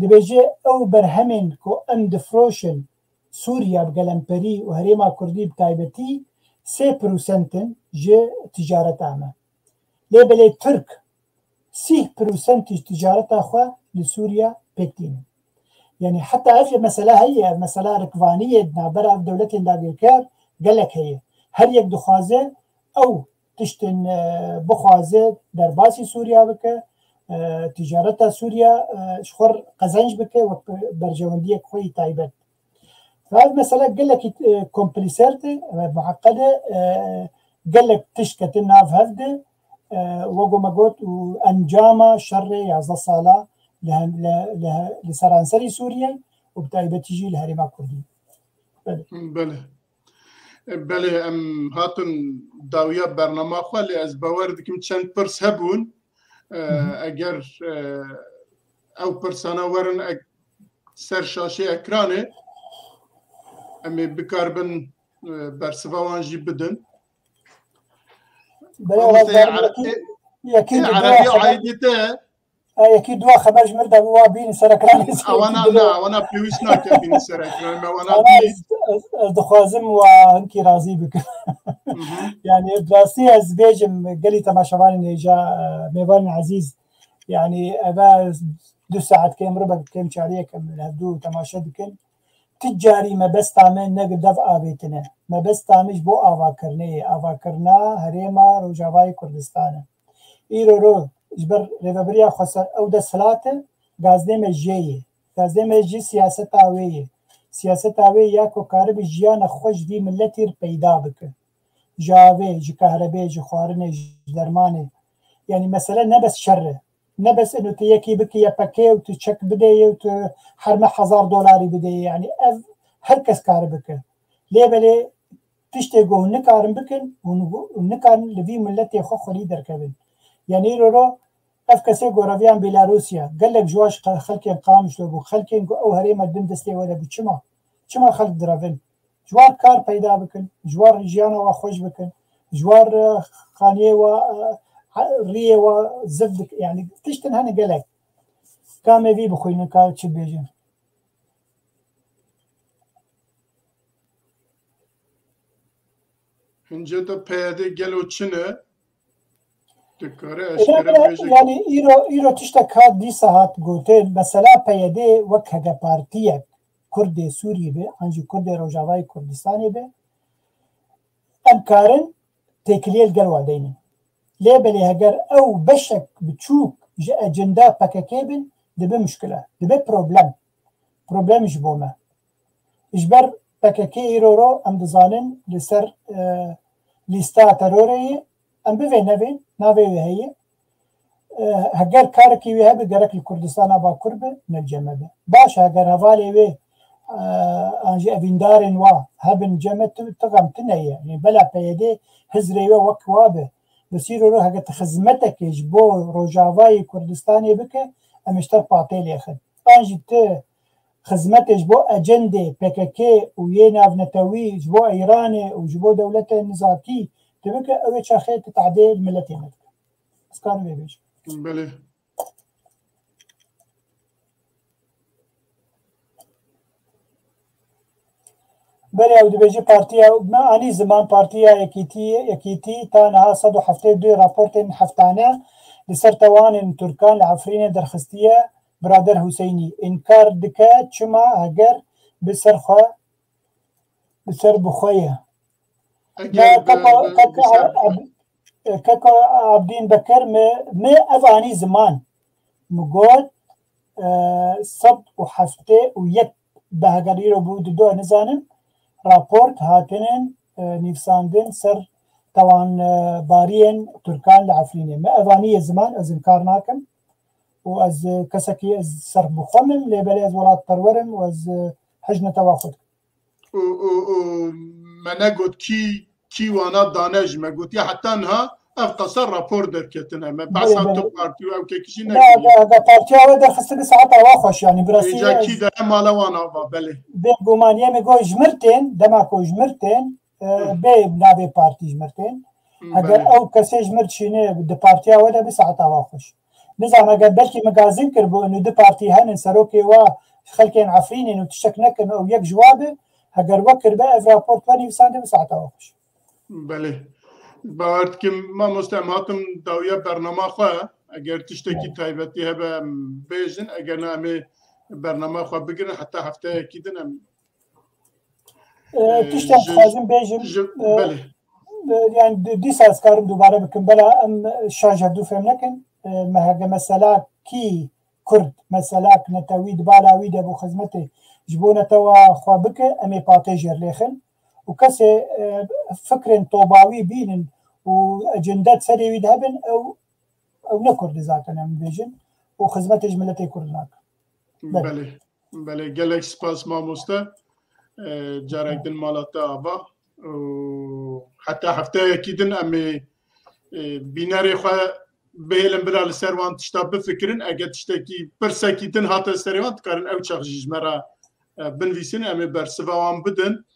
Dibêje ew berhemên ku em difroşin Sûriya bi gelemperî û herêma Kurdî bi taybetî sê prosent in ji ticareta me. Lê belê Tirk sîh prosent ji ticareta xwe li Sûriya pêk tînin. Yani heta ev mesela heye, ev mesela rikvaniyê di navbera ev dewletên dagirker gelek heye. Her yek dixwaze ew tiştên, e, bixwaze derbasî Sûriya bike, e, ticareta Sûriya, e, ji xwe qezenc bike wek berjewendiyek xwe yî taybet. Ev mesele gelekî, e, komplîser e, muheqed e, e, gelek tişt ketin nav hev de, e, wek me got û encama şerê yazdeh sala li hem-, li, li, li seranserî Sûriyê û bi taybetî jî li herêma Kurdî. Belê. Belê. Belê, em hatin dawiya bernama xwe, lê ez bawer dikim çend pirs hebûn. E, Hı hı. Eger, e, ew pirsana werin ek-, ser şaşê ekranê, em ê bikaribin, e, bersiva wan jî bidin. Belê, Mamoste, ew yekî, yekî ê, di Erebî dua xeber aîdî te? E, yekî dua xeber ji mir de bû, wa bîn ser ekranê. Awana na, awana pêwîst nake bîn ser ekranê. Me wana Ama bîn. ez, ez, ez dixwazim wa hinkî razî bikim. Hı hı. Yani, bi rastî ez bêjim, gelî temaşevanên hêja, e, mêvanên ezîz, yani, eve du saet kêm, ribek kêm çariyek em li hevdû temaşe dikin. Ti carî mebesta me ne dev avêtine. Mebesta me ji bo avakirinê ye. Avakirina herêma Rojavayê Kurdistan e. Îro ro ji ber rêvebiriya xweser ew desthilat e, gazdê me jê ye. Gazdê me jî siyaseta wê ye. Siyaseta wê ya ku karibe jiyana xwe ji vî miletî re peyda bike. Ji avê, ji kahrebê, ji xwarinê, ji dermanê. Yani mesele ne bes şer e. Ne bes ino tu yekî bikî Y P G û tu çek bideyê û tu her meh hezar dolarî bideyê. Yani ev her kes kare bike. Lê belê tiştê ku hûn nikarin bikin, hûn, hûn nikarin li vî miletê xwe xwelî derkevin. Yani îro ro Ev kesê ku reviyan Belarusya, gelek ji wan ji xelkên Qamişlo bû, xelkên ku ew herêma din destê we de bû. Çima? Çima xelk direvin? Ji wan kar peyda bikin, ji wan jiyana we xweş bikin, ji wan, e, xaniyê we, e, riyê we ziv bikin. Yani tiştin hene gelek. Ka me vî bixwînin, ka çi bêjin. Hinceta P Y D gelo çi ne? Dikare eşkere bêje. Yani îro, îro tiştek hat dîsa hat gotin. Mesela P Y D wek hege partiyek Kurdê Sûrî be, an jî Kurdê Rojavayê Kurdistanê be, em karin têkiliyê li gel wan deynin. Lê belê heger ew beşek biçûk ji ecenda P K K bin, dibe muşkile, dibe problem. Problem ji bo me. Ji ber P K K îro ro em dizanin li ser, e, lîsta terorê ye, em bivê nevê, navê wê heye. E, heger karekî wê hebe gerek li Kurdistana Bakur be, ne li cem me be. Baş e, heger hevalê wê, e, an jî evîndarên wa hebin cem me, tu, tu xem tune ye. Yani bela P Y D hizrê wê wek wa be. Bi sîro ro hege tu xizmetekê ji bo Rojavayê Kurdistanê bike, em ji te patê lêxin. An jî tu xizmetê ji bo ecendê P K K û yê navnetewî, ji bo Îranê û ji bo dewletên nizakî tu bike, ew ê çaxê tu tehdê li miletê me dike. Ez karim vê bêjim. Belê. Belê, ew dibêje partiya me anî ziman, partiya Yekîtî, Yekîtî ta niha sed û heftê û du raportên heftane li ser tawanên Tirkan li Efrînê derxistiye. Birader Huseynî înkar dike, çima heger bi ser xwe, bi ser bi xwe ye? Eger Me bi, kaka, bi, kaka bi ser Ab-, kaka Abdîn Bekir, me, me ev anî ziman. Mi got, e, sed û heftê û yek, bi heger îro bû dido, nizanim, raport hatinin, e, nivîsandin ser tawanbariyên Tirkan li Efrînê. Me ev anî ye ziman, ez inkar nakim. Û ez, e, kesekî, ez ser bi xwe me, lê belê ez welatperwer im û ez, e, hij netewa xwe dikim. Û, û, û me negot kî, kî wana dane ji me. Gotiye heta niha ev qasa rapor derketine. Me Belê, behsa belê. tu partî û ew kekî jî Ne, nekiriye. Eger, eger partiya we derxistibî saeta wa xweş, yani, bi rastî Êca ez kî de mala wan ava, belê. Bêguman, yê me got ji mir tên, dema ku ji mir tên, e, Hı. bê navê partî ji mir tên. Hı, Heger belê. ew kesê ji mir çîne di partiya we de bi saeta wa xweş. Nizam, eger belkî min gazîn kiribû, û du partî henin, serokê wa xelkên Efrînê û tiştek nekin, ew yek ji wa be, heger we kiribe, ev raport we nivîsandê bi saeta we xweş. Belê. Bawer dikim, mamoste, em hatim dawiya bernama xwe. Eger tiştekî taybetî hebe, em bêjin. Eger ne, em ê bernama xwe bigirin. Heta hefteyekî din em, E, e, tiştek ji, dixwazim bêjim, ji, e, belê. e, yani di-, dîsa ez karim dubare bikim. Bela em şaş hevdû fêm nekin. E, me hege mesela kî Kurd, mesela netewî di bala wî de bû xizmetê ji bo netewa xwe bike, em ê patê jêr lêxin. Û kesê, e, fikrên tobawî bînin û ecindet serê wî de hebin, ew, ew ne Kurd e zaten, em bêjin. Û xizmetê ji miletê Kurd nakin. Belê. Belê. Belê, gelek spas mamoste. E, carek din mala te ava. Û heta hefteyekî din em ê, e, bînerê xwe bihêlin bila li ser wan tişta bifikirin. Eger tiştekî, pirsekî din hate serê wan, dikarin ew çax jî ji me re, e, binivîsin, em ê bersiva wan bidin.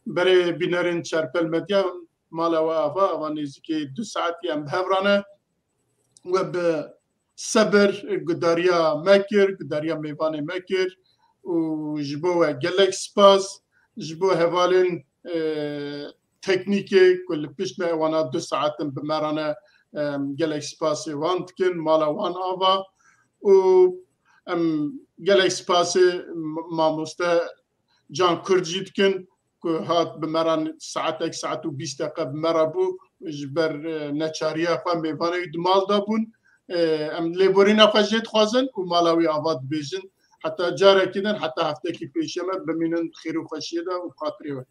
Berê bînerên Çerpel Medya, mala we ava, ava nêzîkî du saetî em bi hev re ne. We bi sebir gudariya me kir, gudariya mêvanê me kir û ji bo we gelek spas. Ji bo hevalên, e, teknîkê ku li pişt me wana du saet in bi me re ne, em, gelek spasê wan dikin, mala wan ava û em gelek spasê m-, mamoste Can Kurd jî dikin ku hat bi me re saetek, saet û bîst deqe bi me re bû, ji ber, e, neçariya xwe mêvanê wî di mal de bûn. E, em lêborîna xwe jê dixwazin û mala wî ava dibêjin. Heta carekî din, heta heftekî pêşiya me, bimînin xêr û xweşiyê de û xatirê we.